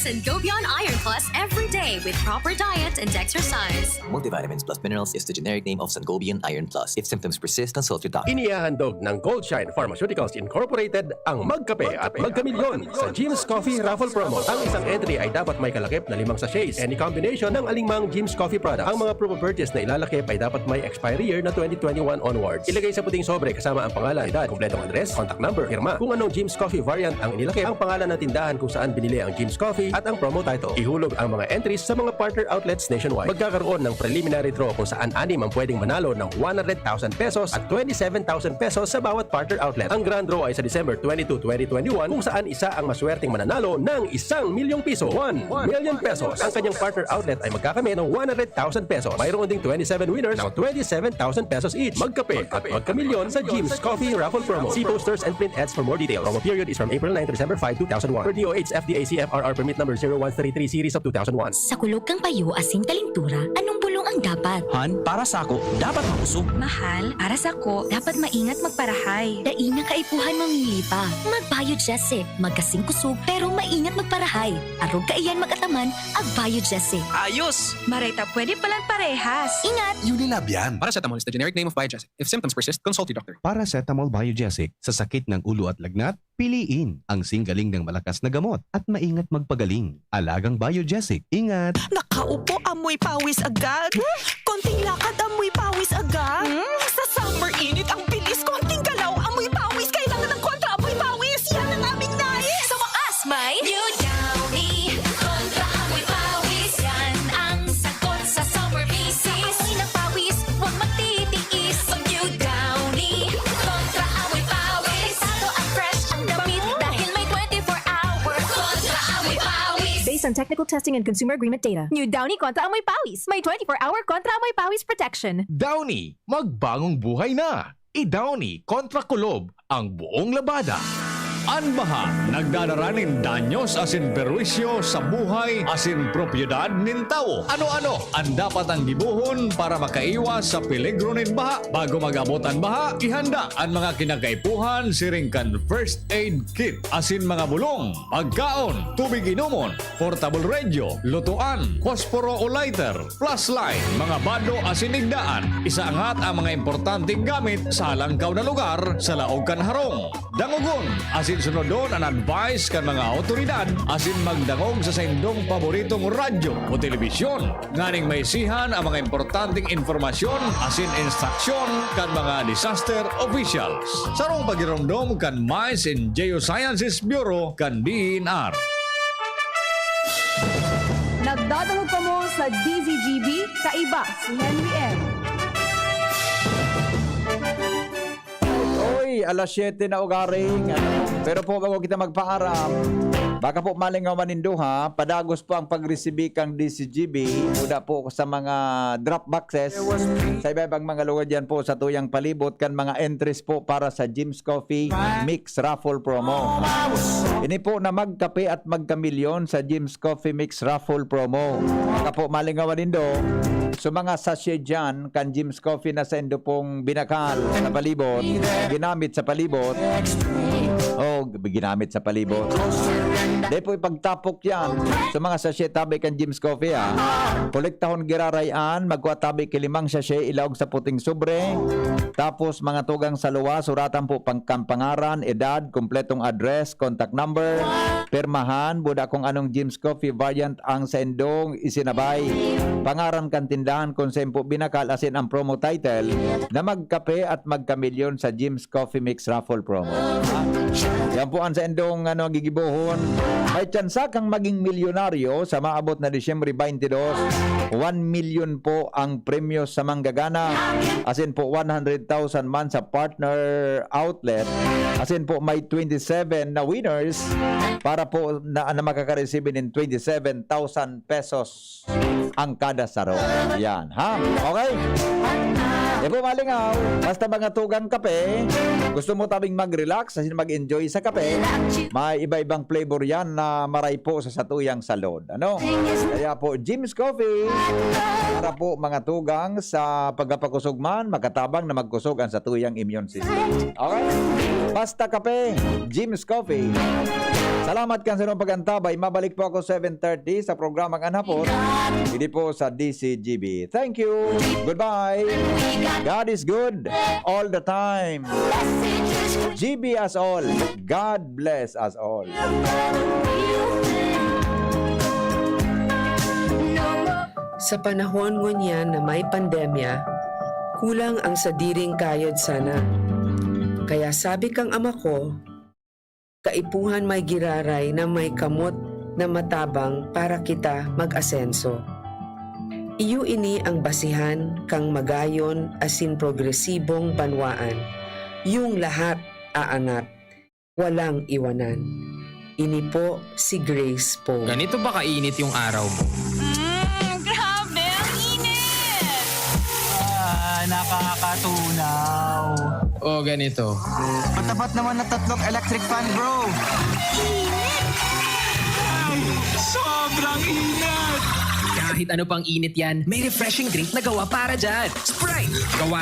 Sangobion Iron Plus every day with proper diet and exercise. Multivitamins plus minerals is the generic name of Sangobion Iron Plus. If symptoms persist, consult your doctor. Inihahandog ng Goldshine Pharmaceuticals Incorporated ang Magkape at Magkamilyon sa Jim's Coffee Raffle Promo. Ang isang entry ay dapat may kalakip na limang sachets, any combination ng alingmang Jim's Coffee product. Ang mga promo purchase na ilalakip ay dapat may expiry year na twenty twenty-one onwards. Ilagay sa puting sobre kasama ang pangalan, edad, kompletong address, contact number, pirma. Kung anong Jim's Coffee variant ang inilakip, ang pangalan ng tindahan kung saan binili ang Jim's Coffee at ang promo title. Ihulog ang mga entries sa mga partner outlets nationwide. Magkakaroon ng preliminary draw kung saan anim ang pwedeng manalo ng one hundred thousand pesos at twenty-seven thousand pesos sa bawat partner outlet. Ang grand draw ay sa December twenty-two, twenty twenty-one, kung saan isa ang maswerteng mananalo ng isang milyong piso, one million pesos. Ang kanyang partner outlet ay magkakamit ng one hundred thousand pesos. Mayroon ding twenty-seven winners ng twenty-seven thousand pesos each. Magkape at magkamilyon sa Jim's Coffee Raffle Promo. See posters and print ads for more details. Promo period is from April nine to December five, two thousand one. Per D O H F D A C F R R permit number zero one three three series of two thousand one. Sa kulog kan payo asin kalintura, anong bulong ang dapat? Han, para sako, dapat makusog. Mahal, para sako, dapat maingat magparahay. Dai na kaipuhan mamili pa. Mag-Biogesic, magkasing kusog, pero maingat magparahay. Arog kaiyan mag-ataman, ag-Biogesic. Ayos! Maray ta pwede palan parehas. Ingat! Unilab yan. Paracetamol is the generic name of Biogesic. If symptoms persist, consult your doctor. Paracetamol Biogesic sa sakit ng ulo at lagnat, piliin ang singgaling ng malakas na gamot at maingat magpagaling. Alagang Biogesic. Ingat! Nakaupo, amoy pawis agad. Konting lakad, amoy pawis agad. Hmm? Sa summer init, ang bilis. Konting galaw, amoy pawis. Kailangan ng kontra amoy pawis. Yan ang aming nais. Sa wakas, may New Downy Kontra Amoy Pawis. Yan ang sagot sa summer misis. Amoy ng pawis, huwag magtitiis. Mag New Downy Kontra Amoy Pawis. Delikado at fresh ang damit dahil may twenty-four hour Kontra Amoy Pawis. Based on technical testing and consumer agreement data. New Downy Kontra Amoy Pawis. May twenty-four hour Kontra Amoy Pawis protection. Downy, magbangong buhay na! I-Downy kontra kulob ang buong labada. An baha nagdadara nin danyos asin perwisyo sa buhay asin propiedad nin tawo. Ano-ano an dapat ang gibohon para makaiwas sa peligro nin baha? Bago mag-abot an baha, ihanda an mga kinakaipuhan siring kan first aid kit asin mga bulong, pagkaon, tubig inomon, portable radio, lutoan, posporo o lighter, flashlight, mga bado asin igdaan. Isaangat ang mga importanteng gamit sa halangkaw na lugar sa laog kan harong. Dangogon asin sunodon an advice kan mga awtoridad asin magdangog sa saindong paboritong radyo o telebisyon nganing maisihan ang mga importanteng impormasyon asin instruksyon kan mga disaster officials. Sarong pagiromdom kan Mines and Geosciences Bureau kan D E N R. Nagdadangog kamo sa D Z G B, kaiba si Henry M. Oy, alas siyete na ugaring. Ano? Pero po, bago kita magpaaram, baka po malingawan nindo ha, padagos po ang pagresibi kang D Z G B, muda po sa mga drop boxes, sa iba-ibang mga lugar dyan po sa tuyang palibot, kan mga entries po para sa Jim's Coffee Mix Raffle Promo. Ini po na magkape at magkamilyon sa Jim's Coffee Mix Raffle Promo. Baka po malingawan nindo, so mga sachet dyan, kan Jim's Coffee na saindo pong binakal sa palibot, ginamit sa palibot, o ginamit sa palibot. Di po ipagtapok yan sa mga sachet tabi kan Jim's Coffee, ha. Kolektahon giraray-an, magkua tabi ki limang sachet, ilaog sa puting sobre. Tapos, mga tugang sa luwas, suratan po pang, kan pangaran, edad, kompletong address, contact number, pirmahan, buda kung anong Jim's Coffee variant ang saindong isinabay. Pangaran kan tindahan kung saan po binakal asin ang promo title na magkape at magkamilyon sa Jim's Coffee Mix Raffle Promo. Ha? Yan po ang saindong, ano, gigibohon. May tsansa kang maging milyonaryo sa maabot na Disyembre twenty-two. One million po ang premyo sa manggagana. Asin po, one hundred thousand man sa partner outlet. Asin po, may twenty-seven na winners para po na, na makakareceive nin twenty-seven thousand pesos ang kada saro. Yan, ha? Okay? Di po malingaw, basta mga tugang kape, gusto mo tabing mag-relax, asin mag-enjoy sa kape, may iba-ibang flavor yan na maray po sa satuyang salon. Ano? Kaya po, Jim's Coffee, para po mga tugang sa pagkapakusog man, makatabang na magkusog ang satuyang immune system. Okay? Basta kape, Jim's Coffee. Salamat kan sa inyong pag-antabay. Mabalik po ako seven thirty sa programang An Hapot. Hindi po sa D C G B. Thank you. Goodbye. God is good all the time. G B us all. God bless us all. Sa panahon ngunyan na may pandemya, kulang ang sadiring kayod sana. Kaya sabi kang ama ko, "Kaipuhan may giraray na may kamot na matabang para kita mag-asenso." Iyo ini ang basihan kang magayon asin progresibong banwaan. Yung lahat aangat, walang iwanan. Ini po si Grace Poe. Ganito ba kainit yung araw mo? Mm, grabe! Ang init! Ah, nakakatunaw. O ganito. Matapat naman na tatlong electric fan, bro. Ay, sobrang init! Kahit ano pang init yan, may refreshing drink na gawa para dyan. Sprite! Gawa